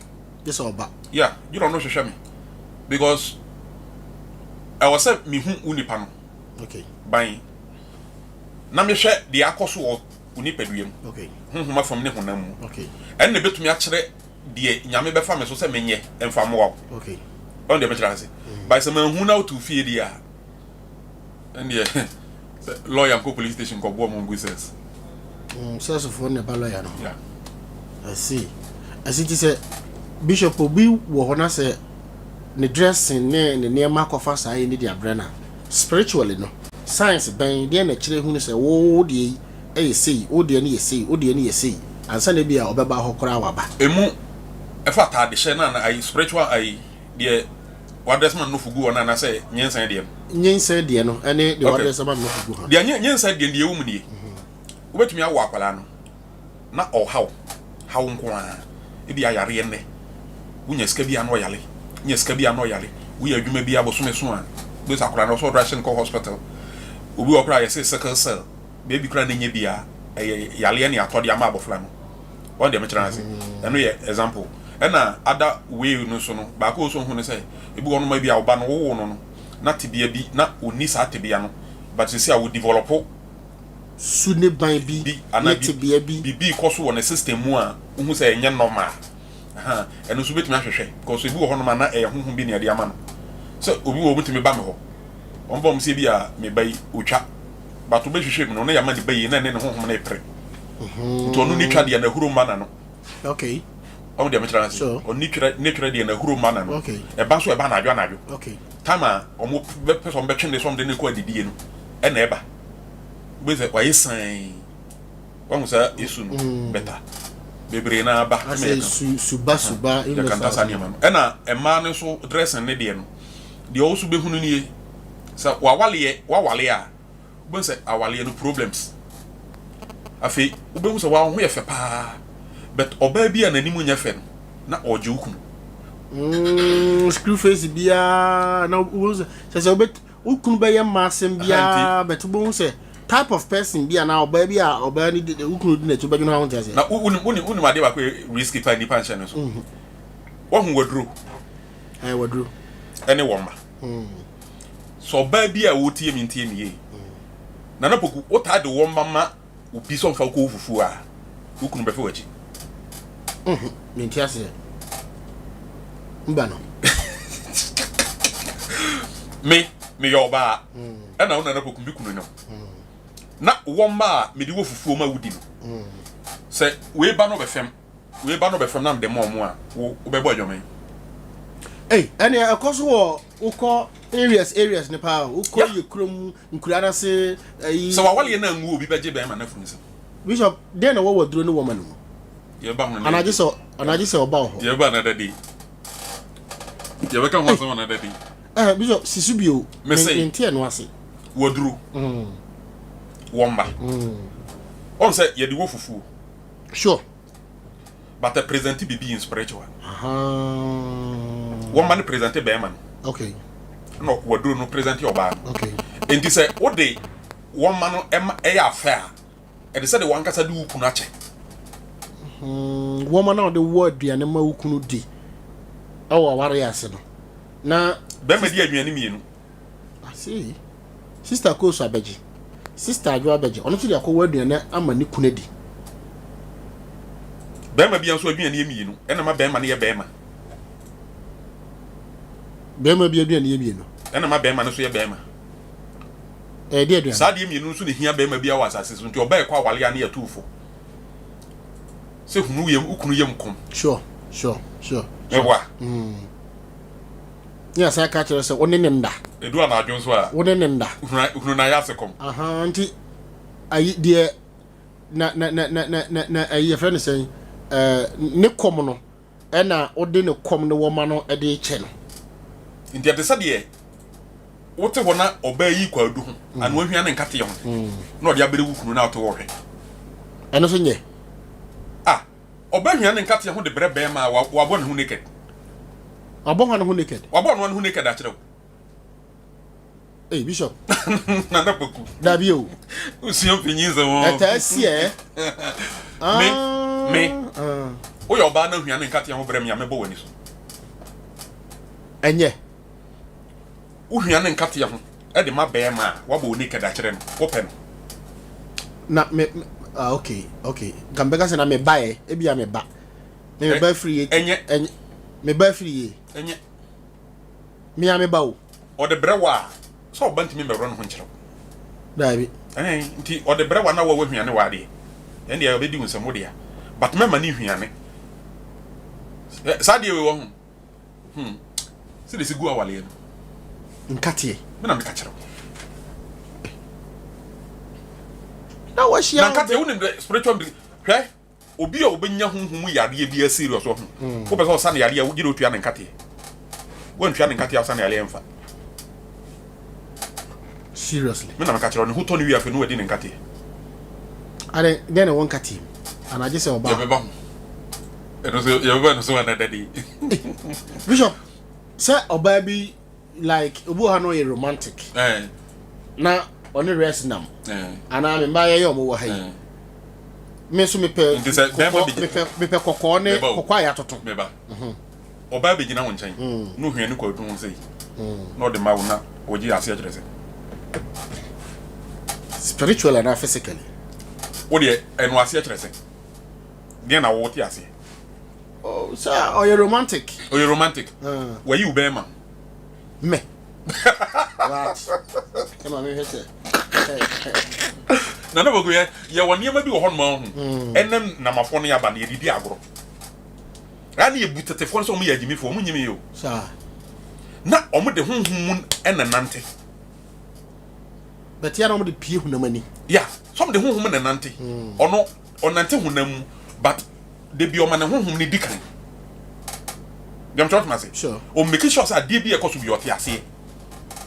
Gye sɛ ɔba. Yeah, gyerɛ ɔno hwehwɛ me. Because ɛwɔ sɛ mehu wo nipa no. Okay. Ban. Na mehwɛ deɛ akɔ so wɔ. wo nipadua mu, honhom afam ne honam mu. Ɛno na ɛbɛtumi akyerɛ deɛ Nyame bɛfa me so sɛ menyɛ mfa mmoa wo. Ɔn deɛ mekyerɛ ase. Mm. By sɛ manhu na wotu fie deɛ a, ɛndeɛ sɛ lawyer nkɔ police station kɔboɔ mo ngu cells. Mm, cells foɔ na ɛba lawyer no. Yeah. I see. Ɛsi ti sɛ bishop obi wɔ hɔ na sɛ ne dressing ne ne nneɛma akɔfa saa yɛ ne de abrɛ no a, spiritually no, science bɛn deɛ na ɛkyerɛ hunu sɛ wo deɛ yi ɛyɛ sei, wo deɛ no yɛ sei, wo deɛ no yɛ sei, ansa na ebia ɔbɛba hɔ koraa waba. Emu ɛfa ataadehyɛ no anaa ayi spiritual ayi deɛ wadress ma nofo gu hɔ no anaasɛ nyinsɛn deɛ no? Nyinsɛn deɛ no ɛne deɛ wadress ma nofo gu hɔ no. Deɛ nyinsɛn deɛ deɛ ɛwɔ mu nie, wobɛtumi awo akwadaa no na ɔhaw haw nko ara, ebi ayareɛ nnɛ, wonya sika bi a na ɔyare, wonya sika bi a na ɔyare, woyɛ adwuma bi a bosome so a, wobɛsɛ akwadaa no ɔsɛ ɔdɔ ahyɛ no kɔ hospital, obi wɔ koraa yɛse sickle cell, baabi koraa na ɛnyɛ bi a ɛyɛ yareɛ ne atɔ de ama abɔfra no. Wɔn deɛ mekyerɛ ase. Ɛno yɛ example. Ɛna ada way no so no, baako nso hu no sɛ ebi wɔ no ma bi a ɔba no wowo no no na tebea bi na ɔnni saa tebea no, but sisi a wɔ develop su ne ban bi ne tebea bi. Biribi rekɔ so wɔ ne system mu a wohu sɛ ɛnyɛ normal. Aha, ɛno nso wobɛtumi ahwehwɛ because ebi wɔ hɔnom a na ɛyɛ honhom bi na ɛde ama no. Sɛ obi wɔ hɔ obɛtumi ba me hɔ, wɔn ba wɔn sɛ ebi a me ba yi otwa, but wobɛhwehwɛ mu no na yɛama ne ba yi na ɛne ne honhom no repere. Nti ɔno ne twa deɛ na ahuro mma n'ano. Okay. Ɔmo deɛ mekyerɛ ase. Ɔno ne twerɛ ne twerɛ deɛ na ahuro mma n'ano. Okay. Ɛba nso ɛba anadwo anadwo. Okay. Time a ɔmo bɛpɛ sɛ ɔmo bɛtwe ne sɛ ɔmo de ne kɔ adidie no ɛna ɛba. Wobɛhu sɛ wayɛ sann. Wahu saa esu no mm. bɛta. Bebree na aba. Asɛ su suba suba. Yɛkanta saa nneɛma no. Ɛna mmaa no nso dressing ne deɛ no. Deɛ ɔwo so bɛhunu nie. Sɛ wawaleɛ wawale a wobɛhu sɛ awaleɛ no problems. Afei wobɛhu sɛ wawo ho yɛ fɛ paa. But ɔbaa bi a n'anim nyɛ fɛ no na ɔgye wo kunu. Mm, screw face biara na wobɛhu sɛ sɛ wobɛt Wo kunu bɛyɛ mma asɛm biara but wobɛhu sɛ type of person bi anaa ɔbaa bi a ɔbaa no di wo kunu di n'akyi wobɛdwene ho a wonte aseɛ. Na wonim wonim wonim adeɛ baako yɛ risky paa nnipa nhyɛ no so. Mhm. Wahu waduro. Ɛɛ waduro. Ɛne wɔn mma. Mm. Sɛ ɔbaa bi a wotie mi ntie mi yie. Mm. Nana Poku wotaa de wɔn mma ma obi sɛ ɔmfa wokɔwɔ fufuo a, wo kunu bɛfa w'akyi. Mhm, mente aseɛ. Mba no. Me, meyɛ ɔbaa. Mm. Ɛna wo nana poku me kunu no. Mm. Na wɔ mma a mede wɔ fufuo ma wodi no. Mm. Sɛ wei ba no bɛfɛm, wei ba no bɛfɛm na mede ma ɔmo a, wo wobɛbɔ adwaman. Ei, ɛne ɛkɔ so wɔ wokɔ areas areas ne paa wokɔ yɛ kurom Nkura no ase ayi. Sɛ w'awaleɛ no anwu obi bɛgye bɛɛma no afiri nsam. Bishop, dɛn na ɛwɔ waduro ne wɔma no mu? Yɛba ho Anaa gye sɛ anaa gye sɛ ɔba wɔ hɔ. Yɛba another day. Yɛbɛka ho asɛm another day. Eh, Bishop, si so bio. Mese. Mente ɛno ase. Waduro. Mm. Wɔma. Mm. Wɔn sɛ yɛde wɔ fufuo. Sure. But a present bibi in spiritual. Wɔn ma no present bɛrima no. Okay. Na waduro no present ɔbaa no. Okay. Nti sɛ wode wɔn ma no ɛma ɛyɛ afɛ a, ɛde sɛ de wɔn ankasa de wo kunu akyɛ. Hmm, wɔn ma na ɔde wɔ aduane ma wo kunu di ɛwɔ aware ase no. Na bɛrima di aduane mmienu. I see. Sister Kosu abɛgye. Sister Adwo abɛgye. Ɔno nso de akɔwɔ aduane ama ne kunu adi. Bɛrima bi nso aduane yɛ mmienu. Ɛna ma bɛrima no yɛ bɛrima. Bɛrima bi aduane yɛ mmienu. Ɛna ma bɛrima no nso yɛ bɛrima. Ɛyɛ de aduane. Saa adeɛ mmienu nso na ehia bɛrima bi wɔ asase so nti ɔbaa ɛkɔ awale a ne yɛ tuufo. Sɛ hunu yam ukunu yam kɔm. Sure, sure, sure. Mɛboa. Mm. Ne asan ka kyerɛ sɛ wo ne ne nda. Edu anadwo nso a. Wo ne ne nda. Hunu na yɛ ase kɔm. Aha nti ayi deɛ na na na na na na ayi yɛfrɛ no sɛn ɛɛ ne kɔm no ɛna wode ne kɔm ne wɔma no ɛde kyɛ no. Nti ɛte sɛ deɛ wote hɔ na ɔbaa yi kwaadu ho mm. ano ahwia ne nkateɛ ho mm. na ɔde abere wo kunu na ɔte hɔ hwɛ. Ɛno so nyɛ. Ah Ɔbɛ hwia ne nkateɛ ho de brɛ bɛɛma a wabɔ ne ho naked. Wabɔ hwan ho naked? Wabɔ ɔno ho naked akyerɛ wo. Hey, Bishop. Nana Poku. Dabi o. Usua mpanyin sɛ wɔn. Ɛtaa si ɛ. Me, me. Ah. Woyɛ ɔbaa na hwia ne nkateɛ ho brɛ me a mɛbɔ w'ani so. Ɛnyɛ. Wohwia ne nkateɛ ho de ma bɛɛma a wabɔ wo naked akyerɛ no, wopɛ no. Na me, Ah, okay, okay. Nka mebɛka sɛ na meba ɛ, ebia meba. Me meba afiri yie. Ɛnyɛ. Ɛnyɛ. Meba afiri yie. Ɛnyɛ. Me a meba o. Ɔde brɛ wo a, sɛ ɔba ntumi mmɛworɔ ne ho nkyerɛ wo. Daabi. Ɛn, nti ɔde brɛ wo a na wo a woahwiane w'adeɛ. Ɛn deɛ ɔbɛdi wo nsam, wo dea. But mɛma ne hwiane. Saa adeɛ wei wɔ ho. Hmm. Sɛdeɛ ɛsi gu awaleɛ no. Nkateɛ. Me na meka kyerɛ wo. Na wahyia. Na nkateɛ wonim dɛ spiritual hwɛ obi a obɛnya honhom mu yareɛ bi serious wɔ ho. Hmm. Wopɛ sɛ ɔsa ne yareɛ a wogye dɛ otua ne nkateɛ. Woantua ne nkateɛ a ɔsa ne yareɛ mfa. Seriously. Me na meka kyerɛ wo ne ho tɔ ne wie afei no wadi ne nkateɛ. Adɛn dɛn na ɛwɔ nkateɛ mu? Anagye sɛ ɔbaa. Yɛbɛba ho. Ɛno so yɛbɛba no so another day. Bishop, sɛ ɔbaa bi like obi wɔ ha na ɔyɛ romantic. Eh. Na ɔne rest nam. Eh. Anaa me mmaa yɛyɛ ɔmo wɔ ha yi. Eh. Me nso mepɛ kɔkɔɔ mepɛ mepɛ kɔkɔɔ ne kɔkɔɔ a yɛatoto. Meba. Mhm. Ɔbaa bɛgyina wo nkyɛn mm. na ohia ne kɔ adu ho sei mm. na ɔde ma wo na ɔgye aseɛ kyerɛ sɛ spiritual anaa physically. Wo deɛ ɛno aseɛ kyerɛ sɛ. Deɛ na wo te aseɛ. Oh, sɛ ɔyɛ romantic. Ɔyɛ romantic. Uh. Wayi wo bɛrima. Mɛ. What? Ɛma mi hwɛ sɛ. Nana Boku yɛ yɛ wɔ nneɛma bi wɔ hɔ nom ahu. Hmm. Ɛnam namafoɔ no yaba no yɛde di agorɔ. Ɛna yɛ bu tetefoɔ no sɛ wɔn yɛ agyimifoɔ wɔn nyimi yɛ o. Saa. Na wɔn de honhom mu ɛna nante. Bɛte ya na wɔn de pie hunam ani. Ya, sɛ wɔn de honhom na nante. Hmm. Ɔno ɔnante honam mu but dabi ɔma ne honhom no di kan. Deɛ mekyerɛ ɔtoma ase. Sure. O make sure sɛ adeɛ bi a ɛkɔ so bi ɔte aseɛ.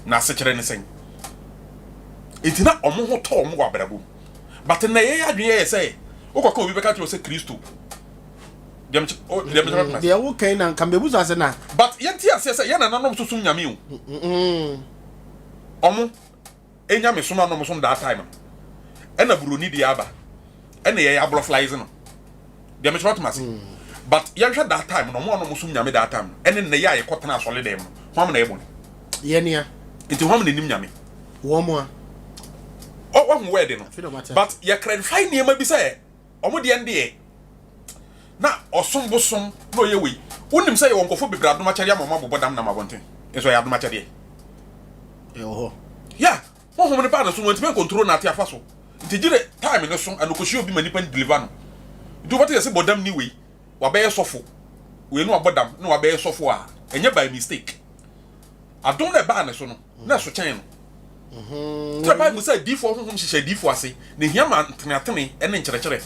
Na asekyerɛ ne sɛn. Nti na ɔmo ho tɔ ɔmo wɔ abrabɔ mu. But na yɛyɛ adwene yɛ sɛ wokɔka obi bɛka kyerɛ wo sɛ Kristo. Deɛ mekyerɛ deɛ mekyerɛ ɔtoma ase. Deɛ wokan na nka mbebusa sɛ na. But yɛnte aseɛ sɛ yɛn nananom nso som Nyame o. Ɔmo. Nyamesom a na ɔmo som that time no ɛna buroni deɛ aba ɛna yɛyɛ aborɔflize no deɛ mekyerɛ ɔtem ase mm. but yɛnhwɛ that time no ɔmo a na ɔmo som nyame that time no ɛne nnɛ yɛ a yɛkɔ tena asɔre dɛm no hwam na ɛbɔ no yɛnea nti hwam na nim nyame wɔn a ɔho wɛɛde no but yɛ clarify nneɛma bi sɛ Ɔmo deɛ no deɛ na ɔsom bosom na ɔyɛ wei. Wonim sɛ yɛwɔ nkorɔfoɔ bebree adom akyɛdeɛ ama ɔmo abobɔ dam nam abɔnten nso ɛyɛ adom akyɛdeɛ. Ɛwɔ hɔ. Yeah, honhom no baa ne so no wantumi ancontrol nate afa so. Nti gye de time no so ɛna ɔkɔhyia obi ma nipa no deliver no. Nti wobɛte yɛse bɔ dam ni wei, wabɛyɛ sɔfo. Wei no wabɔ dam na wabɛyɛ sɔfo a, ɛnyɛ by mistake. Adom no a ɛbaa ne so no, na ɛso kyɛn no. Kyerɛ Bible sɛ adiyifoɔ honhom hyehyɛ adiyifoɔ ase, na ehia ma nteneatene ne nkyerɛkyerɛ.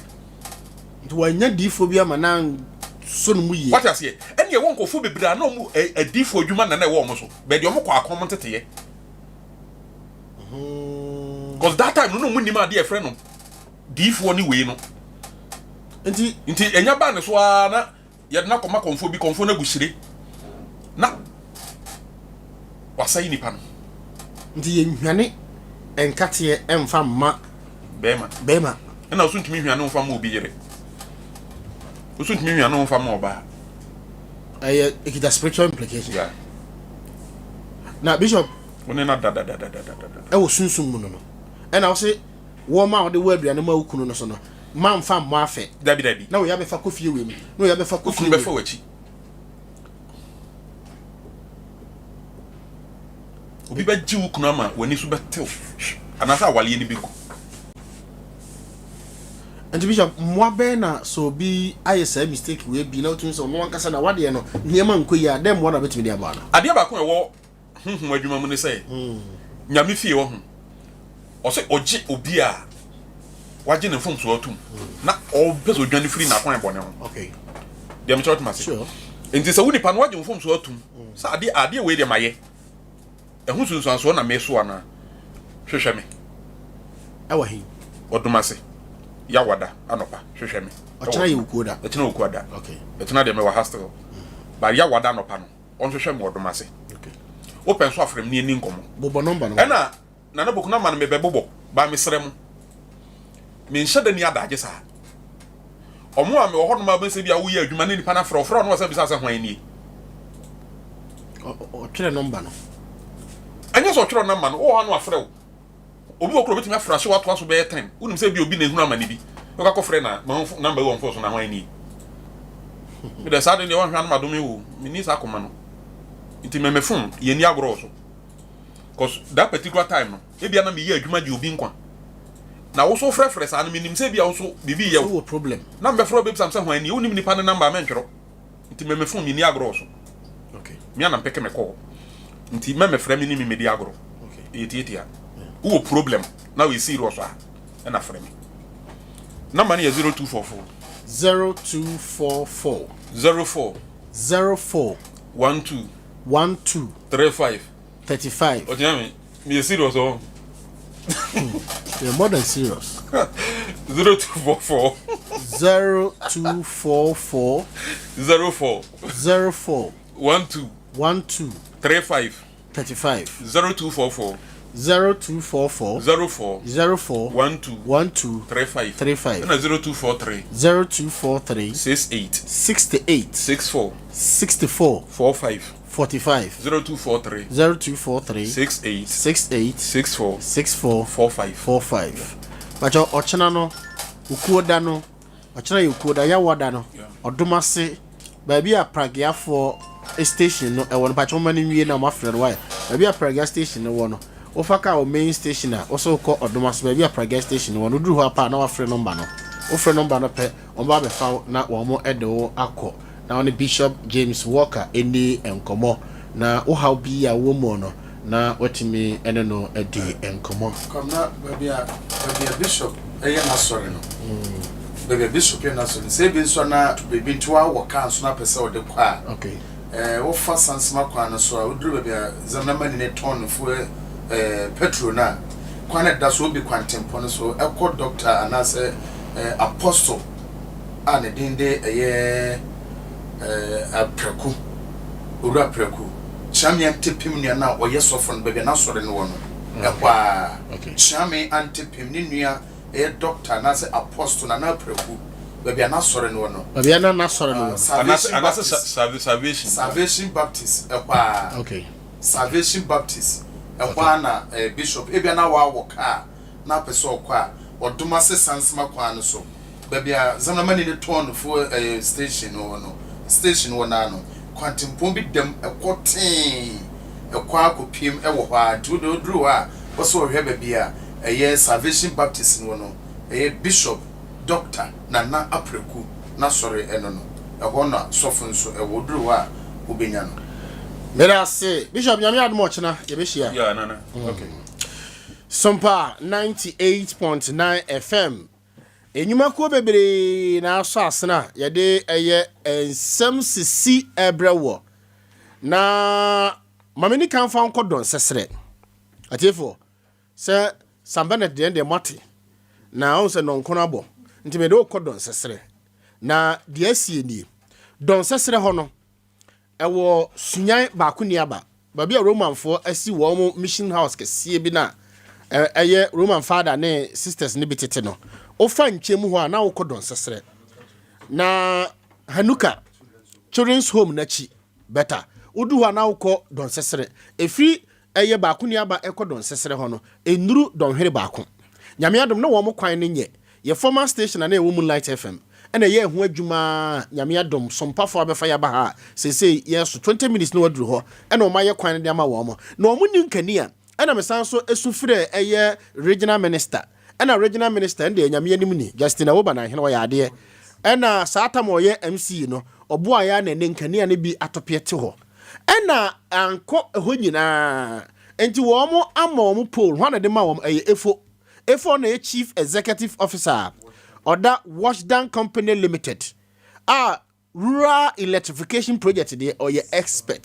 Nti wɔannya diyifoɔ bi ama no ansɔ no mu yie. Wate aseɛ? Ɛnna ɛwɔ nkurɔfoɔ bebree a na wɔn adiyifoɔ adwuma na na ɛwɔ wɔn so, baabi a wɔkɔ akɔm nteteeɛ. Because that time no na wɔn nim adeɛ a yɛfrɛ no diyifoɔ ne wei no. Nti nti ɛnya baa ne so ara na Yɛde no akɔma kɔmfoɔ bi, kɔmfoɔ no agu hyire na wasɛe nipa no. Nti yɛnhwane nkateɛ mfa mma bɛrima. Bɛrima. Ɛna woso ntumi hwane mfa ma obi yere. Woso ntumi hwane mfa ma ɔbaa. Ɛyɛ ekita spiritual implication. Yeah. Na bishop. Wo ne na da da da da da da da. Ɛwɔ sunsum mu no no. Ɛna wose wɔn a wɔde wɔ aduane ma wo kunu no so no. Mamfa mmɔ afɛ. Dabi, dabi. Na wei abɛfa kɔ fie wei mu. Na wei abɛfa kɔ fie wei mu. Wo kunu bɛfa w'akyi. Obi bɛgye wo kunu ama w'ani so bɛtew anaasɛ awaleɛ no bɛgu. Nti Bishop, mmoa bɛn na sɛ obi ayɛ saa mistake wei bi na wotumi sɛ ɔno ankasa na wadeɛ no nneɛma nkɔ yie a, dɛn mmoa na wobɛtumi de aboa no? Adeɛ baako a ɛwɔ honhom adwuma mu ne sɛ Nyame fie wɔ ho. Ɔsɛ ɔgye obi a wagye ne mfomsoɔ atum na ɔpɛ sɛ ɔdwane firi n'akwan bɔne ho. Deɛ mekyerɛ wotem ase. Nti sɛ wo nipa no wagye mfomsoɔ atum sɛ adeɛ adeɛ wei deɛ mayɛ ɛho sunsuansoɔ na mesoa no a hwehwɛ me. Ɛwɔ he? Ɔdom ase. Yawada anɔpa hwehwɛ me. Ɔkyena yɛ okuo da. Ɛkyena okuo da. Ɛkyena deɛ mewɔ hostel. But yawada anɔpa no ɔnhwehwɛ me ɔdom ase. Wopɛ nso afrɛ me ne yɛnni nkɔmmɔ. Bobɔ nɔmba no. Ɛna Nana Poku nɔmba no mebɛbobɔ ba mesrɛ mo. Menhyɛ da ni adagye saa. Ɔmo a mewɔ hɔnom a wobɛsɛ bi a woyɛ adwuma ne nipa no afrɛ ɔfrɛ ɔno ɔsɛ bisa sɛ hwan nie. Ɔtwerɛ nɔmba no. Ɛnyɛ sɛ ɔtwerɛ nɔmba no, wowɔ hɔ no afrɛ wo. Obi wɔ koro obetumi afrɛ ahyew atoa so bɛyɛ ten. Wonim sɛ bi obi na ehunu amane bi. Wokɔ akɔfrɛ na mahu number yi wɔ mfo so na hwan nie? Me deɛ saa de deɛ wɔnhwɛ ano madome wo. Menni saa koma no. Nti me me phone yɛnni agorɔ wɔ so. Cause that particular time no, ebia na meyɛ adwuma gye obi nkwa. Na wo so wofrɛfrɛ saa no menim sɛ ebia wo so biribi yɛ wo. Wowɔ problem. Na mebɛfrɛ wo bɛbisa me sɛ hwan nie? Wonim nipa no number a mɛntwerɛ. Nti me me phone menni agorɔ wɔ so. Okay. Me a na mpeke me call. Nti mɛ mefrɛ me ne me medi agorɔ. Okay. Ɛyɛ tiatia. Wowɔ problem na woyɛ serious a ɛna frɛ me. Number no yɛ 0244. 0244. 04. 04. 12. 12. 35. 35. Ɔkyena me meyɛ serious ɔ. You're more than serious. 0244. 0244. 04. 04. 12. 12. 35. 35. 0244. 0244. 04. 04. 12. 12. 35. 35. Ɛna 0243. 0243. 68. 68. 64. 64. 45. 45. 0243. 0243. 68. 68. 64. 64. 45. 45. Bàtchɛ ɔkyena no, okuo da no, ɔkyena yɛ okuo da, yawa da no, ɔdom ase, baabi a prageafoɔ station no ɛwɔ no, bàtchɛ wɔn no nwie na wɔn afrɛ no wayɛ. Baabi a pragea station no wɔ no, wofa kaa wɔ main station a, wosɛ wokɔ ɔdom ase, baabi a pragea station no wɔ no, woduru hɔ apa a na wafrɛ nɔmba no. Wofrɛ nɔmba no pɛ, wɔn ba abɛfa wo na wɔn de wo akɔ. na wo ne Bishop James Walker nni nkɔmmɔ, na wo haw bi a wowɔ mu no, na woatumi ne no adi nkɔmmɔ. Kwabena, baabi a baabi a Bishop yɛ n'asɔre no, baabi a Bishop yɛ n'asɔre no, sɛ ebi nso a na baabi nti wawɔ kaa nso na apɛ sɛ ɔde kɔ a, Okay. ɛɛ wofa Sansema kwan no so a, woduru baabi a Zamnamani no tɔn no fuel ɛɛ petrol no a, kwan a ɛda so, obi kwantempɔn no so, ɛkɔ Doctor anaasɛ ɛɛ Apostle a ne din de ɛyɛ Apraku, Owura Apraku, Kyeame Antepem nua no a ɔyɛ sɔfo no, baabi a n'asɔre no wɔ no, ɛhɔ ara. Kyeame Antepem ne nua ɛyɛ Dɔkta anaasɛ Apostle Nana Apraku, baabi a n'asɔre no wɔ no. Baabi a na n'asɔre no wɔ no. Salvation Baptist. Salvation. Salvation Baptist, ɛhɔ ara. Okay. Salvation Baptist, ɛhɔ ara na Bishop, ebia na wawɔ kaa na apɛ sɛ ɔkɔ a, Ɔdomase Sansema kwan no so, baabi a Zanamani no tɔn no fuel ɛɛ station no wɔ no, station wɔ no ara no, kwantempɔn bi da mu, ɛkɔ tee, ɛkɔ ara kɔpiem wɔ hɔ ara. Nti wo deɛ woduru hɔ a, wɔ sɛ wɔhwɛ baabi a ɛyɛ Salvation Baptist no wɔ no, ɛyɛ Bishop Doctor Nana Apreku n'asɔre ɛno no, ɛhɔ na sɔfo nso wɔ, woduru hɔ a wobɛnya no. Meda ase Bishop, Nyame adom ɔkyena yɛbɛhyia. Yeah, Nana. Okay. Sompa 98.9 FM. Nnwumakuo bebree na asɔ asene a yɛde ɛyɛ nsɛm sisi ɛbrɛ wɔ. Na ma me nika mfa nkɔ dɔnsɛsrɛ. Atiefoɔ, sɛ Sam Bennett deɛ deɛ moate, na ɔhu sɛ nɔnkono abɔ, nti mede wokɔ dɔnsɛsrɛ. Na deɛ asie nie, dɔnsɛsrɛ hɔ no, Ɛwɔ Sunyani baako nni aba, baabi a Romanfoɔ asi wɔn mission house kɛseɛ bi no a ɛyɛ Roman father ne sisters no bi tete no. Wofa nkyɛn mu hɔ a na wokɔ Dɔnsɛserɛ. Na Hanuka Children's Home no akyi bɛta. Wodu hɔ a na wokɔ Dɔnsɛserɛ. Ɛfiri Ɛyɛ baako ni aba ɛkɔ dɔnsɛsrɛ hɔ no ɛnnuru dɔnhwere baako. Nyame adom na wɔn kwan no nyɛ. Yɛ former station a na ɛwɔ Moonlight FM ɛna ɛyɛɛ ho adwuma ara Nyame adom sompafoɔ abɛfa yɛ aba ha a seesei yɛso 20 minutes na waduru hɔ ɛna wɔn ayɛ kwan no de ama wɔn na wɔn nni nkanea ɛna mesan nso su frɛɛ ɛyɛ regional minister ɛna regional minister ɛndeɛ Nyame anim ni Justin Awoba Nanhene ɔyɛ adeɛ ɛna saa tam a ɔyɛ MC no ɔboaeɛ ara na ɛnɛ nkanea no bi atopeɛ te hɔ Ɛna ankɔ ɛhɔ nyinaa. Nti wɔn ama wɔn pole, hwan na de ma wɔn? Ɛyɛ Efo. Efo na ɛyɛ Chief Executive Officer a ɔda Washdan Company Limited a Rural Electrification Project deɛ ɔyɛ expert.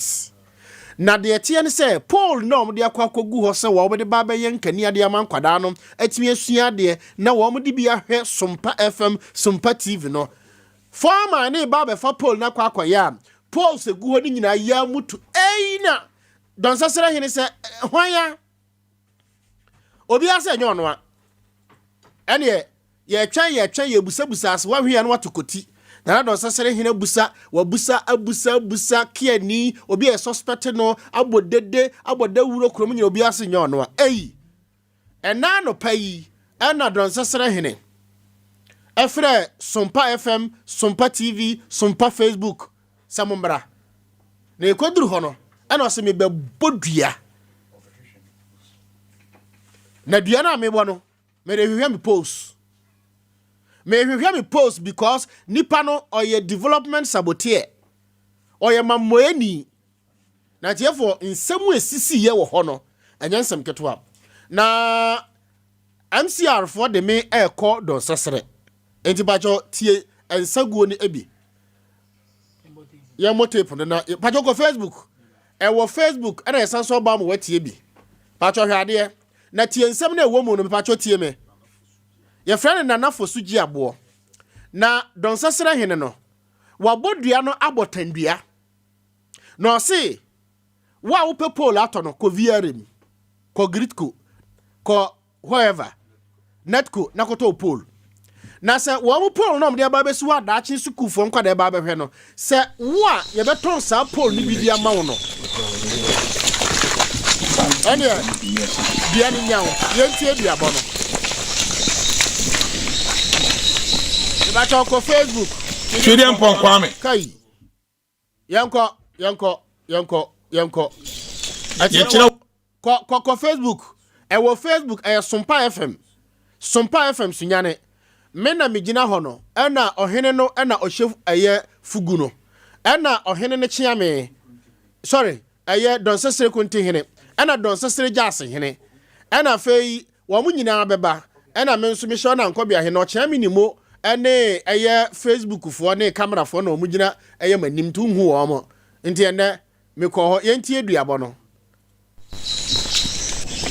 Na deɛ ɛteɛ ne sɛ pole na wɔde akɔ akɔgu hɔ sɛ wɔde ba abɛyɛ nkanea de ama nkwadaa no atumi asua adeɛ na wɔde bi ahwɛ Sompa FM, Sompa TV no. Foreman no reba abɛfa pole no akɔ akɔyɛ a, poles egu hɔ no nyinaa yaa mu tu. Ei na Dɔnsɛsrɛ hene sɛ hwan a? Obiara sɛ ɛnyɛ ɔno a. Ɛneɛ yɛtwɛn yɛtwɛn yɛbusabusa ase wahwe ya no wato koti. Nana Dɔnsɛsrɛ hene abusa wabusa abusa abusa kiani obi a yɛsuspect no abɔ dede abɔ dawuro kurom nyina obiara sɛ nyɛ ɔno a. Ei! Ɛnnɛ anɔpa yi na Dɔnsɛsrɛ hene Ɛfrɛ Sompa FM, Sompa TV, Sompa Facebook sɛ mommra. Na yɛkɔduru hɔ no, ɛna ɔse mebɛbɔ dua. Na dua no a mebɔ no, merehwehwɛ me post. Mehwehwɛ me post because nipa no ɔyɛ development saboteur. Ɔyɛ mammɔeni. Na atiefoɔ, nsɛm a ɛsisiiɛ wɔ hɔ no, ɛnyɛ nsɛm ketewa. Na MCR foɔ de me ɛrekɔ Dɔnsɛserɛ. Enti pakyɛ tie nsaguo no bi. Yɛmmɔ tape no na pakyɛ kɔ Facebook. Ɛwɔ Facebook ɛna yɛsan so aba ma watie bi. Pakyɛ hwɛ adeɛ. Na tie nsɛm no ɛwɔ mu no, pakyɛ tie me. Yɛfrɛ no Nana Fosu Gyeaboɔ. Na Dɔnsɛserɛ hene no, wabɔ dua no abɔ tandua. Na ɔse, wo a wopɛ pole atɔ no, kɔ VRM, kɔ Gritco, kɔ wherever, Netco na kɔtɔ wo pole. Na sɛ wɔn pole no a wɔde aba abɛsi hɔ a daakye sukuufoɔ nkwadaa ba abɛhwɛ no, sɛ wo a yɛbɛtɔn saa pole no bi de ama wo no, ɛneɛ dua no nya wo. Yɛntie duabɔ no. Mebakyɛ kɔ Facebook. Twedeɛ Mpɔn Kwame. Kai. Yɛnkɔ, yɛnkɔ, yɛnkɔ, yɛnkɔ. Yɛkyerɛ kɔ kɔ kɔ Facebook. Ɛwɔ Facebook, ɛyɛ Sompa FM. Sompa FM Sunyane. Me na megyina hɔ no, ɛna ɔhene no ɛna ɔhyɛ ɛyɛ fugu no. Ɛna ɔhene no kyea me. Sorry, ɛyɛ Dɔnsesere Kontihene, ɛna Dɔnsesere Gyase hene. Ɛna afei Wɔn nyinaa bɛba, ɛna me nso mehyɛ ɔna nkɔbea he, na ɔkyea me nimo ne ɛyɛ Facebook foɔ ne camera foɔ na wɔn gyina ɛyɛ m'anim nti wonhu wɔn. Nti ɛnnɛ mekɔɔ hɔ, yɛntie duabɔ no.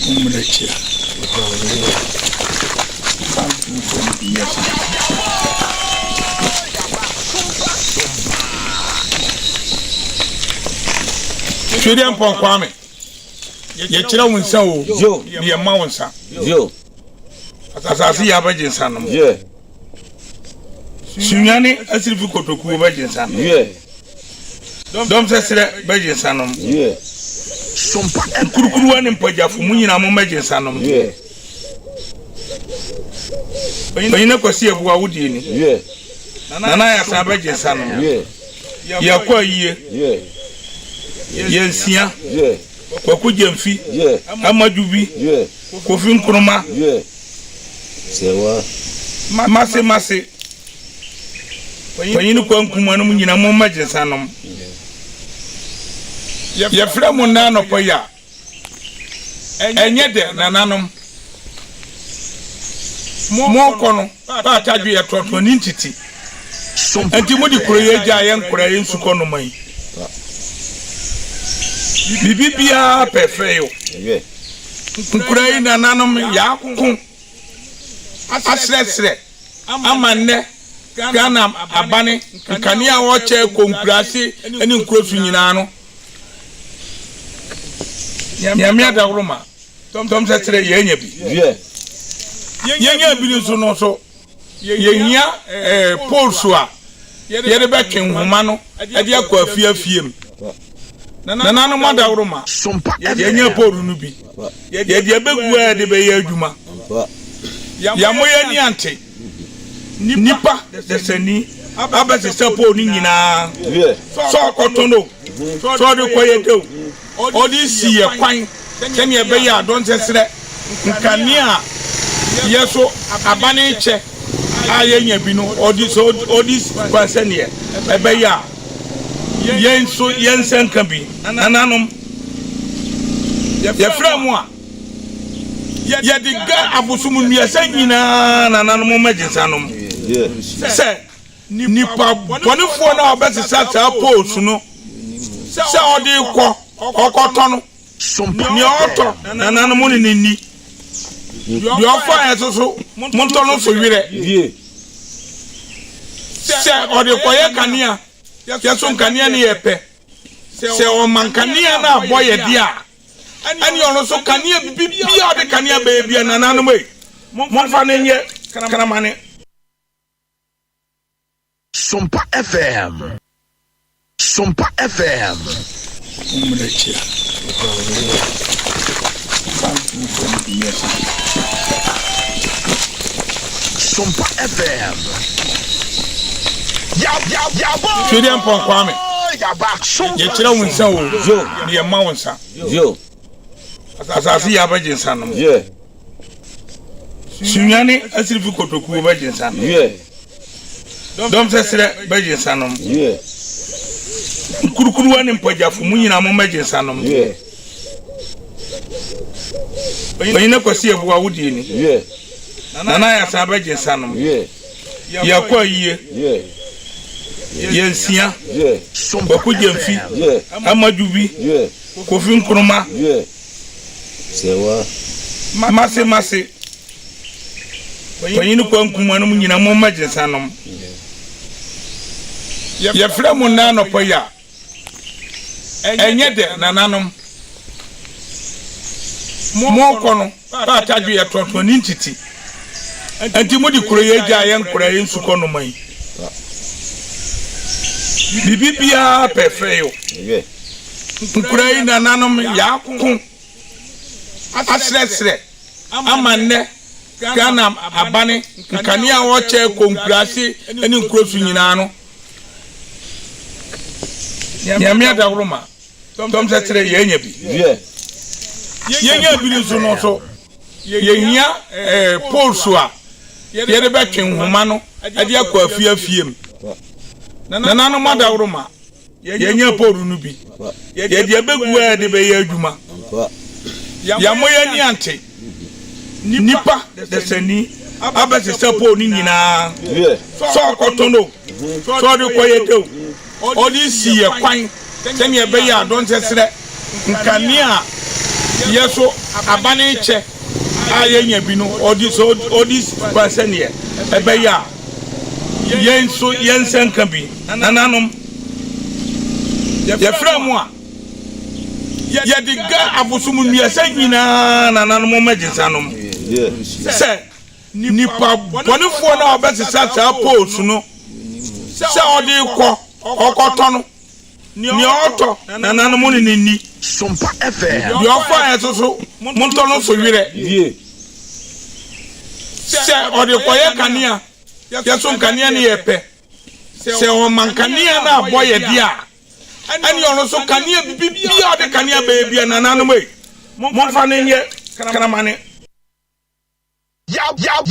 Wo mmerɛ kyea. Twedeɛ Mpɔn Kwame. Yɛkyerɛ wo nsa o, na yɛma wo nsa. Asase yɛ abɛgye nsa nom. Sunyani asirifi kotokuo bɛgye nsa nom. Dɔm sɛserɛ bɛgye nsa nom. Nkurukuruwa ne mpagyafo mo nyinaa mo mmɛgye nsa nom. Ɔnyina Kwasi Abua wo deɛ ni. Nana Ayasa bɛgye nsa nom. Yɛkɔ ayie. Yɛnsia. Kwaku Gyamfi. Amadu Bi. Kofi Nkrumah. Mase Mase. Panyin Kwankuma nom nyina mo mmɛgye nsa nom. Yɛfrɛ mo nnɛ anɔpa yi a. Ɛnyɛ dɛ nananom. Morekɔ no, paata dwe yɛ toatoa ne ntiti. Enti mode kuro yi agyaa yɛn nkora yɛn nsukɔ noma yi. Biribi biara pɛfɛe o. Nkora yi nananom yɛako asrɛsrɛ ama nnɛ Ghana abane nkanea a wɔkyɛ kɔ nkuraase ne nkuro so nyinaa no. Nyame adaworoma tɔm sɛ kyerɛ yɛanya bi. Yɛnya bi nso no nso yɛhia eh, poles a yɛde bɛtwe nhoma no de akɔ afie afie mu. Nananom adaworoma yɛnya pole no bi yɛde abɛgu a yɛde bɛyɛ adwuma. Yɛammɔ yɛn ani ante. Nnipa dasani abɛsesa pole no nyinaa sɛ ɔkɔtɔn o, sɛ ɔde kɔyɛ dɛ o, ɔde si yɛ kwan sɛnea ɛbɛyɛ a dɔnsɛsrɛ nkanea a yɛ so abane kyɛ a yɛnya bi no, ɔde sɛ ɔde si kwan sɛnea ɛbɛyɛ a yɛn nso yɛn nsa nka bi. Nananom, yɛfrɛ mo a. Yɛde ga abosom nnuasa nyinaa nananom mmɛgyensa nom sɛ nipa bɔnefoɔ no a ɔbɛsesa saa poles no sɛ ɔde kɔ ɔkɔtɔ no, nea ɔtɔ nananom ne no nni, deɛ ɔfaeɛ nso so montɔ no so werɛ sɛ ɔde kɔyɛ kanea, yɛ so nkanea no yɛ pɛ, sɛ ɔma nkanea no abɔ yɛ deɛ a. Ɛne ɔno nso kanea bibi bia ɔde kanea bɛyɛ bia nananom ei momfa no nyɛ kramane. Sompa FM Sompa FM. Sompa FM. Twedeɛ Mpɔn Kwame, yɛkyerɛ wo nsa o, na yɛma wo nsa. Asase yɛ abɛgye nsa nom. Sunyani asirifi kotokuo bɛgye nsa nom. Dɔm sɛserɛ bɛgye nsa nom. Nkurukuruwa ne mpagyafo mo nyinaa mo mmɛgye nsa nom. Ɔhene Kwasi Abua wo deɛ ni. Nana Ayasa bɛgye nsa nom. Yɛkɔ ayie. Yɛnsia. Kwaku Gyamfi. Amadwo bi. Kofi Nkrumah. Mase mase. Panyin Kwa Nkrumah nom nyina mo mmɛgye nsa nom. Yɛfrɛ mo nnɛ anɔpa yi a. Ɛnyɛ dɛ nananom. Morekɔ no, paata dwe yɛ toatoa ne ntiti. Enti mode kuro yi agyaa yɛn nkoraa yi nsukɔ noma yi. Biribi biara pɛfɛe o. Nkoraa yi nananom yɛako asrɛsrɛ ama nnɛ Ghana abane nkanea a wɔkyɛ kɔ nkuraase ne nkuro so nyinaa no. Nyame adaworoma dɔm sɛ kyerɛ yɛanya bi. Yɛnya bi nso no nso yɛhia eh, poles a yɛde bɛtwe nhoma no de akɔ afie afie mu. Nananom adaworoma Yɛanya pole no bi. Yɛde abɛgu a yɛde bɛyɛ adwuma. Yɛammɔ yɛn ani ante. Nnipa dasani abɛsesa pole no nyinaa. Sɛ ɔkɔtɔn o, sɛ ɔde kɔyɛ dɛ o, ɔde si yɛ kwan sɛnea ɛbɛyɛ a dɔnsɛserɛ nkanea a yɛ so abane kyɛ a yɛnya bi no, ɔde si kwan sɛnea ɛbɛyɛ a yɛn nso yɛn nsa nka bi. Nananom, yɛfrɛ mo a, yɛde ga abosom nnuasa nyinaa nananom mmɛgyesa nom sɛ nipa bɔnefoɔ no a ɔbɛsesa saa poles no sɛ ɔde kɔ ɔkɔtɔ no, nea ɔtɔ nananom ne no nni, deɛ ɔfaeɛ nso so montɔ no so werɛ sɛ ɔde kɔyɛ kanea, yɛso nkanea no yɛ pɛ. Sɛ ɔma nkanea no abɔ yɛ deɛ a, ɛne ɔno nso kanea bibi a ɔde kanea bɛyɛ bia nananom ei, momfa no nyɛ kramane. Yabɔ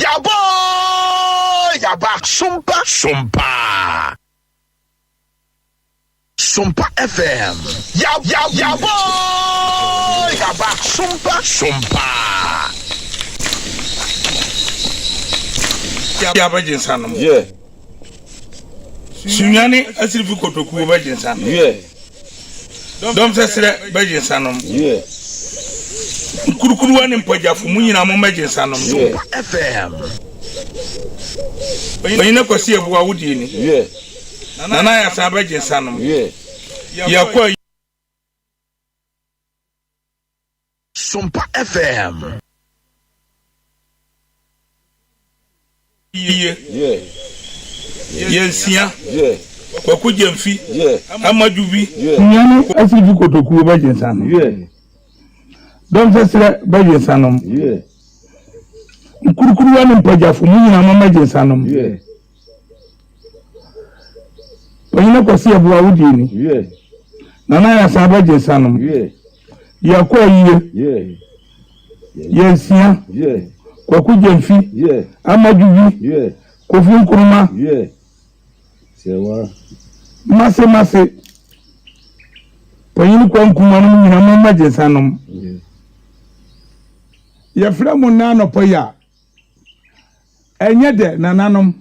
yaba sompa sompa sompa FM yabɔ yaba sompa sompa. Yabɛgye nsa nom. Sunyani asirifi kotokuo bɛgye nsa nom. Dɔm sɛserɛ bɛgye nsa nom. Nkurukuruwa ne mpagyafo mo nyinaa mo mmɛgye nsa nom. Ɔhene Kwasi Abua wo deɛ ni. Nana Ayasa bɛgye nsa nom. Yɛkɔ ayi. Sompa FM. Yie. Yɛnsia. Kwaku Gyamfi. Amadu bi. Nnuane asirifi kotokuo bɛgye nsa nom. Dɔm sɛserɛ bɛgye nsa nom. Nkurukuruwa ne mpagyafo mo nyinaa mo mmɛgye nsa nom. Ɔhene Kwasi Abua wo deɛ ni. Nana Ayasa bɛgye nsa nom. Yɛkɔ ayie. Yɛnsia. Kwaku Gyamfi. Amadu bi. Kofi Nkrumah. Mase mase. Panyin Kwa Nkrumah nom nyina mo mmɛgye nsa nom. Yɛfrɛ mo nnɛ anɔpa yi a. Ɛnyɛ dɛ nananom.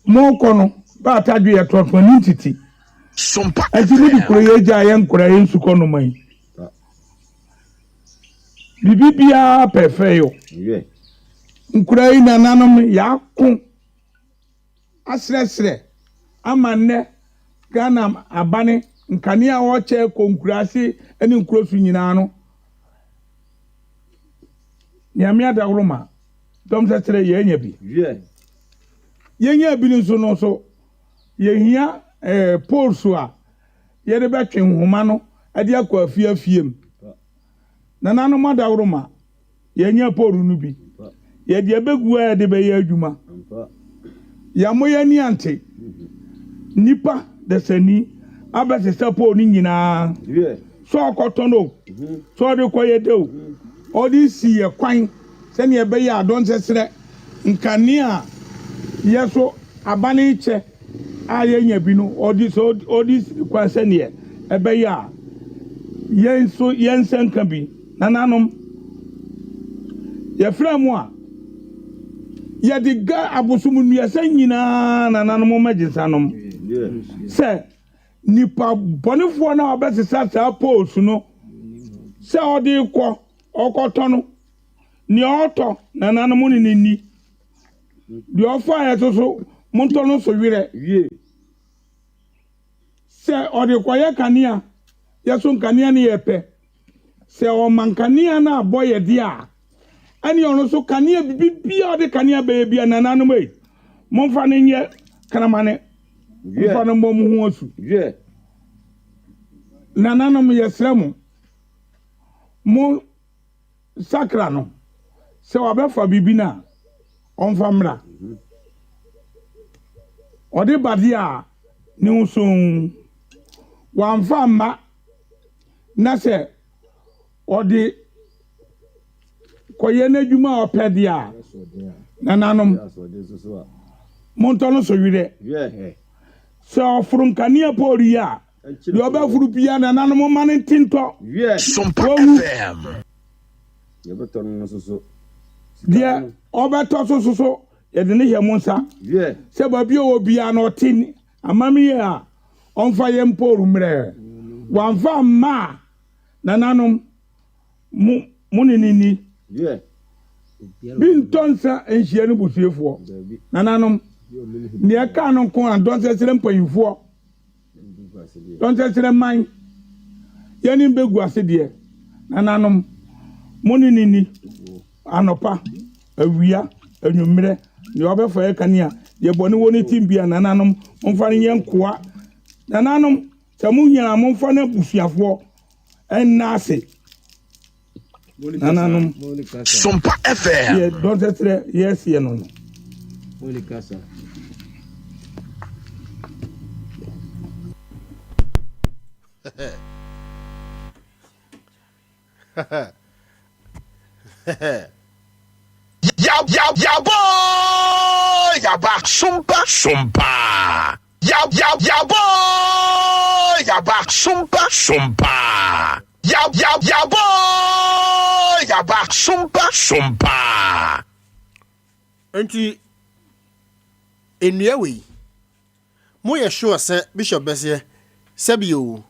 Morekɔ no, baata dwe yɛ toatoa ne ntiti. Ɛnti mode kuro yi agyaa yɛn nkora yɛn nsukɔ noma yi. Biribi biara pɛfɛe o. Nkora yi nananom yɛako asrɛsrɛ ama nnɛ Ghana abane nkanea a wɔkyɛ kɔ nkuraase ne nkuro so nyinaa no. Nyame adaworoma dɔm sɛkyerɛ yɛanya bi. Yɛnya bi nso no nso yɛhia eh, poles a yɛde bɛtwe nhoma no de akɔ afie afie mu. Nananom adaworoma yɛanya pole no bi. Yɛde abɛgu a yɛde bɛyɛ adwuma. Yɛammɔ yɛn ani ante. Nnipa dasani abɛsesa pole no nyinaa. Sɛ ɔkɔtɔn o, sɛ ɔde kɔyɛ dɛ o, ɔde si yɛ kwan sɛnea ɛbɛyɛ a dɔnsɛsrɛ nkanea a yɛ so aban rekyɛ a yɛnya bi no, ɔde sɛ ɔde si kwan sɛnea ɛbɛyɛ a yɛn nso yɛn nsa nka bi. Nananom, yɛfrɛ mo a, yɛde ga abosom nnuasa nyinaa nananom mmɛgyensanom sɛ nipa bɔnefoɔ no a ɔbɛsesa saa poles no sɛ ɔde kɔ ɔkɔtɔ no, nea ɔtɔ nananom ne ne nni, deɛ ɔfa yɛ so so montɔ no so werɛ. Sɛ ɔde kɔyɛ kanea, yɛ so nkanea no yɛ pɛ. Sɛ ɔma nkanea no abɔ yɛ deɛ a, ɛne ɔno nso kanea bibi biara ɔde kanea bɛyɛ bia nananom ei, momfa no nyɛ kramane, momfa no mmɔ mo ho asu. Nananom yɛsrɛ mo, mo sakra no, sɛ wabɛfa biribi no a, ɔmfa mmra. Ɔde ba deɛ a, ne ho soo. Wamfa amma na sɛ ɔde kɔyɛ n'adwuma a ɔpɛ deɛ a, nananom, montɔ no so werɛ. Sɛ ɔforo nkanea poolu yi a, deɛ ɔbɛforo biara, nananom, momma no nte ntɔ. Wawu. Deɛ ɔbɛtɔ so soso, yɛde no hyɛ mo nsa. Sɛ baabi a ɔwɔ biara na ɔte amammerɛ a, ɔmfa yɛn poolu mmerɛ. Wamfa amma a, nananom, mo, mo ne no nni. Bi ntɔ nsa nhyia ne busuafoɔ. Nananom, deɛ ɛka no nko a, dɔnsɛsrɛ mpanyinfoɔ, dɔnsɛsrɛ man, yɛne mbɛgu ase deɛ, nananom, mo ne no nni. Anɔpa, awia, anwummerɛ, deɛ ɔbɛfa yɛ kanea, deɛ bɔne wɔ ne tim bia, nananom, momfa no nyɛ nkoa. Nananom, sɛ mo nyinaa momfa no abusuafoɔ nna ase. Nananom, Sompa FM. Yɛ dɔnsɛsrɛ yɛseɛ no no. Yaboo yaba sompa sompa yab yab yaboo yaba sompa sompa yab yab yaboo yaba sompa sompa. Nti nnua wei mo yɛ sure sɛ bishop bɛseɛ sɛbi oo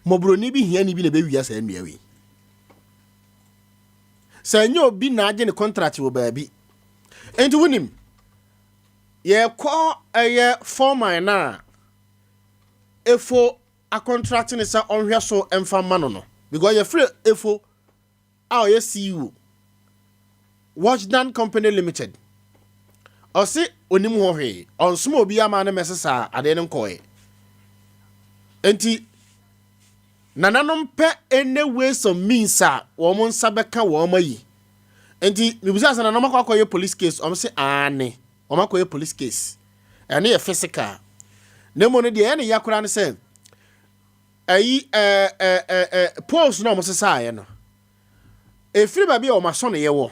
mmɔborɔni bi hiani bi na ɛbɛwia saa nnua wei? Sɛ ɛnyɛ obi na agye ne contract wɔ baabi. Nti wonim yɛkɔ ɛyɛ foreman no a efo akɔntrate ne sɛ ɔnhwɛ so mfa mma no no because yɛfrɛ efo a ɔyɛ CEO, Watchdan Company Limited. Ɔse onim ho hwee, ɔnsoma obiara maa no mmɛsesaa adeɛ no nkɔɔɛ. Enti nananom pɛ any ways of means a wɔn nsa bɛka wɔn ayi. Enti mebisa sɛ nananom akɔ akɔyɛ police case, wɔn se aane, wɔn akɔyɛ police case. Ɛno yɛ physical. Na mmom no deɛ ɛyɛ ne ya koraa ne sɛ, Ayi ɛɛ ɛɛ ɛɛ poles na wɔn sesaeɛ no, ɛfiri baabi a wɔn asɔneeɛ wɔ.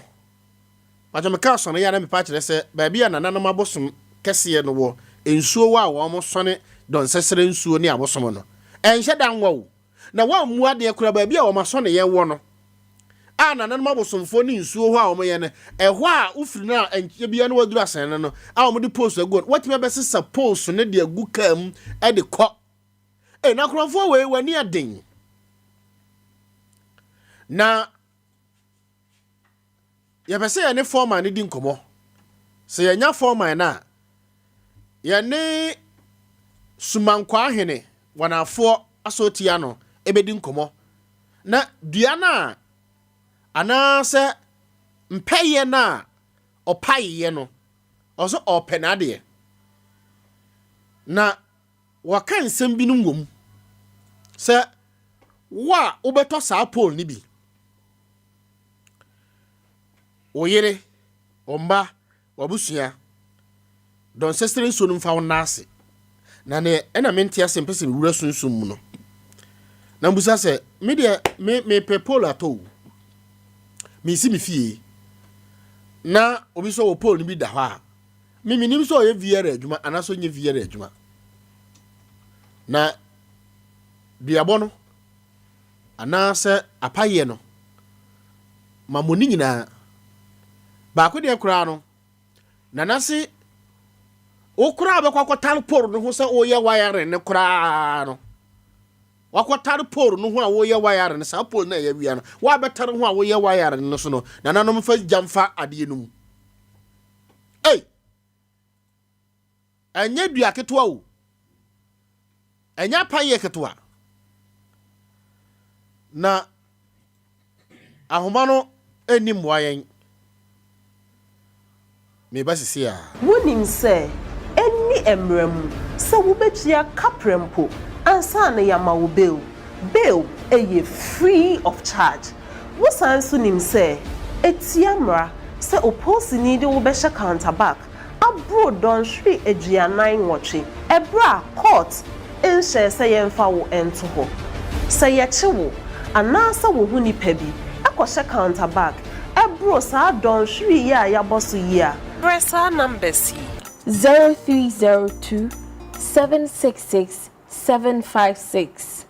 Pakyɛ meka asɔneeɛ a na mepa akyerɛ sɛ baabi a nananom abosom kɛseɛ no wɔ, nsuo wɔ a wɔn sɔne dɔnsɛsrɛ nsuo ne abosom no. Ɛnhyɛ da nwa o. Na wɔammu adeɛ koraa baabi a wɔn asɔneeɛ wɔ no, a nananom abosomfoɔ ne nsuo hɔ a wɔyɛ no, ɛhɔ a wofiri no a ɛnkyɛ biara na wɔaduru asɛn no a wɔde poles agu hɔ no, wɔatumi abɛsesa poles no de agu kaa mu de kɔ. Ei, na nkurɔfoɔ wei w'ani ɛden. Na yɛpɛ sɛ yɛne foreman no di nkɔmmɔ. Sɛ yɛnya foreman no a, yɛne Sumankwaa hene Wanafoɔ asɔɔtia no ɛbɛdi nkɔmmɔ. Na dua no a anaasɛ mpɛyɛ no a ɔpaeɛ no, ɔsɛ ɔpɛ n'adeɛ. Na Wɔaka nsɛm binom wɔ mu sɛ wo a wobɛtɔ saa pole no bi, wo yere, Wo mma, w'abusua, dɔnsɛsrɛ nsuo no mfa wo nna ase. Na neɛ ɛna mente ase mpɛ sɛ mewura sunsum mu no. Na mbusa sɛ, me deɛ me mepɛ pole atɔ o. Mesi me fie. Na obi sɛ wɔ pole no bi da hɔ a, me menim sɛ ɔyɛ VR adwuma anaasɛ ɔnyɛ VR adwuma. Na duabɔ no anaasɛ apayɛ no ma mo ne nyinaa. Baako deɛ koraa no, Nana se wo koraa bɛkɔ akɔtare pole no ho sɛ woyɛ wiring no koraa no, wakɔtare pole no ho a woyɛ wiring no, saa pole no a ɛyɛ wia no, woabɛtare ho a woyɛ wiring no so no, nananom fa gya mfa adeɛ no mu. Ei! Ɛnyɛ dua ketewa o. Ɛnyɛ apayɛ ketewa. Na ahoma no nni mmoa yɛn. Meba sisi a. Wunim sɛ enni mmara mu sɛ wubetua kaprɛ mpo ansa na yɛama wo bail. Bail yɛ free of charge. Wosan nso nim sɛ etia mmara sɛ opolisini de wo bɛhyɛ counter back aboro dɔnhwere 48 ɛberɛ a court nhyɛɛ sɛ yɛmfa wo nto hɔ. Sɛ yɛkye wo anaasɛ wo ho nipa bi kɔhyɛ counter back ɛboro saa dɔnhwere yi a yɛabɔ so yi a, Frɛ saa numbers yi. 0302 766 756.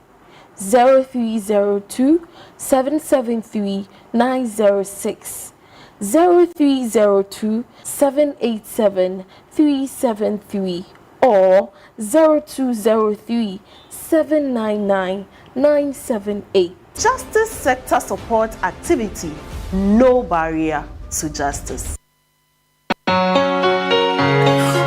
0302 773 906. 0302 787 373 or 0203 799 978. Justice sector support activity No barrier to justice.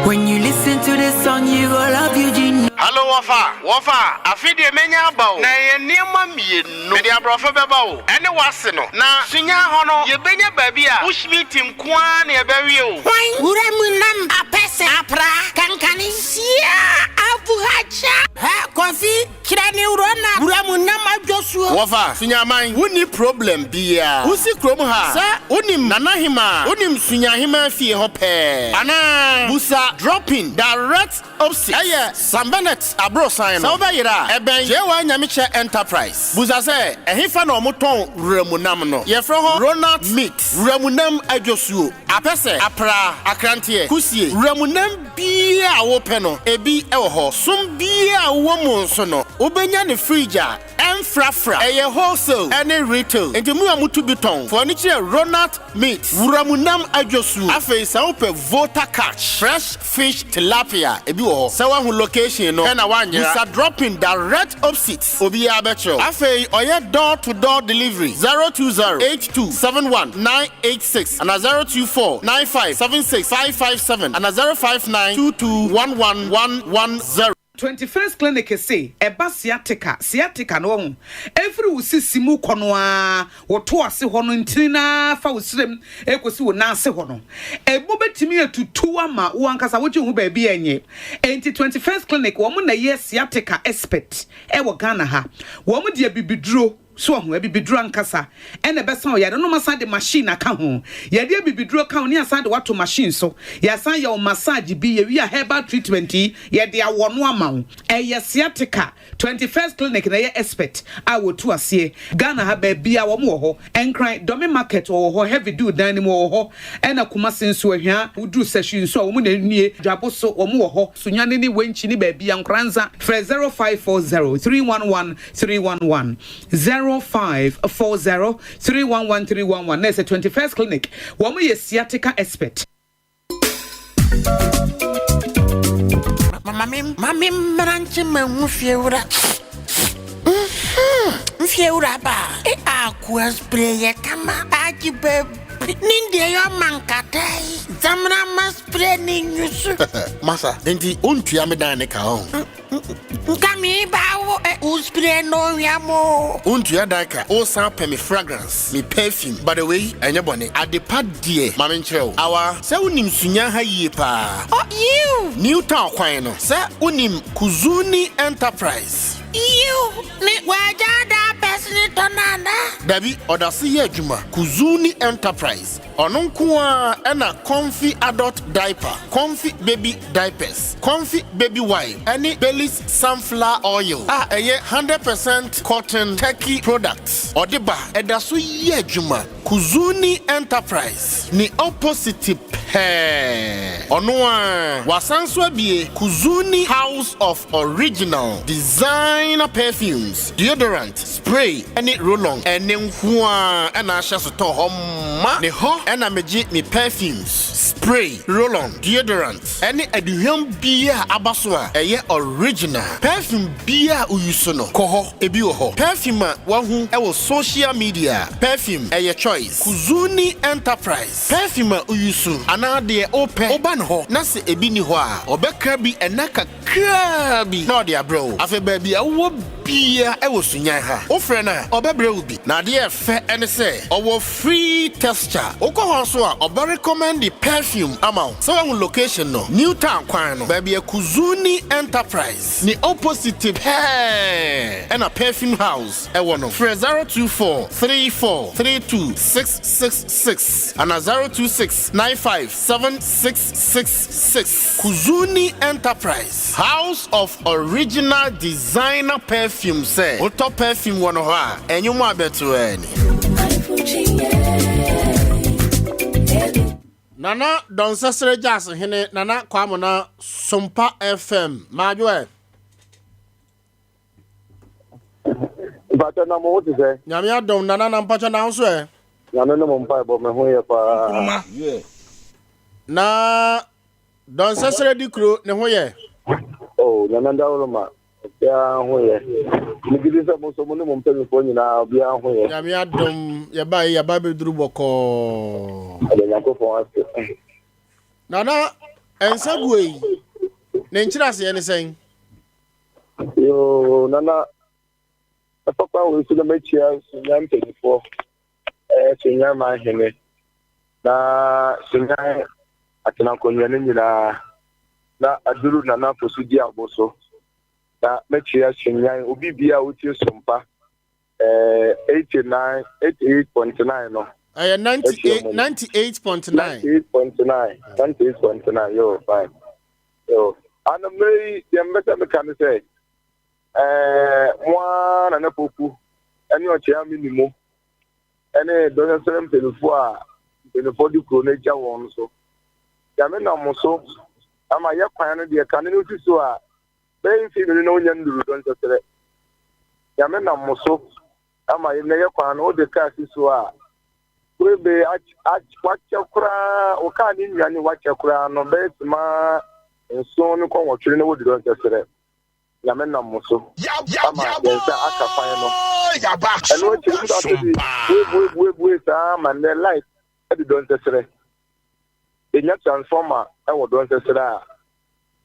When you listen to this song, you go love Eugene. Hallo wɔfa, wɔfa, afe deɛ mɛnya aba o, na ɛyɛ nneɛma mmienu, mede aborɔfo bɛba o, ɛne w'ase no, na Sunya hɔ no yɛbɛnya baabi a bush meat nko ara na yɛbɛwe o. Hwan? Wura mu nam, apɛsɛ, apraa, kankane, sia, abuhakya. Hɛ, Kofi, Kyerɛ ne wura na wura mu nam adwosuo. Wɔfa, Sunyaman, wonni problem biaa. Wosi kurom ha a, sɛ wonim Nana Hemaa a, wonim Sunyahemaa fie hɔ pɛɛ. Anaa busa dropping direct opsit, ɛyɛ Sam Bennett aborosan no. Sɛ wobɛyera a, ɛbɛn JY Nyamekyɛ Enterprise. Busa sɛ, ɛhefa na wɔtɔn wura mu nam no? Yɛfrɛ hɔ Ronald Meat, wura mu nam adwosuo, apɛsɛ, apraa, akranteɛ, kusie, wura mu nam biara a wopɛ no, ebi wɔ hɔ. Som biara a wowɔ mu nso no, wobɛnya ne fridge a ɛmfrafra. Ɛyɛ wholesale ne retail. Enti mo a motu bi tɔn, fa w'ani kyerɛ Ronald Meat, Wuramunam Adwosuo. Afei sɛ wopɛ Volta Catch, fresh fish tilapia, ebi wɔ hɔ. Sɛ woahu location no na woanyera, bisa dropping direct opsit, obiara bɛkyerɛ wo. Afei ɔyɛ door to door delivery, 020 82 71 986. Ana 024 95 76 557 ana 059 22 11 110. 21st Clinic se ɛba sciatica, sciatica no wahu, ɛfiri wo sisi mu kɔ no ara, wo to ase hɔ no ntini no ara fa wo srem ɛkɔsi wo nan ase hɔ no, ɛmu bɛtumi atutu ama wo ankasa wogye wo ho baabi a ɛnyɛ. Enti 21st Clinic wɔn na ɛyɛ sciatica expert ɛwɔ Ghana ha. Wɔn de abibiduro. So wahu? Abibiduro ankasa na ɛbɛsa wo yare no. Wɔasan de machine aka ho. Yɛde abibiduro ka ho na yɛasan de wo ato machine so. Yɛasan yɛ wo massage bi. Yɛwie a herbal treatment yi, yɛde awɔ no ama wo. Ɛyɛ sciatica. 21st Clinic na ɛyɛ expert a wɔtu aseɛ. Ghana ha baabiara wɔn wɔ hɔ. Nkran, Dome Market wɔwɔ hɔ, Heavy Dew dan no mu wɔwɔ hɔ. Ɛna Kumasi nso, Ahwia, woduru Sahwi nso a wɔn na nie. Dwaboso wɔn wɔ hɔ. Sunyani ne Wenchi ne baabiara, Nkoranza. Frɛ 0540 311 311 0540 311 311 na ɛsɛ 21st clinic wɔn yɛ sciatica expert. Mama me ma me mmra nkye ma hu fiewura. Mfiewura ba. E akua spray yɛ kama agye baabi. Ne deɛ yɛ ɔma nkata yi. Zamra ma spray ne nyusu. Masa, enti wontua me dan ne ka ɔho? Nka me ba wo ɛ wo spray no hwɛ mo. Wontua dan ka, wosan pɛ me fragrance, me perfume. By the way, ɛnyɛ bɔne. Adepa deɛ, ma menkyerɛ wo. Awa, sɛ wonim Sunya ha yie paa. Oh, yiw! New Town kwan no, sɛ wonim Kuzuni Enterprise. Yiw, ne wagyaa diapers no tɔ no anaa? Dabi, ɔda so yɛ adwuma. Kuzuni Enterprise, ɔno nko ara na Comfy Adult Diaper, Comfy Baby Diapers, Comfy Baby Wipe ne Bellis Sunflower Oil a ɛyɛ 100 percent cotton turkey products ɔde ba, ɛda so yɛ adwuma. Kuzuni Enterprise ne opposite pɛɛ. Ɔno ara, wasan nso abue Kuzuni House of Original Designer Perfumes, Deodorant, Spray ne Roll-on. Ɛne nko ara na ahyɛ so tɔ hɔ ma. Ne hɔ na megye me perfumes, spray, roll-on, deodorant ne aduhwam biara a aba so a ɛyɛ original. Perfume biara a woyi so no, kɔ hɔ, ebi wɔ hɔ. Perfume a woahu wɔ social media, perfume ɛyɛ choice. Kuzuni Enterprise, perfume a woyi so anaa deɛ wopɛ, woba ne hɔ na sɛ ebi nni hɔ a, ɔbɛkra bi ɛna kakraa bi na ɔde abrɛ wo. Afei baabi a wowɔ biara wɔ Sunyani ha, wofrɛ no a, ɔbɛbrɛ wo bi. Na adeɛ a ɛfɛ ne sɛ, ɔwɔ free texture. Wokɔ hɔ nso a, ɔbɛ recommend perfume ama wo. Sɛ woahu location no, New Town kwan no, baabi a Kuzuni Enterprise ne opposite pɛɛ ɛna Perfume House ɛwɔ no. Frɛ 024 34 32 666 anaa 026 95 7666. Kuzuni Enterprise, House of Original Designer Perfume Sɛ wotɔ perfume wɔ no hɔ a, ɛnwom abɛto ani. Nana Dɔnsɛsrɛ Jazz Hene Nana Kwamona Sompa FM Madwo ɛ. Mpakyɛ na mo ho te sɛ? Nyame adom Nana na mpakyɛ na wo nso ɛ? Nyame ne mo mpaebɔ me ho yɛ paa. Na Dɔnsɛsrɛ di kuro ne ho yɛ? Oh Nyame adaworoma obiara ho yɛ. Megye di sɛ mo nso mo ne mo mpanimfoɔ nyinaa obiara ho yɛ. Nyame adom yɛbaeɛ yɛaba abɛduru bɔkɔɔ. Yɛda Nyankopɔn ase. Nana nsa guo yi ne nkyerɛaseɛ ne sɛn? Yoo Nana ɛfa kwan wei so na mɛkyia Sunyani mpanimfoɔ ɛɛ Sunyani manhene na Sunyani atenankonnwa no nyinaa na aduru Nana Fosu Diabo so na mɛkyia Sunyani obi bia a wotie Sompa ɛɛ 89 88.9 no. Ɛyɛ 98 98.9. 98.9 98.9 yoo fine yoo anammerɛ yi deɛ mbɛsɛ meka ne sɛ ɛɛ mo ara Nana Poku ɛne ɔkyea me ni mu ɛne dɔsɛsɛrɛ mpanimfoɔ a mpanimfoɔ de kuro no agya wɔn so. Nyame nam mo so ama yɛ kwan no deɛ kane no si so a bɛyɛ mfe mmienu na wonya nnuru dɔnsɛsɛrɛ. Nyame nam mo so ama yɛ nnɛ yɛ kwan no wode kaa si so a webe wakyɛ koraa wo kaa ne nnuane wakyɛ koraa no bɛyɛ sima nson ne kɔ nwɔtwe no wode dɔnsɛsɛrɛ. Nyame nam mo so ama yɛn nsa aka kwan no. Ɛno akyi no, nso afei buebuebuebue saa ma nnɛ light de dɔnsɛsrɛ. Yɛnya transformer wɔ dɔnsɛsrɛ a,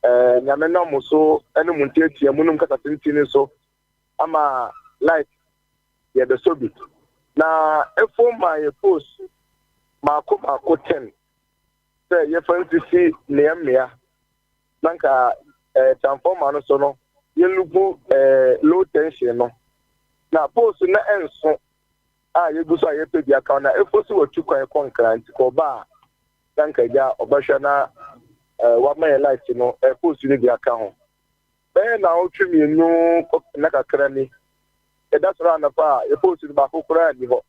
ɛɛ Nyame nam mo so ne mo ntiatia mu nom kasa tenten so ama light yɛbɛsɔ bi. Na efo ma yɛ post maako maako ten sɛ yɛfa nsisi mmeammea na nka eh, transformer no so no yɛnlupu eh, low tension no na post no ɛnso a yɛgu so a yɛpɛ bi aka na ɛfo so wɔtu kwan kɔ nkra nti kɔ ɔba a na nka agya ɔbɛhwɛ na eh, wama yɛ light no eh, post no bi aka ho bɛyɛ na ɔtwe mmienu kɔ na kakra ni ɛda sɔrɔ anɔpa a yɛ post no baako koraa nni hɔ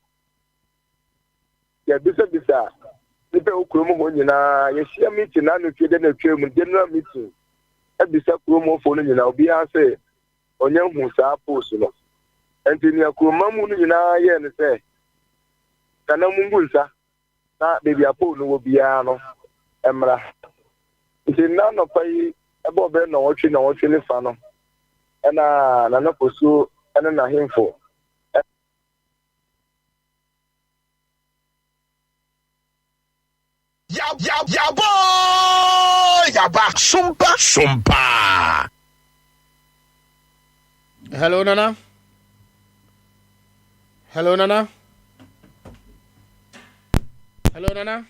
Yɛabisabisa nnipa a ɛwɔ kurom hɔ nyinaa. Yɛahyia meeting n'ano fie dɛ na atwa mu general meeting abisa kurom hɔfoɔ no nyinaa. Obiara sɛ ɔnya hu saa post no. Nti nea kuroma mu no nyinaa yɛɛ ne sɛ, Nana mungu nsa na baabi a pole no wɔ biara no mmra. Nti nna anɔpa yi ɛbɔɔ bɛyɛ nnɔnwɔtwe nnɔnwɔtwe ne fa no ɛna Nana Fosuo ne n'ahemfo Yaboo yaba sompa sompa. Hello Nana. Hello Nana. Hello Nana.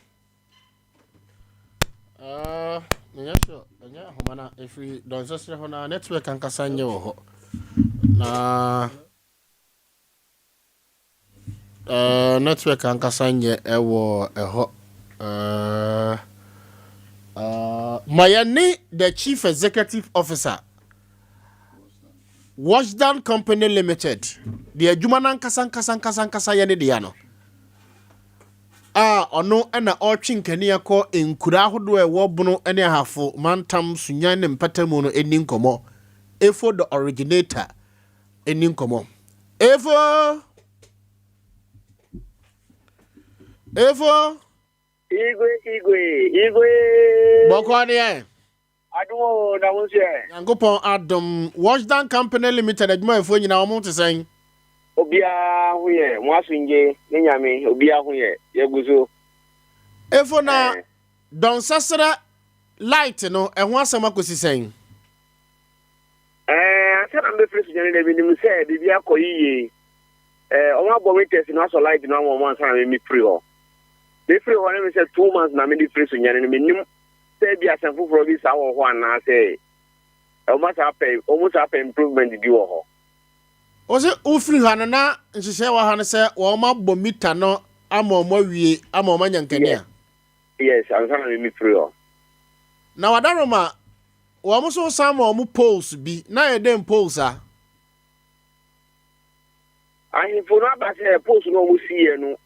Uh, menyɛ sure ɛnyɛ ahoma no ɛfiri dɔnsɛserɛ hɔ na network ankasa nyɛ wɔ hɔ. Na eh, network ankasa nyɛ ɛwɔ ɛhɔ. Eh, eh, ma yɛne the chief executive officer Washdown Company Limited deɛ adwuma no ankasa ankasa ankasa ankasa yɛ ne dea no a ɔno na ɔretwe nkanea kɔ nkura ahodoɔ a ɛwɔ Bono ne Ahafo mantam Sunyani ne mpatamu no ɛni nkɔmmɔ. Efo the originator ɛni nkɔmmɔ. Efo! Efo! Igwe, Igwe, Igwe! Bɔkɔ deɛ. Adom oo, na wo nso ɛ? Nyankopɔn adom. Washdown Company Limited adwumayɛfoɔ nyinaa wɔn ho te sɛn? Obiara ho yɛ, mo asomdwe ne Nyame, obiara ho yɛ, yɛgu so. Efo na dɔnsɛserɛ light no ɛho asɛm akɔsi sɛn? Ɛɛ, ansa na mebɛfiri Sunyani deɛ menim sɛ biribi akɔ yiye. Ɛɛ, wɔn abɔ meters no asɔ light no ama wɔn ansa na me mefiri hɔ. Mefiri hɔ no me sɛ 2 months na mede firi Sunyani no, menim sɛ ebi asɛm foforɔ bi saa wɔ hɔ anaasɛ wɔn saa pɛ improvement bi wɔ hɔ. Wɔsi wofiri ha no na nhyehyɛ wɔ ha no sɛ wɔn abɔ mita no ama wɔn awie ama wɔn anya nkanea. Yes, ansa na me firi hɔ. Na wadaroma wɔn nso san ma wɔn poles bi na yɛ dɛn poles a? Ahemfo no aba sɛ poles no a wɔn si yɛ no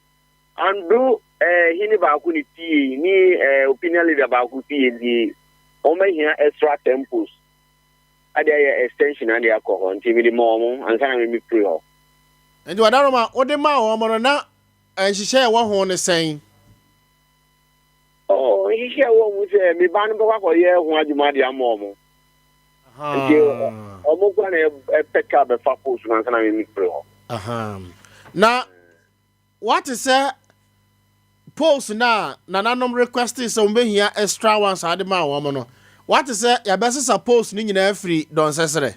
ando ɛɛ hene baako ne fie ne ɛɛ opinion leader baako fie nti wɔn ahia extra 10 poles ade ayɛ extension ade akɔ hɔ, nti mede ma wɔn ansa na me firi hɔ. Nti wadaroma wode maa wɔn no na nhyehyɛ ɛwɔ ho ne sɛn? Oh, nhyehyɛ wɔ mu sɛ me ba no bɛkɔ akɔyɛ ho adwuma de ama wɔn. Nti wɔn kora na ɛpɛ kaa bɛfa post no ansa na me firi hɔ. Na wate sɛ poles no a nananom request sɛ wɔbɛhia extra ones a ade maa wɔn no, wate sɛ yɛabɛsesa poles no nyinaa firi dɔnsɛserɛ?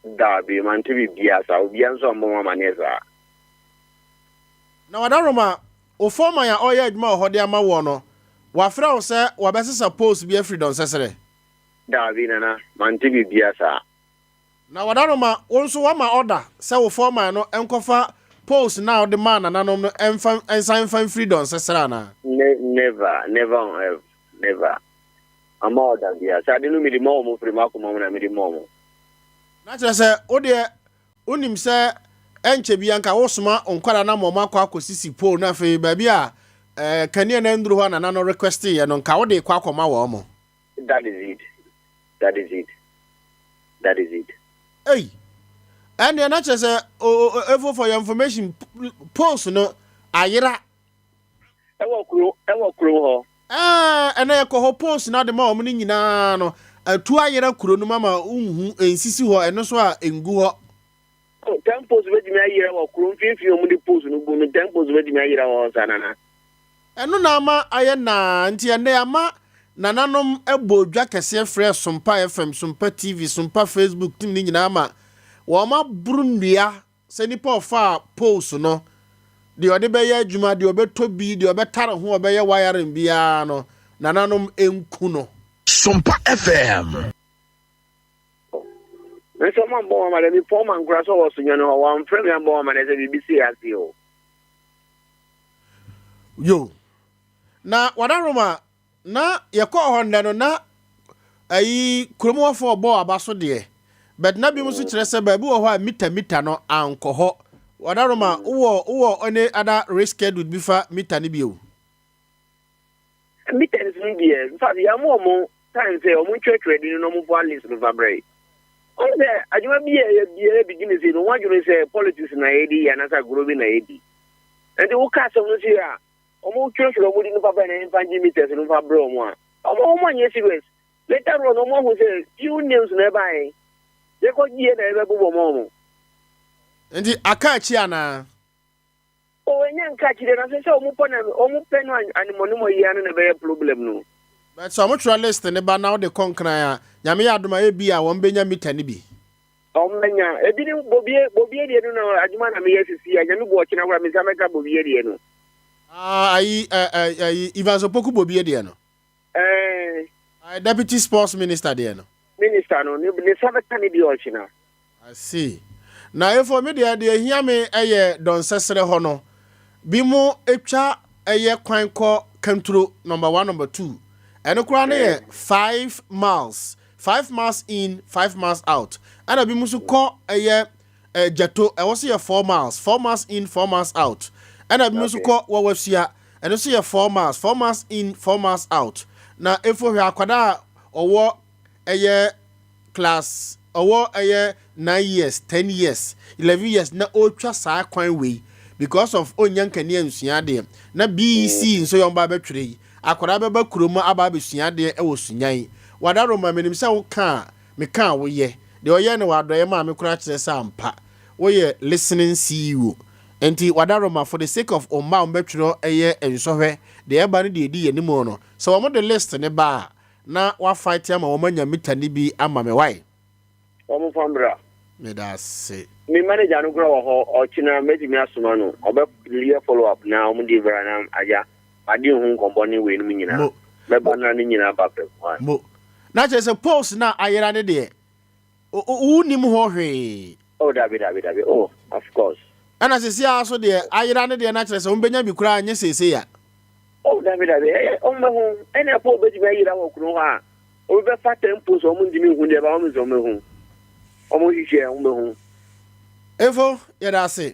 Daabi, mante biribiara saa. Obiara nso ammɔ mu amanneɛ saa. Na wadaroma wo foreman a ɔreyɛ adwuma wɔ hɔ de ama woɔ no, wafrɛ wo sɛ wabɛsesa poles bi afiri dɔnsɛserɛ? Daabi, Nana, mante biribiara saa. Na wadaroma wo nso wama order sɛ wo foreman no nkɔfa poles no a wode maa nananom no mfa nsan mfa mfiri dɔnsɛserɛ anaa? Never, never on earth, never. Ama order biara. Sɛ ade no mede ma wɔn firi m'akoma mu na mede ma wɔn. Na kyerɛ sɛ wo deɛ wonim sɛ ɛnkyɛ bi anka wosoma nkwadaa na ma wɔn akɔ akɔsisi pole na afei baabi a kanea no anduru hɔ a nana no request yɛ no nka wode kɔ akɔma wɔn mo. That is it. That is it. That is it. Ei! Ɛnneɛ na kyerɛ sɛ efo for your information, poles no ayera. Ɛwɔ kuro hɔ. Ɛɛ, ɛnna yɛkɔ hɔ, poles no ade ma wɔn no nyinaa no atu ayera kuro no mu ama nhu nsisi hɔ, ɛno nso a ngu hɔ. Oh, 10 poles bɛtumi ayera wɔ kuro mfimfini a wɔde poles no gu no, 10 poles bɛtumi ayera wɔ hɔ saa, Nana? Ɛno na ama ayɛ naa nti ɛnnɛ ama nananom bɔ dwa kɛseɛ frɛ Sompa FM, Sompa TV, Sompa Facebook team no nyinaa ma wɔn aboro nnua sɛ nipa ɔfaa poles no, deɛ ɔde bɛyɛ adwuma, deɛ ɔbɛtɔ bi, deɛ ɔbɛtare ho, ɔbɛyɛ wiring biara no, nananom nku no. Sompa FM. Nso ɔma mbɔ wɔn amanneɛ, mepɔn ma nkora sɛ ɔwɔ Sunyani hɔ, wɔamfrɛ me ambɔ wɔn amanneɛ sɛ biribi sei ase o. Yo. Na wadaroma na yɛkɔɔ hɔ nnɛ no na ayi kurom hɔfoɔ bɔɔ aba so deɛ, but na binom nso kyerɛ sɛ baabi wɔ hɔ a mita mita no ankɔ hɔ. Wadaroma wowɔ any other reschedule bi fa mita no bio? Meters no deɛ, in fact, yɛama ɔmo time sɛ ɔmo ntwerɛtwerɛ din no na ɔmo fa list no fa brɛ. Ɔmo sɛ adwuma bi a yɛ biara begin sɛ no wɔn adwene sɛ politics na yɛdi yɛ anaasɛ agorɔ bi na yɛdi. Nti woka asɛm no sei a, ɔmo twerɛtwerɛ ɔmo din no fa brɛ na yɛmfa ngye meters no fa brɛ ɔmo a, ɔmo anyɛ serious. Later on ɔmo ahu sɛ few names na ɛbaeɛ. Yɛkɔ gyeɛ na yɛbɛbobɔ ma ɔmo. Nti aka akyi anaa? Oh, ɛnyɛ nka akyi deɛ, na sɛ ɔmo pɔ na ɔmo pɛ no animɔnimɔ yi ano na ɛbɛyɛ problem no. But sɛ ɔmo twerɛ list ne ba na wode kɔ Nkran a, Nyame yɛ adom a ebi a wɔn bɛnya meter no bi. Ɔmo bɛnya. Ebi ne bobie, bobie deɛ no na adwuma na meyɛ sisi a, Nyame bu ɔkyena koraa me nsa bɛka bobie deɛ no. Ah, ayi, ɛ, ɛ, ayi, Evans Opoku bobie deɛ no. Ɛɛ. Ayi, deputy sports minister deɛ no. Minister no, ne nsa bɛka ne deɛ ɔkyena. I see. Na efo me deɛ deɛ ehia me yɛ dɔnsɛsrɛ hɔ no bi mo etwa ɛyɛ kwan kɔ kanturo number one number two ɛno koraa no yɛ 5 miles, 5 miles in, 5 miles out. Ɛna bi mo nso kɔ ɛyɛ gyato, ɛwɔ so yɛ 4 miles, 4 miles in, 4 miles out. Ɛna bi mo nso kɔ wɔwɔsua, ɛno nso yɛ 4 miles, 4 miles in, 4 miles out. Na efo hwɛ akwadaa a ɔwɔ ɛyɛ class, ɔwɔ ɛyɛ 9 years, 10 years, 11 years na ɔretwa saa kwan wei because of onya nkanea nsua adeɛ. Na BECE nso yɛ ɔba abɛtwerɛ yi, akwadaa bɛba kurom aba abɛsua adeɛ ɛwɔ Sunyan. Wadaroma, menim sɛ woka a meka a woyɛ deɛ ɔyɛ no wɔ adɔeɛ maa me koraa kyerɛ sɛ ampa woyɛ listening CEO. Nti wadaroma, for the sake of ɔmma a wɔbɛtwerɛ ɛyɛ nsɔhwɛ deɛ ɛba no deɛ ɛdi yɛn anim no, sɛ wɔn de list ne ba a na wafight ama wɔn anya meter ne bi ama me wae. Wɔn fa mbra. Meda ase. Me manager no kora wɔ hɔ, ɔkyena mɛtumi asoma no, ɔbɛ yɛ follow up na ɔmo de bra na agya ade ho nkɔmbɔ ne wei no mu nyinaa Mo. mɛba na ne nyinaa ba pɛ. Mo na kyerɛ sɛ post na ayera ne deɛ wonim hɔ hwee? Oh, dabi, dabi, dabi, oh, of course. Ɛna sɛsi a so deɛ ayera ne deɛ na kyerɛ sɛ wombɛnya bi koraa nyɛ seesei a? Oh, dabi, dabi, ɛyɛ ɔmo bɛ ho ɛna ɛpɔ obetumi ayera wɔ kuro hɔ a obi bɛfa 10 post, ɔmo ntumi hu deɛ ba ɔmo nso ɔmo hu, ɔmo hwehwɛ, ɔmo bɛ hu. Efo, yɛda ase.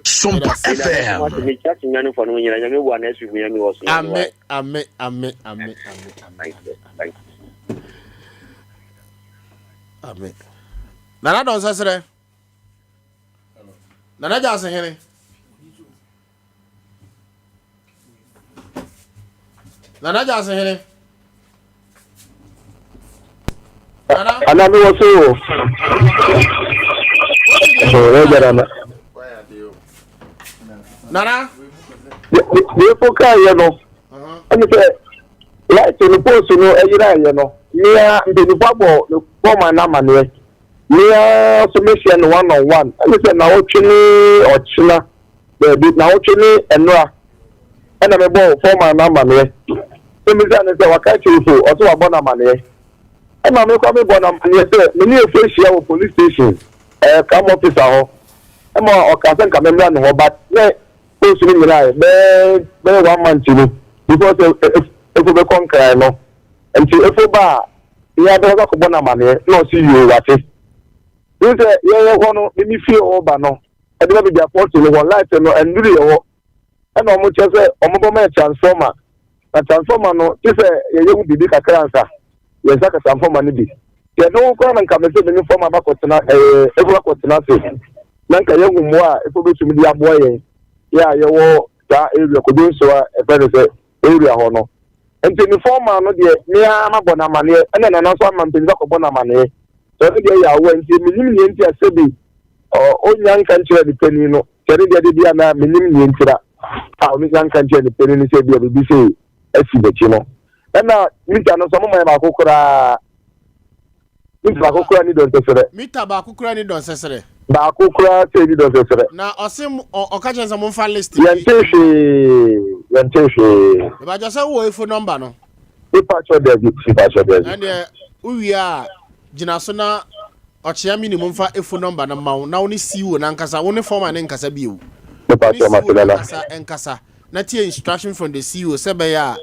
Sompa FM. Mekyia Sunyanefo no nyina, Nyame boa next week Nyame wɔ so. Ame, ame, ame, ame, ame, ame, ame, ame. Nana dɔn sɛsrɛ Nana gya ase hene. Nana gya ase hene. Nana. Ana mi wɔ so o. Ɔyɛ gyara na. Nana. Deɛ efo kaa yɛ no, ɛne sɛ light no post no ɛyera yɛ no, mmea mpanyinfo abɔ ne foreman n'amaneɛ. Mmea nso mehyia no one on one. Ɛne sɛ nawɔtwe ne ɔkyena baabi, nawɔtwe ne nnora ɛna mebɔ foreman n'amaneɛ. Sɛ misa ne sɛ waka kyerɛ fo, ɔsɛ wabɔ n'amaneɛ. Ɛna mekɔ mebɔ n'amaneɛ sɛ me ne efo ahyia wɔ police station, crime officer hɔ. Ɛma ɔka sɛ nka memmra ne hɔ, but ne post no nyinaa bɛyɛ one month ni before sɛ efo bɛkɔ Nkran no. Nti efo ba a yɛn abɛkɔ akɔbɔ n'amaneɛ na ɔsi yie wate. N sɛ yɛyɛ hɔ no, mimi fie hɔ ba no, ɛde ba baabi apɔsi no hɔ, light no ɛnduru yɛ hɔ. Ɛna ɔmo kyerɛ sɛ ɔmo bɔ ma yɛ transformer, na transformer no ti sɛ yɛyɛ ho biribi kakra nsa yɛn nsa ka transformer no bi. Yɛde ho koraa na nka mɛ sɛ mene foreman bakɔtena efo bakɔtena ase na nka yɛhu mmoa a efo betumi de aboa yɛn yɛ a yɛwɔ saa area kodo nso a ɛfɛ no sɛ area hɔ no. Nti ne foreman no deɛ, mmea ma bɔ n'amaneɛ, ɛna nana nso ama mpanyinfo akɔbɔ n'amaneɛ sɛ ɔno deɛ yɛ awɔ. Nti menim nea nti a sɛbi ɔ onya nka nkyerɛ ne panin no sɛ ne deɛ de bi ana, menim nea ntira a ɔno nya nka nkyerɛ ne panin no sɛ bi a biribi sɛ asi n'akyi no. Ɛna mita no nso, ɔmo ma yɛ baako koraa, mita baako koraa ni dɔnsɛsrɛ. Mita baako koraa ni dɔnsɛsrɛ? Baako koraa sɛ ni dɔnsɛsrɛ. Na ɔse ɔka kyerɛ sɛ momfa list bi. Yɛnte hwee, yɛnte hwee. Ìbàjẹ́ sɛ wowɔ efo number no? Ipakyɛ dabi, ipakyɛ dabi. Ɛndeɛ wowie a gyina so na ɔkyea mi ne mu mfa efo number no ma wo na wo ne CEO nankasa, wo ne foreman ne nkasa bio. Wo ne Ipakyɛ CEO mate nana. nankasa nkasa na tie instruction from the CEO sɛ bɛyɛ a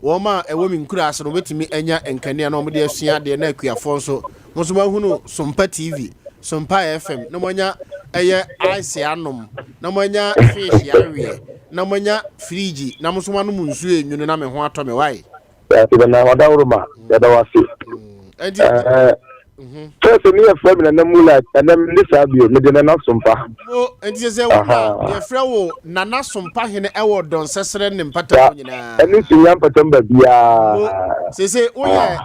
wɔn a ɛwɔ mi nkura ase no wɔbɛtumi anya nkanea na wɔde asua adeɛ, na akuafoɔ nso mo nso moahunu Sompa TV, Sompa FM, na moanya ɛyɛ ice anom, na moanya fish aweɛ, na moanya fridge, na mo nso moanom nsuo enwunu na me ho atɔ me wae. Yàtì nana ɔdawuruma, yɛda wase. Ɛnti First ne yɛfrɛ me Nana Moonlight, ɛnɛ me ne saa bio, mede Nana Sompa. Mo nti sɛ wo na yɛfrɛ wo Nana Sompa hene ɛwɔ dɔnsɛsrɛ ne mpata Saa mu nyinaa. Ɛne sunya mpatam Mo baabiaa. Sese woyɛ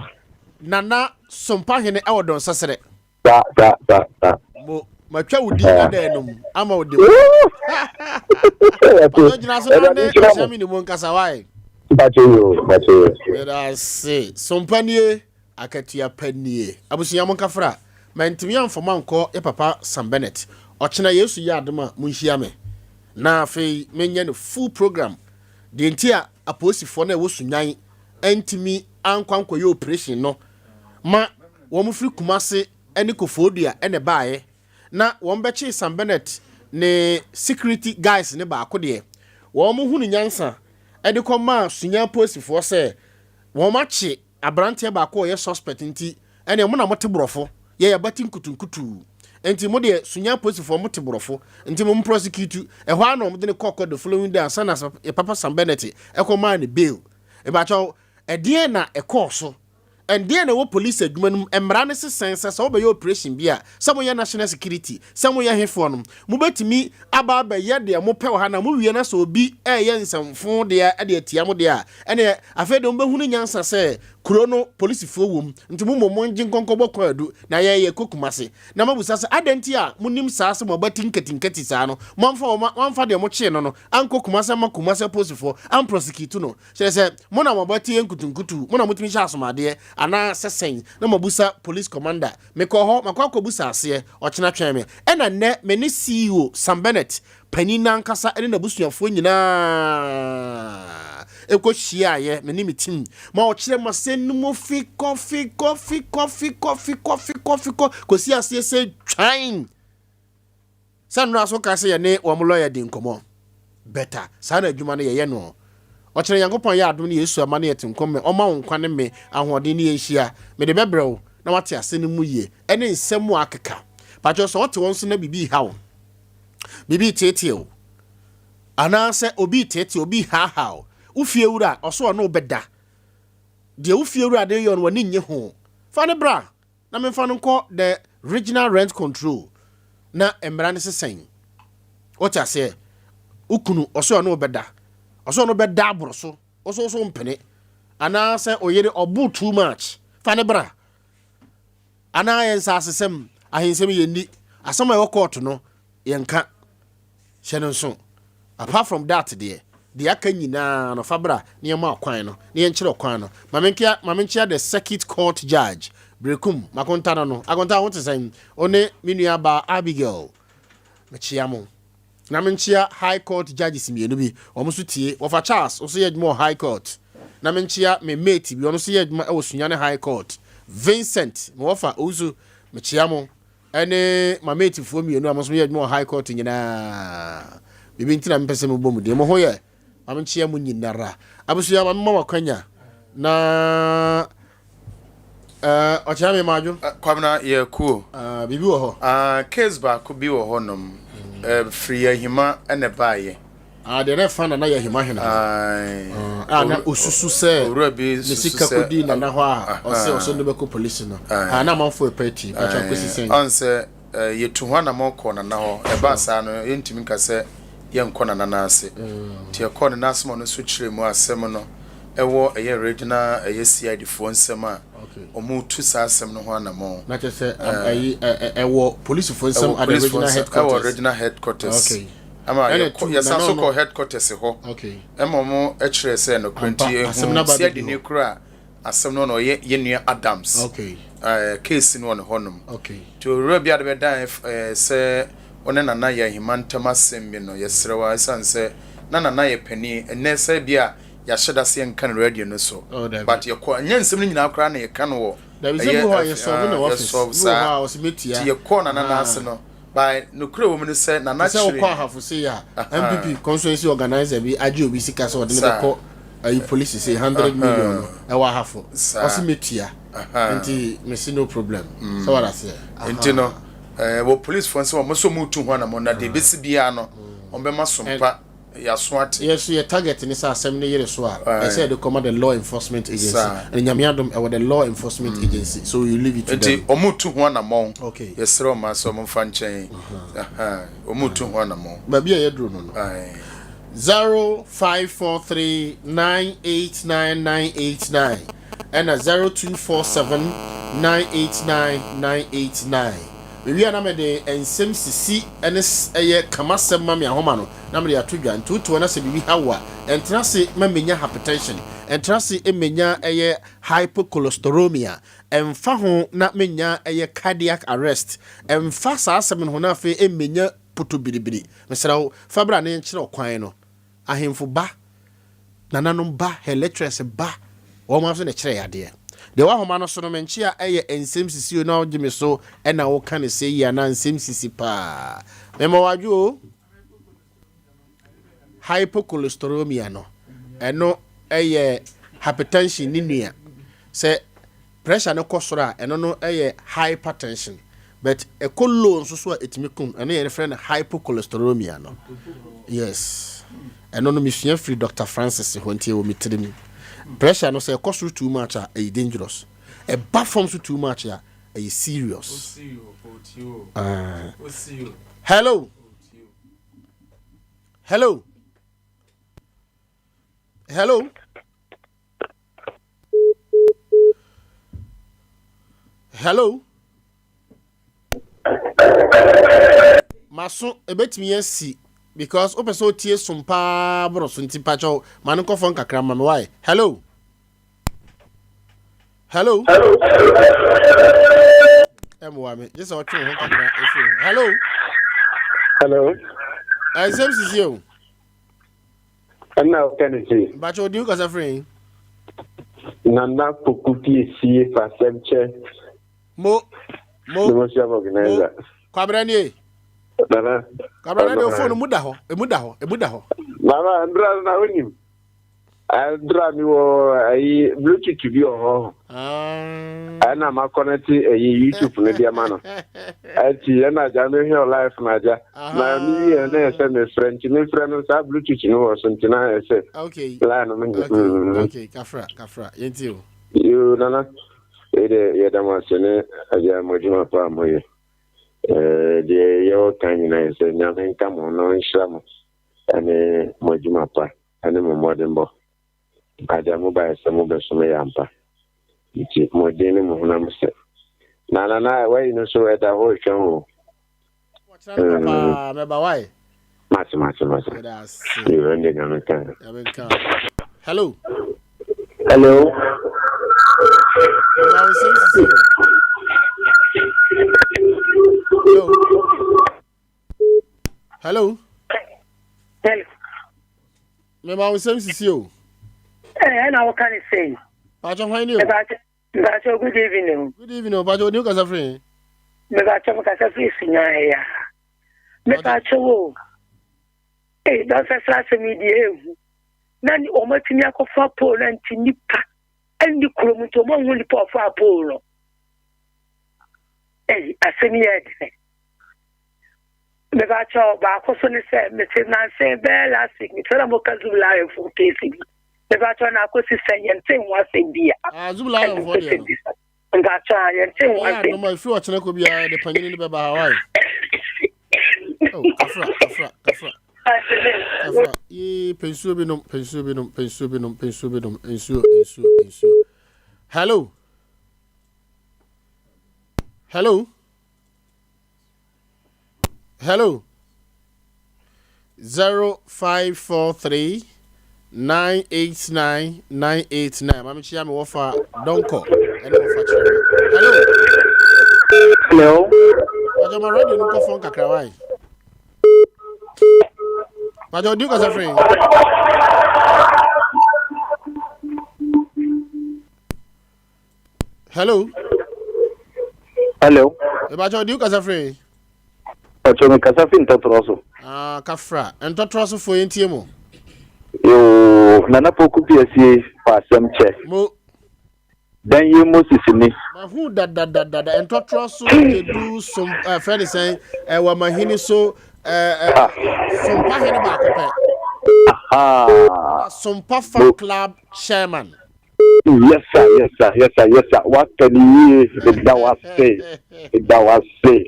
Nana Sompa hene ɛwɔ dɔnsɛsrɛ. Saa saa saa saa. Mo matwa wo din ada anum ama wo de mu. Yàtì Ɔtɔ gyina so na Awurade ne nhyira mo. ɔhyɛ mi ne mu nkasa wae. Mpakyɛ yi o, mpakyɛ yi. Meda ase. Sompa nie, akatua pa nie. Abusua mo nkafra. Mantumi amfam ankɔ yɛ papa Sam Bennett. Ɔkyena Yesu yɛ adom a monhyia me. Na afei menyɛ no full program. Deɛ nti a apolisifoɔ no a ɛwɔ Sunyan antumi ankɔ ankɔyɛ operation no ma wɔn firi Kumase. ne Kofoɔdua na ɛbaeɛ na wɔn bɛkyee Sam Bennett ne security guys no baako deɛ, wɔn hunu nyansa de kɔmaa Sunya apolisifoɔ sɛ wɔn akye Abranteɛ baako a ɔyɛ suspect nti ɛneɛ mo na mote borɔfo, yɛ yɛabati nkutunkutuu nti mo deɛ Sunya apolisifoɔ mote borɔfo nti mo prosecute, ɛhɔ ara na wɔde no kɔɔ court the following day ansa na yɛ papa Sam Bennett ɛkɔ maa no bail. Mepakyɛw ɛdeɛn na ɛkɔɔ so? Ɛdeɛn na ɛwɔ police adwuma no mu? Mmara no se sɛn sɛ sɛ wobɛyɛ operation bi a, sɛ moyɛ national security, sɛ moyɛ hefoɔ nom, Mobɛtumi aba abɛyɛ deɛ mopɛ wɔ ha, na mowie na sɛ obi reyɛ nsɛmfoo deɛ de atia mo deɛ a, ɛnneɛ afei deɛ mobɛhunu nyansa sɛ kuro no polisifoɔ wɔ mu, nti mo mmom mongye nkɔnkɔbɔ kwaadu, na yɛn yɛkɔ Kumase. Na moabisa sɛ, Adɛn nti a monim saa sɛ mo abati nkatinkati saa no, moamfa wɔn, moamfa deɛ mokyee no no ankɔ Kumase amma Kumase apolisifoɔ amprɔsekiutu no? Kyerɛ sɛ, mo na mo abati yɛ nkutunkutu, mo na motumi hyɛ asomadeɛ, anaa sɛ sɛn? Na moabisa police commander Mekɔɔ hɔ, makɔ akɔbu aseɛ, ɔkyena twɛn me. Ɛna nnɛ me ne CEO Sam Bennett panin no ankasa ne n'abusuafoɔ nyinaa kɔ hyiaeɛ, me ne me team, ma ɔkyerɛ m'asɛm no mu fikɔ fikɔ fikɔ fikɔ fikɔ fikɔ fikɔ kɔsi aseɛ sɛ twan. Sɛ nnora so ka sɛ yɛne wɔn lɔya di nkɔmmɔ. Better. Saa na adwuma no yɛyɛ no. Ɔkyena Nyankopɔn yɛ adom ne Yesu ama ne yɛte nkɔm me ɔma wo nkwa ne me ahoɔden ne yɛnhyia. Mede bɛbrɛ wo na wate ase no mu yie ɛne nsɛm mu akeka. Pakyɛw sɛ ɔte hɔ nso na biribi reha wo, biribi reteetee wo, anaa sɛ obi reteetee obi rehaahaa wo, wo fie wura ɔso ɔne wo bɛda. Deɛ wo fie wura de yɛ no w'ani nnye ho. Fa no bra. na memfa no nkɔ the regional rent control na mmara no sesɛn. Wote aseɛ? Wo kunu ɔsɛ ɔne wo bɛda. Ɔsɛ ɔne wo bɛda aboro so. Ɔsɛ ɔsɛ ɔmpene. Anaasɛ ɔyere ɔbo too much. Fa ne bra. Anaa yɛn nsaasesɛm, ahensɛm yɛnni. Asɛm a ɛwɔ kɔɔto no yɛnka. Hyɛ no nso. Apart from that deɛ, deɛ aka nyinaa no, fa bra na yɛmmɔ akwan no, na yɛnkyerɛ ɔkwan no. Ma menkia, ma menkyea the circuit court judge, Berekum, Makonta no no. Akonta, wo te sɛn? Wo ne me nua baa Abigail, mekyea mo. Na menkyea high court judges mmienu bi, wɔn nso tie. Wɔfa Charles, wo nso yɛ adwuma wɔ high court. Na menkyea me mate bi, ɔno nso yɛ adwuma wɔ Sunyani high court. Vincent, me wɔfa, Owusu, mekyea mo. Ɛne m'ameetifoɔ mmienu a mo nso moyɛ adwuma wɔ High Court nyinaa. Biribi nti na mepɛ sɛ mebɔ mo din. Mo ho yɛ? Ma menkyea mo nyinara. Abusua, ma mema mo akwanya na eh, ɔkyea me madwo. Eh, Kwabena yɛ kuo. Uh, biribi wɔ hɔ? Uh, case baako bi wɔ hɔ nom. Mm. Uh, firi ahima ɛna ɛbaayɛ. Ah, deɛ na ɛfa Nana yɛ ahima hene ho. Ah, na osusu sɛ owura bi ne sika kɔdi Nana hɔ a ɔsɛ ɔsɛ no bɛkɔ polisi no. Ah, na amanfoɔ ɛpɛ ti, patwa kɔsi sɛn. Ɔn sɛ yɛtu ho anamɔ kɔɔ Nana hɔ, ɛbaa saa no yɛntumi nka sɛ yɛnkɔ Nana no ase. Nti yɛkɔɔ Nana ase ma ɔno nso kyerɛɛ mu asɛm no ɛwɔ ɛyɛ regional ɛyɛ CID foɔ nsɛm a wɔretu saa asɛm no ho anamɔn. Na kyerɛ sɛ ɛyi ɛwɔ polisifoɔ nsɛm at the regional headquarters. Ɛwɔ regional headquarters. Okay. Ama yɛkɔ yɛsan so kɔ headquarters hɔ. Okay. Ɛma wɔn kyerɛ sɛ nokorɛ nti ehu sɛ ne kura asɛm no na ɔyɛ yɛn nua Adams. Okay. Ɛɛ case no wɔ ne hɔnom. Okay. Nti owura bi ade bɛdan ɛɛ sɛ ɔne Nana yɛ ahima ntam asɛm bi no yɛsrɛ wa ɛsan sɛ na Nana yɛ panin ɛnɛ sɛ bi a yɛahyɛ da sɛ yɛnka no radio no so. Oh, dabi. But yɛkɔ ɛnyɛ nsɛm no nyinaa koraa na yɛka no wɔ. Dabi sɛ bi hɔ a yɛsɔlve no office. Yɛsɔlve saa. Bi wɔ hɔ a ɔsɛ metua. Nti yɛkɔɔ Nana n'ase no. By nokorɛ wɔ mu ne sɛ Nana Te sɛ kyeree. wokɔ Ahafo sei a, NPP constituency organizer bi agye obi sika sɛ ɔde no bɛkɔ ayi police sei, 100 million no, ɛwɔ Ahafo. Ɔse mɛtua. Nti mese no problem. Sɛ wate aseɛ? Nti no, wɔ police foɔ nsɛm a wɔn nso wɔretu ho anamɔn na deɛ ɛbɛsi biara no, wɔbɛma sompa. Yɛaso ate. Yɛn nso yɛ target ne sɛ asɛm no yere so a, ɛsɛ yɛde kɔma the law enforcement agency. And Nyame adom ɛwɔ the law enforcement agency, so you leave it to them. Nti wɔn tu ho anamɔn. Okay. Yɛsrɛ wɔn sɛ wɔn mfa nkyɛn. Wɔn tu ho anamɔn. Baabi a yɛduru no no. 0543989989 ɛna 0247989989. Mewie a na mede nsɛm sisi ne ɛyɛ kamasɛm ma me ahoma no. na mede ato dwa. Nti wote hɔ na sɛ biribi haw wo a, ɛntena ase ma mmenya hypertension, ɛntena ase mmenya ɛyɛ hypocholesteremia, ɛmfa ho na mennya ɛyɛ cardiac arrest, ɛmfa saa asɛm no ho na afei mmenya potobiribiri. Mesrɛ wo, fa bra na yɛnkyerɛ wo kwan no. Ahemfo ba, nananom ba, her lecturers ba, wɔn ara nso na ɛkyerɛ yɛn adeɛ. Deɛ wahoma no so no menkyea ɛyɛ nsɛm sisi o na wogye me so ɛna woka ne sɛ yi anaa nsɛm sisi paa. Mema wadwo o. Hypocholesteremia no, ɛno yɛ hypertension ne nua. Sɛ pressure no kɔ soro a, ɛno no yɛ hypertension. But ɛkɔ low nso so a, ɛtumi kum. Ɛno yɛ frɛ no hypocholesteremia no. Yes. Ɛno no mesua firi Dr. Francis hɔ nti ɛwɔ me tirim. Pressure no sɛ ɛkɔ soro too much a, ɛyɛ dangerous. Ɛba fam so too much a, ɛyɛ serious. Uh, hello. Hello. Hello. Hello. Maso ebetumi asi because wopɛ sɛ otie som paa boro so nti pakyɛw ma no nkɔfɔ nkakra ma me wae. Hello. Hello. Ɛmmoa me gye sɛ ɔtwe wo ho kakra ɛfiri ho. Hello. Hello. Ɛnsɛm sisi o. Ɛna ɔka ne se. Mpakyɛ odi kasa firi yi. Nana Poku Piesie fa asɛm kyɛ. Mo. Mo. Demonstration organizer. Mo. Kwabena nie. Nana. Kwabena deɛ ofo no mu da hɔ. Emu da hɔ. Emu da hɔ. Nana ndra na wonim. Ɛdra mi wɔ ayi bluetooth bi wɔ hɔ. Ɛna ma connect ayi YouTube no de ama no. Ɛti ɛna agya mi hwɛ life na agya. Na mi wie na ɛsɛ mi frɛ nti mi frɛ no saa bluetooth no wɔ so nti na ɛsɛ. Okay. Line no mi. Okay. Okay. Kafra kafra yɛn ti o. Yoo nana. Eyi de yɛ dam ase ne agya mo adwuma pa a mo yɛ. Ɛɛ deɛ yɛwɔ kan nyinaa yɛ sɛ nyame nka mo na ɔnhyira mo ɛne mo adwuma pa. ne mo mmɔdenbɔ. Agya, mobaeɛ sɛ mobɛsom yɛ ampa. Nti mo den ne mo honam sɛ. Na nana wayi no so ɛda hɔ retwɛn wo. Wɔkyerɛ no paa mɛba wae. Mate mate mate. Yɛda ase. Yoo ɛnde nyame nka. Nyame nka. Hello. Hello. Mama wo nsɛm sisi o. Hello. Hello. Hello. Mema wo nsɛm sisi o. Ɛɛ ɛna woka ne sɛn. Paatwa hwan ni o. Mpakyɛ good evening o. Good evening o paatwa oni kasa firi. Mepakyɛ mo kasa firi Sunyani ya. Mepakyɛ wo. Ee dɔnsɛsra asɛm yi deɛ ehu. Na wɔn atumi akɔfa pole na nti nipa ɛnni kurom nti wɔn ahu nipa ɔfa pole no. Ee asɛm yi yɛ dene. Mepakyɛw, baako so ne sɛ, mete nansa yi bɛyɛ last week, mete na moka Zoom Lion fo case bi. Mepakyɛw, na akosi sɛn? Yɛnte ho asɛm bi a. Ah, Zoom Lion fo deɛ no. Mepakyɛw, ah, yɛnte ho asɛm. Ɛyɛ adoma, efiri ɔkyena kɔ biara yɛde panyini no bɛba ha, why? Oh, kafra, kafra, kafra. Kafra, yee, pɛ nsuo bi nom, pɛ nsuo bi nom, pɛ nsuo bi nom, pɛ nsuo bi nom, nsuo, nsuo, nsuo. Hello. Hello. Hello. 0543 989 989. Mami chia me wofa donko. Ene wofa kyerɛ me. Hello. Hello. Pajo ma radio no nkɔ phone kakra wai. Pajo di kasa free. Hello. Hello. Ebacho di kasa firi. Pacho me kasa fi ntɔtorɔ so. Ah, kafra. Ntɔtorɔ so fo yɛntie mo. Yoo, Nana Poku Piesie fa asɛm kyɛ. Mo. Dan yi Moses ni. Mahu dadadadada ntɔtorɔ so edu som ɛɛ eh, fɛ ne sɛn ɛwɔ eh, mahini so ɛɛ eh, ah. sompa hene baako pɛ. Aha. Sompa fan club chairman. Yes sir, yes sir, yes sir, yes sir. Waka ne yie, meda wase, meda wase.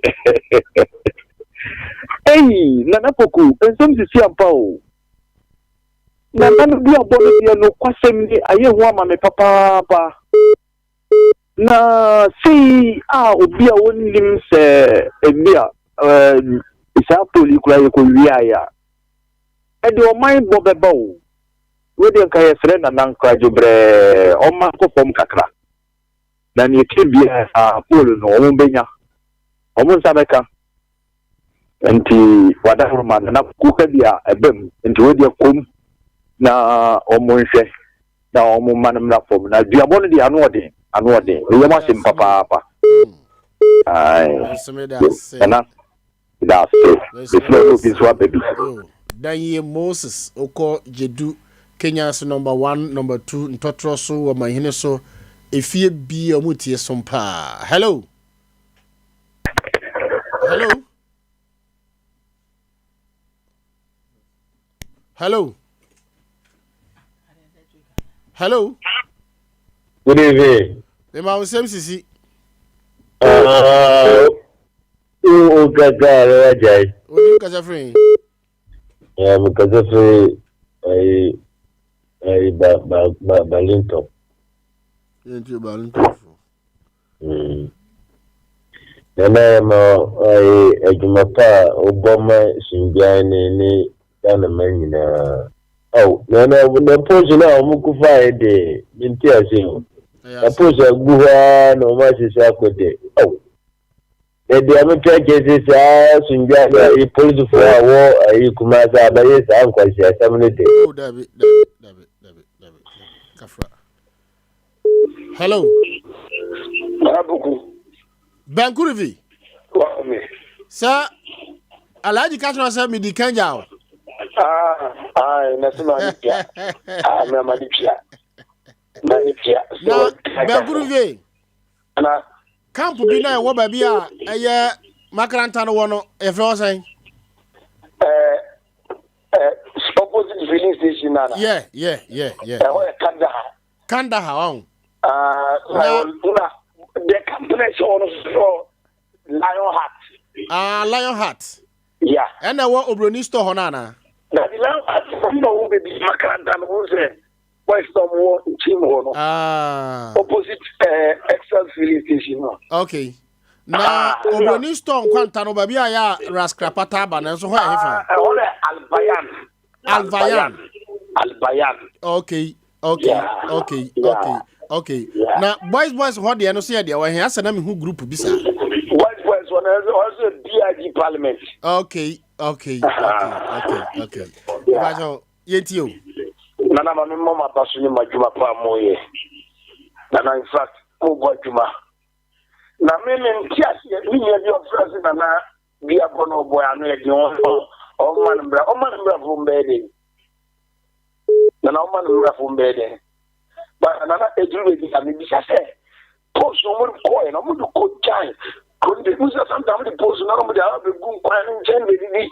Ei, Nana Poku, nsɛm sisi ampa o. Nana no bi abɔ no deɛ nokwasɛm ni, ayɛ hu ama me papaapa. Na sei a obi a ɔnnim sɛ ebi a saa pole yi koraa yɛkɔwiaeɛ a, ɛde ɔman bɔ bɛba o. Wei deɛ nka yɛsrɛ Nana Nkragye brɛɛ ɔmma nkɔ fam kakra na nea ɛkyɛn biara pole no wɔn bɛnya wɔn nsa bɛka nti wadahoro ma Nana kuka bi a ɛba mu nti wei deɛ kɔm na wɔn nhwɛ na wɔn mma no mmra fam na duabɔ no deɛ ano ɔden. Ano ɔden. Me yam ahyɛ me papaapa. Ae. Nana, meda ase. Mesrɛ wo na obi nso aba bi. Danyie Moses okɔ Gyedu Kenya so number one, number two ntɔtorɔ so wɔ Manhene so efie bi a ɔmo tie som paa. Hello. Hello. Hello. Hello. Good evening. Mema wo nsɛm sisi. Ah, o kasa na wagyae. Odi kasa firi. Eh, mo kasa firi ayi ayi ba ba ba Balintop. Yɛn ti Balintop fo. Nana yɛma ayi adwuma pa a wobɔ ma Sundwan ne ne Ghana man nyinaa. Aw, nana na post no a wɔn ko faeɛ de mente ase o. Na post agu hɔ ara na wɔn asesa akɔ de. Aw, na deɛ mepɛ kyerɛ sɛ saa Sundwan ne ayi polisifoɔ a wɔ ayi Kumasi abɛyɛ saa nkwasiasɛm no de. Oh, dabi, dabi, dabi, dabi, dabi, kafra. Hello. Nana Poku. Bankuruvi. Wa me. Sɛ Alhaji ka kyerɛ sɛ medi kan gya o. Ah, ah, na sɛ ma ne pia. Ah, na ma ne pia. Ma ne pia. Na Bankuruvi. Na camp bi na ɛwɔ baabi a ɛyɛ makaranta no wɔ no yɛfrɛ hɔ sɛn? Eh, eh, opposite filling station nana. Yeah, yeah, yeah, yeah. Ɛhɔ yɛ Kandahar. Kandahar ɔn. Ah, na na the company sɛ ɔno so Lion Heart. Ah, Lion Heart. Yeah. Ɛna ɛwɔ Obroni store hɔ no anaa? Na the Lion Heart ɔmo na ɔwɔ baabi makaranta no ho sɛ boys na ɔmo wɔ nkyɛn mu hɔ no. Ah. Opposite eh, Excel filling station no. Okay. Na ah, Obroni store nkwanta no baabi a yɛ a Raskrapata aba no nso hɔ yɛ hefa? Ah, ɛhɔ yɛ Albayan. Albayan. Albayan. Okay. Okay. Yeah. Okay. Yeah. Okay. Okay. Yeah. Na boys boys hɔ deɛ no so yɛ deɛ wɔ he asɛ na mehu group bi saa. Boys boys hɔ no ɛsɛ ɔsɛ BIG parliament. Okay. Okay. Okay. Okay. Okay. Yeah. Yɛntie o. Nana ma me mmɔ m'aba so ne m'adwuma pa a moyɛ. Nana in fact mobɔ adwuma. Na me me nte aseɛ me nua bi ɔfrɛ se nana bi akɔ na ɔbɔ ano yɛ den ɔma no mbra ɔma no mbra fo mbɛyɛ den. Nana ɔma no mbra fo mbɛyɛ den. Ba nana eduru baabi a mebisa sɛ post no wɔde kɔɛ na wɔde kɔ gyae kuro no bi sɛ sometimes wɔde post no na wɔde abɛgu nkwan no nkyɛn bɛdidi.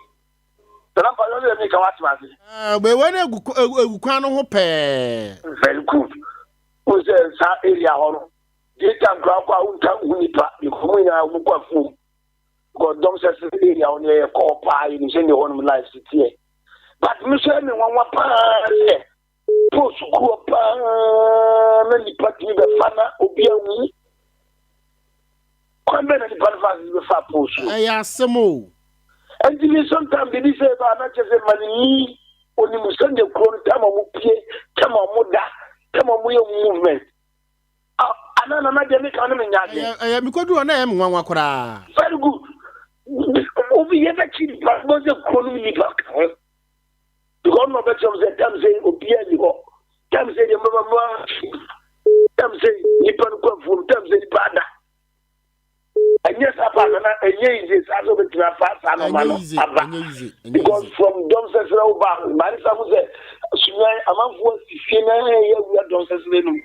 Nana mpa yɛ mi ka wa tena ase. Ah, bɛ wɔ ne egu egu kwan no ho pɛɛ. Very good. N sɛ saa area hɔ no, daytime koraa kɔ a wonta nhu nipa because wɔn nyinaa wɔn kɔ afuom. Because dɔm sɛ sɛ area hɔ no yɛ kɔɔ paa yɛ nim sɛ ne hɔ nom life si teɛ. But me so ɛmi nwanwa paa sɛ post guɔ paa na nipa tumi bɛfa na obi anwu. Kwan bɛn na nipa no fa ase bɛfa post no? Ɛyɛ asɛm o. Ɛnti mi sometimes biribi sɛ ba na kyerɛ sɛ ma ne ni onim sɛdeɛ kuro no tam a wɔn pie tam a wɔn da tam a wɔn yɛ movement. Ana nana deɛ mi kan no mi nya adwene. Ɛyɛ mi kɔduru hɔ na ɛyɛ mi nwanwa koraa. Very good. Obi yɛ bɛ kyi nipa bɔ sɛ kuro no nipa ka ho. Because ɔno ɔbɛkyerɛ m sɛ tam sɛ obiara nni hɔ. Tam sɛ deɛ mbɛma mu tam sɛ nipa no kɔ afuom tam sɛ nipa ada. Ɛnyɛ saa paa nana ɛnyɛ easy saa sɛ obɛtumi afa saa nɔɔma no aba. Because from dɔm sɛsrɛ wo ba maane sa ho sɛ sunyan amanfoɔ asi fie na ɛyɛ awura dɔm sɛsrɛ no mu.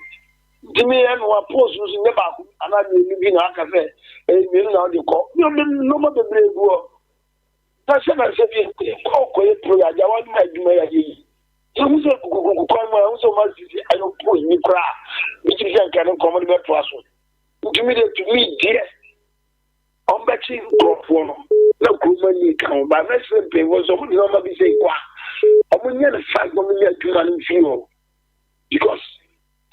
Nti meyɛ no a post no so nyɛ baako anaa mmienu bi na aka sɛ ɛyɛ mmienu na wode kɔ. Nneɛma bebree gu hɔ. Na sɛ na sɛ bi kɔ kɔyɛ prayer agya wɔn ma adwuma yɛ ayɛ yi ehu sɛ kukukuku kwan mu a ehu sɛ wɔn asisi ayɛ po yi koraa bi ti sɛ nka ne nkɔmɔ de bɛtoa so ntumi de tumi deɛ wɔn bɛkye nkurɔfoɔ no na kuroma ni ka ho ba mɛsrɛ mpanyinfoɔ sɛ wɔn de nneɛma bi sɛ kɔ a wɔn nyɛ no fast na wɔn nyɛ adwuma no mfiri hɔ because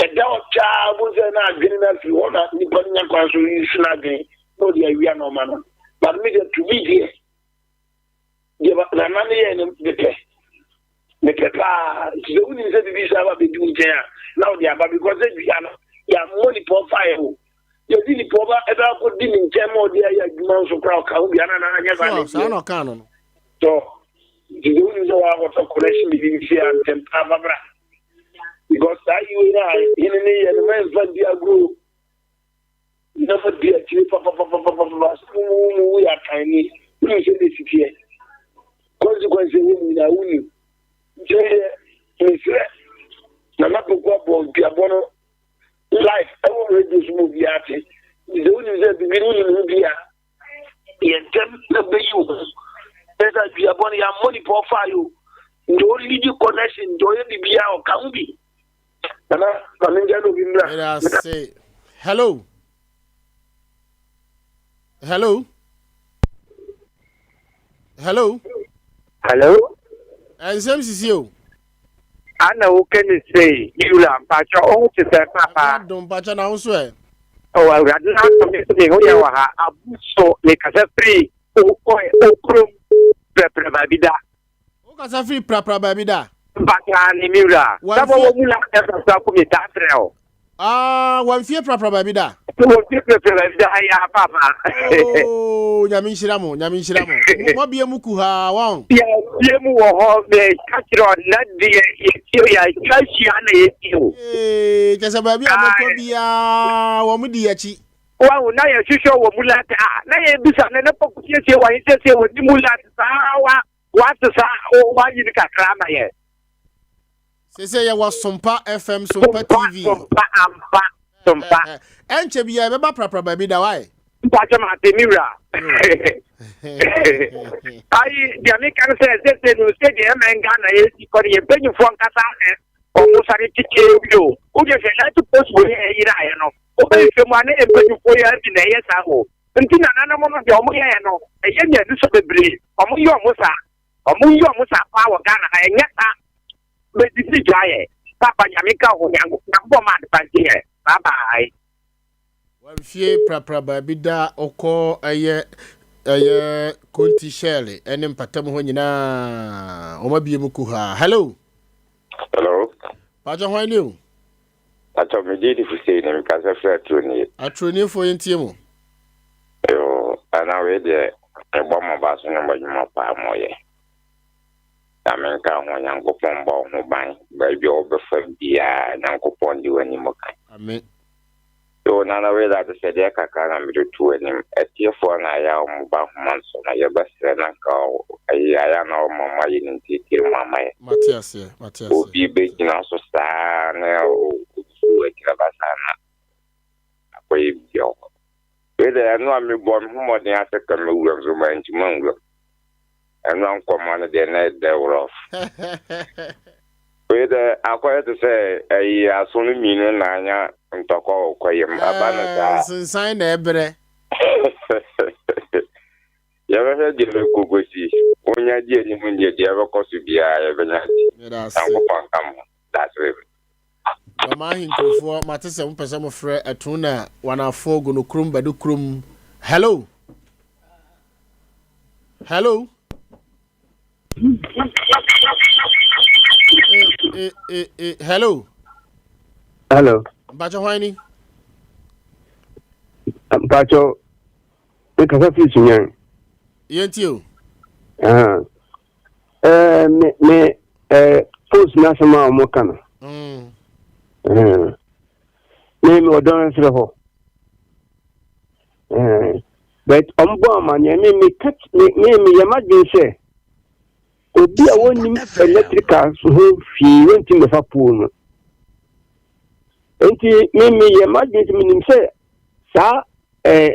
ɛda hɔ kyaa bo sɛ na adwene no afiri hɔ na nipa no nya kwan so yi so n'adwene na ɔde awia na ɔma no but me deɛ to me deɛ deɛ nana no yɛɛ no mepɛ mepɛ paa nti sɛ wonim sɛ biribi saa ba bɛdi wo nkyɛn a na wode aba because sɛ dua no yɛammɔ nipa ɔfaeɛ o yɛde nipa ɔba ɛbɛ akɔdi ne nkyɛn ma ɔde ayɛ adwuma nso koraa ɔka ho bia na nana nyɛ saa saa na ɔka no no tɔ nti sɛ wonim sɛ woakɔtɔ connection biribi si a ntɛm paa fa bra because saa yiwe no a hene ne yɛ no mɛmfa di agorɔ. na moadi akyire papapapapapa sɛ mo mo mo woyɛ akanni wonim sɛ de siteɛ consequence ɛwɔ mu nyinaa wonim nti deɛ mesrɛ Nana Poku abɔ duabɔ no life ɛwɔ radio so ma obiara te nti sɛ wonim sɛ biribi no wonim ho bi a yɛ ntɛm na bɛyi wo ho ɛsɛ duabɔ no yɛammɔ nipa ɔfaa yo nti ɔlidi connection nti ɔyɛ biribiara ɔka ho bi Nana, ma me ngya na obi mbra. Meda ase. Hello. Hello. Hello. Hello. Nsɛm sisi o. Ana wo kɛ ne sei, me wura, mpakyɛ wo ho te sɛn papa? Adom, mpakyɛ na wo nso ɛ? Oh, awurade na asɔ me so me ho yɛ wɔ ha, abu so, me kasa firi o, o, o kurom, prɛprɛ baabi da. Wokasa firi prapra baabi da? Mpataa ne me wura. Sɛ bɔ wɔ mu na ɛfrafra ko me taa frɛ o. Ah, wɔmfie prapra baabi da? Wɔmfie prapra baabi da ya papa. Oh, nyame nhyira mo, nyame nhyira mo. Mo bie mu kuhaa wɔn. Yɛ bie mu wɔ hɔ, me ka kyerɛ ɔnna deɛ yɛtie yɛ atwa ahyia na yɛtie o. Ee, kyɛ sɛ baabi a mokɔ biara wɔn di akyi. Wahu, na yɛhwehwɛ wɔ mulat a, na yɛbisa no, ne pɔko siesie wɔ he siesie wɔ ne mulat saa wa wasesa wayi no kakra ama yɛ. Sese yɛwɔ Sompa FM, Sompa TV. Sompa ampa, Sompa. Ɛnkyɛ bi yɛbɛba prapra baabi da wae. Mpakyɛ ma ate me wura. Ayi deɛ meka no sɛ sese no sɛdeɛ ɛmɛn Ghana yɛsi kɔ no yɛ mpanyinfoɔ nkasa wɔn sare tete bi o. Wode hwɛ light post wɔ yɛ yeraeɛ no. Wobɛhwehwɛ mu a na mpanyinfoɔ yi ara bi na ɛyɛ saa o. Nti nananom no deɛ wɔn yɛɛ no ɛyɛ me anisɔ bebree. Wɔn yɛ wɔn saa. Wɔn yɛ wɔn saa paa wɔ Ghana ha ɛnyɛ saa. Bɛdidi gya yɛ. Papa Nyame nka wo ho Nyankopɔn ma adepa nti yɛ. Bye bye. Wamfie prapra baabi da ɔkɔ ɛyɛ ɛyɛ konti hyɛle ɛne mpatam hɔ nyinaa wɔn abie mu kuhaa. Hello. Hello. Pakyɛ hwan ni o? Pakyɛ me din de Hussein mekasa firi Aturoni. Aturonifoɔ yɛntie mo. Yoo ana wei deɛ mebɔ mo ba so ne mo adwuma paa moyɛ. Nyame nka ho Nyankopɔn bɔ wo ho ban baabi a wobɛfa biaa Nyankopɔn di w'anim kan. Amen. Yoo Nana wei de adesɛdeɛ kakra na mede to w'anim. Atiefoɔ na ayɛ a wɔn ba nhoma nso no yɛbɛsrɛ na nka ɛyɛ ayɛ a na wɔma mo ayɛ no ntiatia mu ama yɛn. Mate aseɛ, mate aseɛ. Obi bɛgyina so saa na ogugu akyire ba saa na akɔyɛ biribi wɔ hɔ. Wei deɛ ɛno a mebɔ me ho mmɔden asɛ ka mɛwura mu so mantumi anwura mu. Ɛno a nkɔmmɔ no deɛ na ɛdɛ worɔf. Wei deɛ akɔyɛ te sɛ ayi aso no mmienu na anya ntɔkwa wɔ kwaeɛ mu. Ɛba no saa. Nsensan na ɛbrɛ. Yɛbɛhwɛ deɛ ɛbɛkɔ kɔsi. Wonya di anim deɛ deɛ ɛbɛkɔ so biara yɛbɛnya di. Nyankopɔn nka mo ho. That's it. Dɔm ahenkurofoɔ mate sɛ mopɛ sɛ mofrɛ ɛto na wanafoɔ gonokurom badukurom. Hello. Hello. Eh, eh, eh, eh, hello. Hello. Mpacho hwan ni? Mpacho, me kasa firi Sunyan. Yɛntie o. Ah. Eh, me, me, eh, post na asɛm a wɔn ka no. Mm. Eh, me, me ɔdɔn serɛ hɔ. Eh, but wɔn bɔ amaneɛ me me ka me me me yɛ m'adwene sɛ obi a wɔnnim electrical ho hwee wɔntumi bɛfa pool no nti me me yɛ m'adwene sɛ menim sɛ saa ɛɛ eh,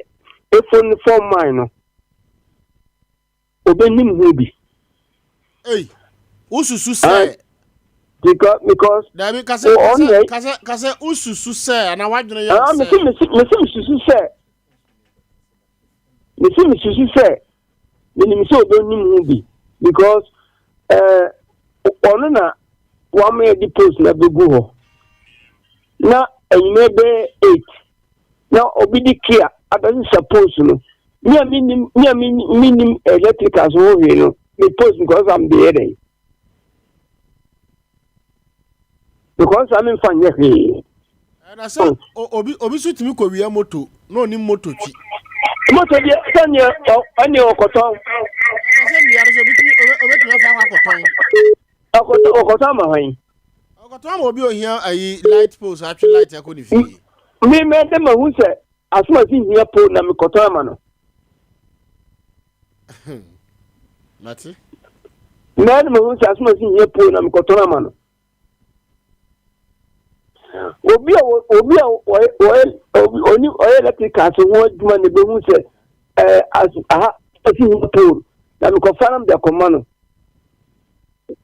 efo no fɔm man no obenim ho bi. Ei, wosusu sɛ. Ah, because because. Dabi kasa kasa kasa kasa wosusu sɛ ana wadwene yɛ ah, sɛ. Mesi mesi mesi mesusu sɛ mesi mesusu sɛ menim sɛ obenim ho bi because ɛɛ eh, ɔno na wama yɛde post na bɛgu hɔ na enyimɛ bɛyɛ 8. na obi de kia abɛsesa post no me a menim me a menim electrical so ho hwee no me post because am de yɛ dɛn because am mfa nyɛ hwee. ɛna sɛ obi obi so tumi kɔ wia moto na onim moto twi. moto deɛ sɛneɛ ɛneɛ ɔkɔtɔn. ɛna sɛ nnua no sɛ obi tumi obetumi afa akɔ akɔtɔn. Ɔkɔtɔ ɔkɔtɔ ama hwan? Ɔkɔtɔ ama obi ohia ayi light post atwe light akɔ ne fie. Me mɛ dɛ ma hu sɛ. Asomasi hia pole na mekɔtɔn ama no. Mate. Mɛɛ na mahu sɛ asomasi hia pole na mekɔtɔn ama no. Obi a obi a ɔyɛ ɔyɛ oni ɔyɛ electric ho adwuma na ebehu sɛ ɛɛ aha asomasi hia pole na mekɔfa na mede akɔma no.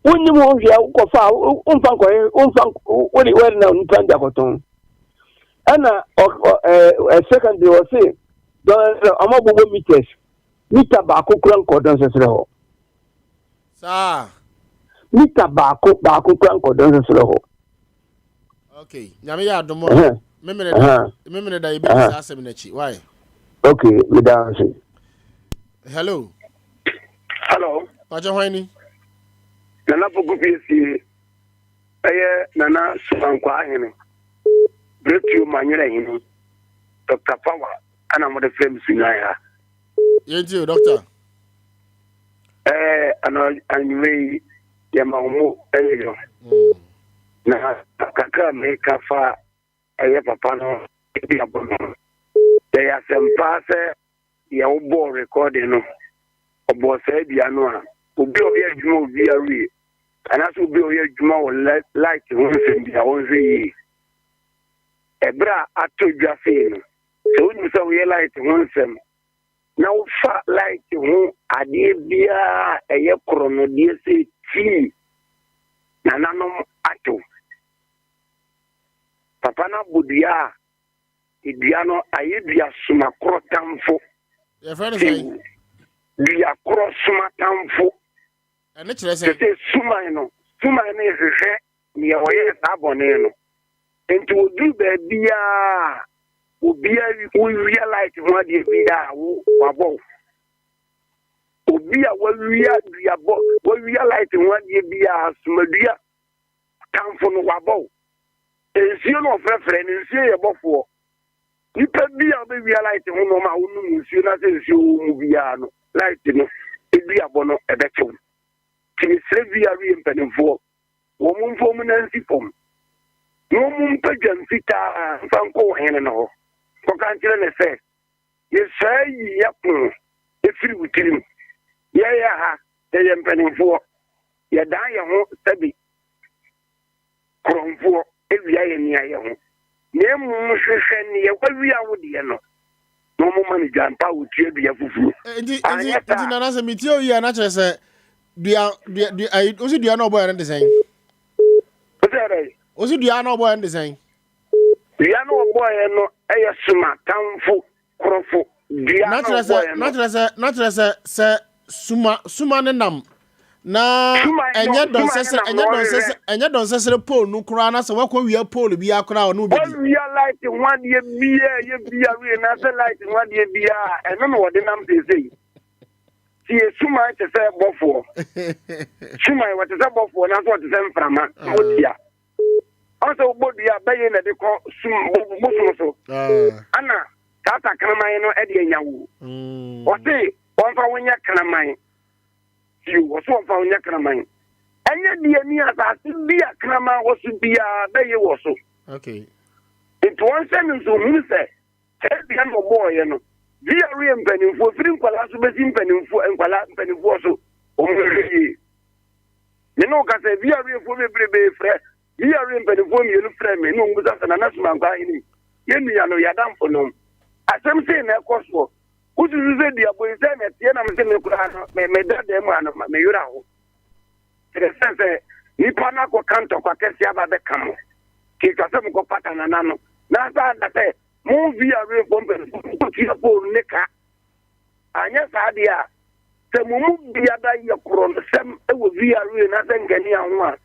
Wonnim ho hwee a wokɔfa a womfa nkɔyɛ womfa wode wɛre na nipa de akɔtɔn. Ɛna ɔ ɔ ɛɛ secondary ɔse dɔn ɔmo abobɔ meters mita baako kura nkɔ dɔnsɛsrɛ hɔ. Saa. Mita baako baako kura nkɔ dɔnsɛsrɛ hɔ. Okay, nyame yɛ adom a memene da memene da yɛbɛdi saa asɛm no akyi. Why? Okay, meda ase. Hello. Hello. Pakyɛ hwan ni? Nana Poku Piesie ɛyɛ Nana Sumankwaa Ahene, Bretuo Manyerɛ Hene, Dr. Power ɛna mode frɛ me Sunyan ha. Yɛntie o, Doctor. Ɛɛ ano anwummerɛ yi yɛma wo mo ɛyɛ yɔ. Na kakra meka fa ɛyɛ papa no ebi abɔ no. Yɛyɛ asɛmpa sɛ deɛ wobɔɔ recording no ɔbɔɔ saa dua no a obi a ɔyɛ adwuma wɔ VRA anaasɛ obi a ɔyɛ adwuma wɔ light ho nsɛm bi a wɔnhwɛ yie. Ɛberɛ a atɔ dwa sei no, sɛ wonim sɛ woyɛ light ho nsɛm na wofa light ho adeɛ biara a ɛyɛ korɔnodeɛ sɛ tii nananom atew. Papa no abɔ dua a Dua no ayɛ dua soma korɔ tamfo. Yɛfrɛ no sɛn? Dua korɔ soma tamfo. Ɛno kyerɛ sɛn? Sɛ suman no, suman no hwehwɛ nea ɔyɛɛ saa bɔne no. Nti wɔduru baabiara obiara wowia light ho adeɛ biara wo wabɔ wo. Obi a wawia duabɔ, wawia light ho adeɛ biara somadua tamfo no wabɔ wo. Nsuo no ɔfrɛfrɛ no nsuo yɛ bɔfoɔ. Nipa bi a ɔbɛwia light ho nneɛma a wonom nsuo na sɛ nsuo wɔ mu biara no light no eduabɔ no ɛbɛkyew. Nti mesrɛ VRA mpanimfoɔ wɔn mfa wɔn nan nsi fam na wɔn mpa dwan fitaa mfa nkɔ ɔhene no hɔ nkɔka nkyerɛ no sɛ yɛsaa yi yɛ ko efiri wo tirim. Yɛyɛ ha yɛyɛ mpanimfoɔ yɛdan yɛn ho sɛbi korɔmfoɔ awia yɛn nea yɛ ho, na mmom hwehwɛ neɛ wawia wo deɛ no, na wɔn ma no dwan pa a wɔtua dua fufuo. Eh, nti nti nti nana sɛ metie wo yie a na kyerɛ sɛ dua dua dua ayi wosi dua na ɔbɔɛ no de sɛn? Wosɛ dɛ? Wosi dua na ɔbɔɛ no de sɛn? Dua na ɔbɔɛ no yɛ soma tamfo korɔfo dua na ɔbɔeɛ no. Na kyerɛ sɛ na kyerɛ sɛ sɛ suma suma ne nam na ɛnyɛ dɔnsɛsrɛ ɛnyɛ dɔnsɛsrɛ ɛnyɛ dɔnsɛsrɛ pole no koraa na sɛ wakɔ wia pole bi akora ɔno bɛdi. Wawia light ho adeɛ biara ɛyɛ bia wie na sɛ light ho adeɛ biara ɛno na wɔde nam seesei. Tie suman te sɛ bɔfoɔ. Suman wɔte sɛ bɔfoɔ nanso wɔte sɛ mframa na wɔtia. Ɔn sɛ wobɔ dua a bɛyɛ na ɛde kɔ sum bosom so. Ana saa sa kraman no ɛde anya wo. Mm. Ɔse wɔmfa wo nyɛ kraman. Tio, ɔse wɔmfa wo nyɛ kraman. Ɛnyɛ deɛ ni asase bi a kraman wɔ so biara bɛyɛ wɔ so. Okay. Nti wɔn sɛ no nso hunu sɛ saa dua na ɔbɔɔyɛ no VRA mpanimfoɔ firi nkwadaa so bɛsi mpanimfoɔ nkwadaa mpanimfoɔ so wɔn hwɛ yie. Me ne wo kasa VRA foɔ bebrebe frɛ VRA mpanimfoɔ mmienu frɛ me ne wɔn bisa sɛ Nana Sumankwa ahene yɛn nua no yɛadamfo nom asɛm sei na ɛkɔ soɔ wosusu sɛ duabɔ yi sɛ na ɛteɛ na me sɛ me koraa no meda dan mu ano me werɛ aho kyerɛ sɛ sɛ nipa no akɔka ntɔkwa kɛseɛ aba bɛka mo keka sɛ mokɔpata nana no na sɛ ada sɛ mo VRA foɔ mpanimfoɔ mokɔtua pole ne ka Anyɛ saa deɛ a, sɛ mo mu biara yɛ korɔnosɛm wɔ VRA na sɛ nkanea ho a,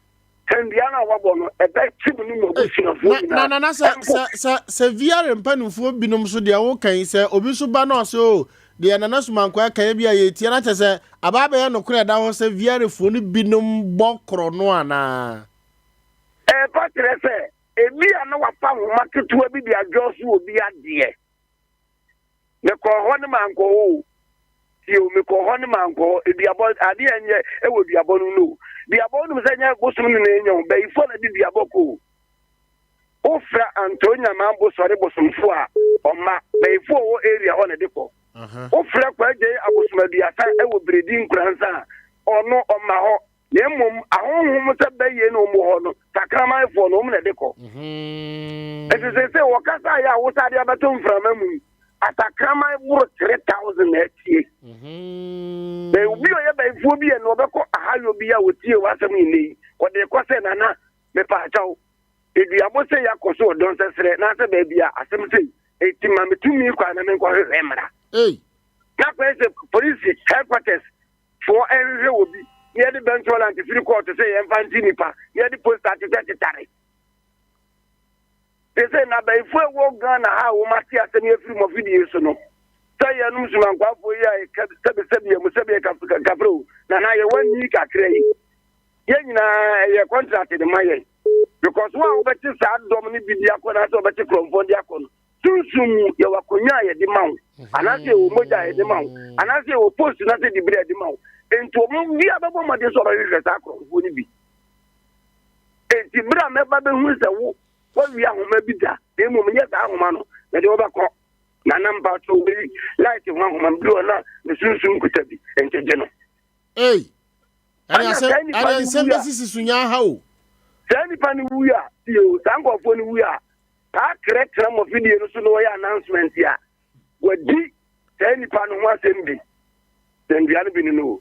tɛndua no a wɔabɔ no, ɛbɛkye mo ne mo abusuafoɔ nyinaa. Na, na, na sɛ, sɛ, sɛ, sɛ VRA mpanimfoɔ binom nso deɛ woka yi, sɛ obi nso ba na ɔsɛ o, oh, deɛ Nana Sumankwaa ka yi bi a yɛtie na kyerɛ sɛ aba abɛyɛ nokorɛ ɛda hɔ sɛ VRA foɔ no binom bɔ korɔno anaa? Ɛfa kyerɛ sɛ, ebi a na wafa nhoma ketewa bi de adwɔ so obi adeɛ. Mekɔɔ hɔ ne mankɔ hɔ o. Tie o, mekɔɔ hɔ ne mankɔ hɔ. Eduabɔ, adeɛ a ɛnyɛ ɛwɔ duabɔ no no o. Duabɔ wonim sɛ nyɛ bosom no na ɛnya o, bayifoɔ na de duabɔ kɔ o. Wofrɛ Antoo Nyaman Bosɔre bosomfoɔ a, Ɔmma. Bayifoɔ a ɔwɔ area hɔ na ɛde kɔ. Wofrɛ Kwaagyei Abosomaduasa wɔ Biredi Nkoransa a, ɔno ɔmma hɔ. Na mmom ahonhom sɛ bɛyɛ na wɔn wɔ hɔ no, sakramanfoɔ no, wɔn na ɛde kɔ. Nti seesei wɔkasa yɛ a wosa de abɛto mframa mu yi, asakraman boro 3000 na atie. Na obi a ɔyɛ bayifoɔ bi yɛ na ɔbɛkɔ ahayɔ bi a wɔtie w'asɛm yi nnɛ yi, ɔde kɔ sɛ nana mepaakyɛw, eduabɔ sei akɔ so wɔ dɔnsɛserɛ na sɛ baabi a asɛm sei, enti ma me tumi kwan na menkɔhwehwɛ mmara. Na kɔyɛ sɛ polisi headquarters foɔ ɛhwehwɛ wɔ bi na yɛde bench warrant firi kɔɔto sɛ yɛmfa nti nipa na yɛde poster tetɛ tetare. Te sɛ n'abayifo a ɛwɔ Ghana ha a wɔn ate asɛm yi afiri mɔfidie so no, sɛ yɛnom sumankwafoɔ yi a sɛbisɛbi yɛ mu sɛbi yɛ kafre o, na na yɛwɔ ni kakra yi. Yɛn nyinaa ɛyɛ contract de ma yɛn. Because wo a wobɛte saa dɔm no bi de akɔ na sɛ wobɛte korɔmfoɔ de akɔ no, sunsum mu yɛwɔ akonnwa a yɛde ma wo, anaasɛ yɛwɔ mogya a yɛde ma wo, anaasɛ yɛwɔ post na sɛ dibere a yɛde ma wo. Enti wɔn bi a bɛbɔ mmɔden sɛ wɔbɛhwehwɛ saa korɔmfoɔ no bi. Enti bere a mɛba bɛhu sɛ wo woawie ahoma bi da, na mmom nyɛ saa ahoma no, mede wobɛkɔ. Na na mpakyɛw wei light ho ahoma bi wɔ na me sunsum kuta bi, enti gye no. Ei! Ɛne asɛm ɛne nsɛm bɛsisi so nyaa ha o. Saa nipa no wu a, tie o, saa nkurɔfoɔ no wu a, saa krɛ tena mɔfidie no so na wɔyɛ announcement a, wɔadi saa nipa no ho asɛm bi. Na nnua no bi ne no o.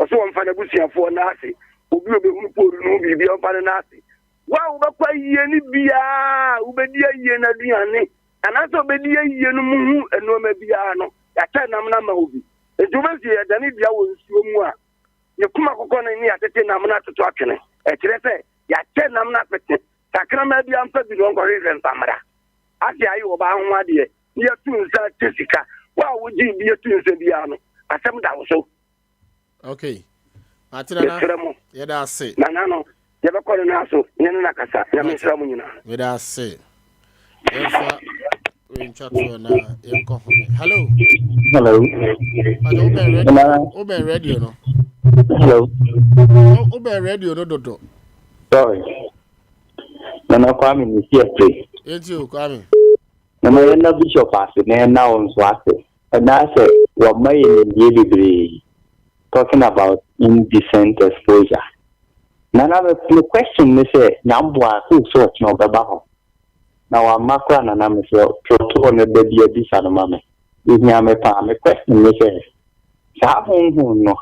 Ɔsɛ wɔmfa n'abusuafoɔ no ase. Obi a ɔbɛhunu poolu no ho biribi ɔmfa no n'ase. Wo a wobɛkɔ ayie no biara a wobɛdi ayie no aduane anaasɛ wobɛdi ayie no mu ho nneɛma biara no, yɛakyɛ nam no ama wo bi. Enti wobɛsi yɛdane dua wɔ nsuo mu a, yɛkum akokɔ no ne yɛatete nam no atoto atwene. Ɛkyerɛ sɛ yɛakyɛ nam no apete. Sakraman bi amfa bi na ɔnkɔhwehwɛ mfa mmra. Ase ayɛ ɔbaa ho adeɛ. na yɛtu nsa kyɛ sika. Wo a wogye bi atu nsa biara no, asɛm da wo so. Okay. Mate nana. Mesrɛ mo. Yɛda ase. Nana no, yɛbɛkɔ ne nan so, ne ne nakasa. Nyame nhyira mo nyinaa. Yɛda ase. Yɛmfa wentwa toɔ na yɛnkɔ home. Hello. Hello. Pàtó wobɛn radio wobɛn radio no. Hello. Wobɛn radio no dodo. Sorry. Nana Kwame Nisi Apre. Yɛnti o Kwame. Momma yɛnna Bishop ase na yɛnna wo nso ase ɛnaa sɛ wama yɛ nimdeɛ bebree talking about indecent exposure. Nana me me question ne sɛ Nyamboa hope sɛ ɔkyena ɔbɛba hɔ na wamma koraa Nana mesrɛ wo twerɛtoɔ no da bi abisa no ma me ɛhia me paa me question ne sɛ saa honhom no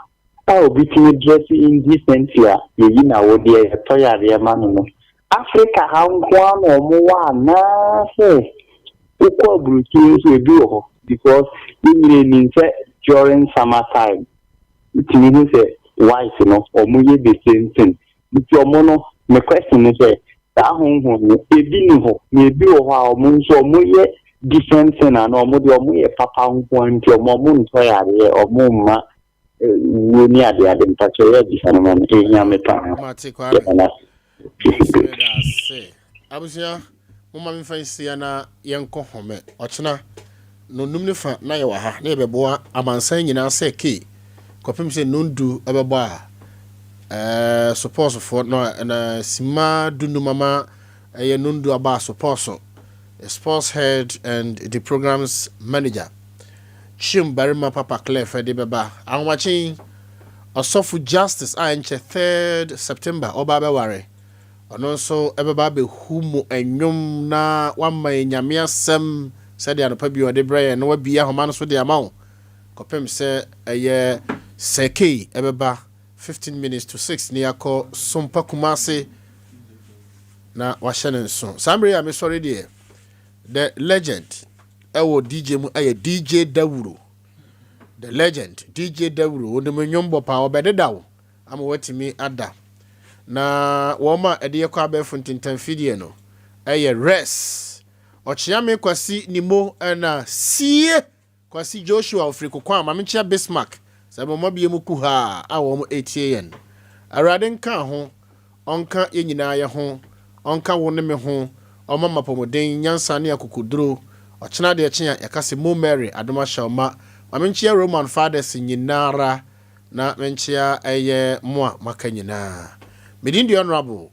a obi tumi dress indecently a yɛyi n'awodeɛ yɛtɔ yareɛ ma no no Africa ha nko ara na ɔmo wɔ anaa sɛ wokɔ aburokyire nso ebi wɔ hɔ because yɛn nyinaa nim sɛ during summer time wotumi hu sɛ white no ɔmo yɛ the same thing nti ɔmo no me question ne sɛ saa honhom no ebi ni hɔ na ebi wɔ hɔ a ɔmo nso ɔmo yɛ different thing anaa ɔmo deɛ ɔmo yɛ papa nko ara nti ɔmo ɔmo ntɔ yareɛ ɔmo mma wuo ne ade ade mpakyɛ yɛ abisa no ma me ɛhia me paa Mate Kwame. yɛda no ase. Meda ase. Abusua, momma memfa nsia na yɛnkɔ home. Ɔkyena, nnɔnnum ne fa na yɛwɔ ha na yɛbɛboa amansan nyinaa sɛ kei kɔpem sɛ nnɔndu bɛbɔ a ɛɛ sopɔɔsofoɔ no na simma dunnum ama ɛyɛ nnɔndu aba a sopɔɔso sports head and the programs manager Kyim barima Papa Clef de bɛba. Ahomakye yi, Ɔsɔfo Justice a ɛnkyɛ third September ɔba abɛware, ɔno nso bɛba abɛhu mo nnwom na wama yɛn Nyame asɛm sɛdeɛ anɔpa bi ɔde brɛ yɛn na wabue ahoma no so de ama wo kɔpem sɛ ɛyɛ Sir Kay ɛbɛba 15 minutes to 6 ne yɛakɔ Sompa Kumase na wahyɛ no nso. Saa mmerɛ yi a mesɔre deɛ, The Legend ɛwɔ DJ mu ɛyɛ DJ Dawuro. The Legend DJ Dawuro onim nnwom bɔ paa ɔbɛdeda wo ama watumi ada. Na wɔn a ɛde yɛkɔ abɛɛfo ntentan fidie no ɛyɛ Res Ɔkyeame Kwasi Nimo ɛna Sie Kwasi Joshua ofiri Kokoa Maame Nkyea Bismarck sɛ mo mma bie mu kuhaa a wɔn ɛretie yɛn. Awurade nka ho. Ɔnka yɛn nyinaa yɛ ho, Ɔnka wo ne me ho, Ɔmma me apɔmuden, nyansa ne akokoduro. Ɔkyena adeɛ kye a, yɛka se Mo Mary, adom ahyɛ wo ma. Ma menkyea Roman Fathers nyinara, na menkyea ɛyɛ mo a moaka nyinaa. Me din de Honourable.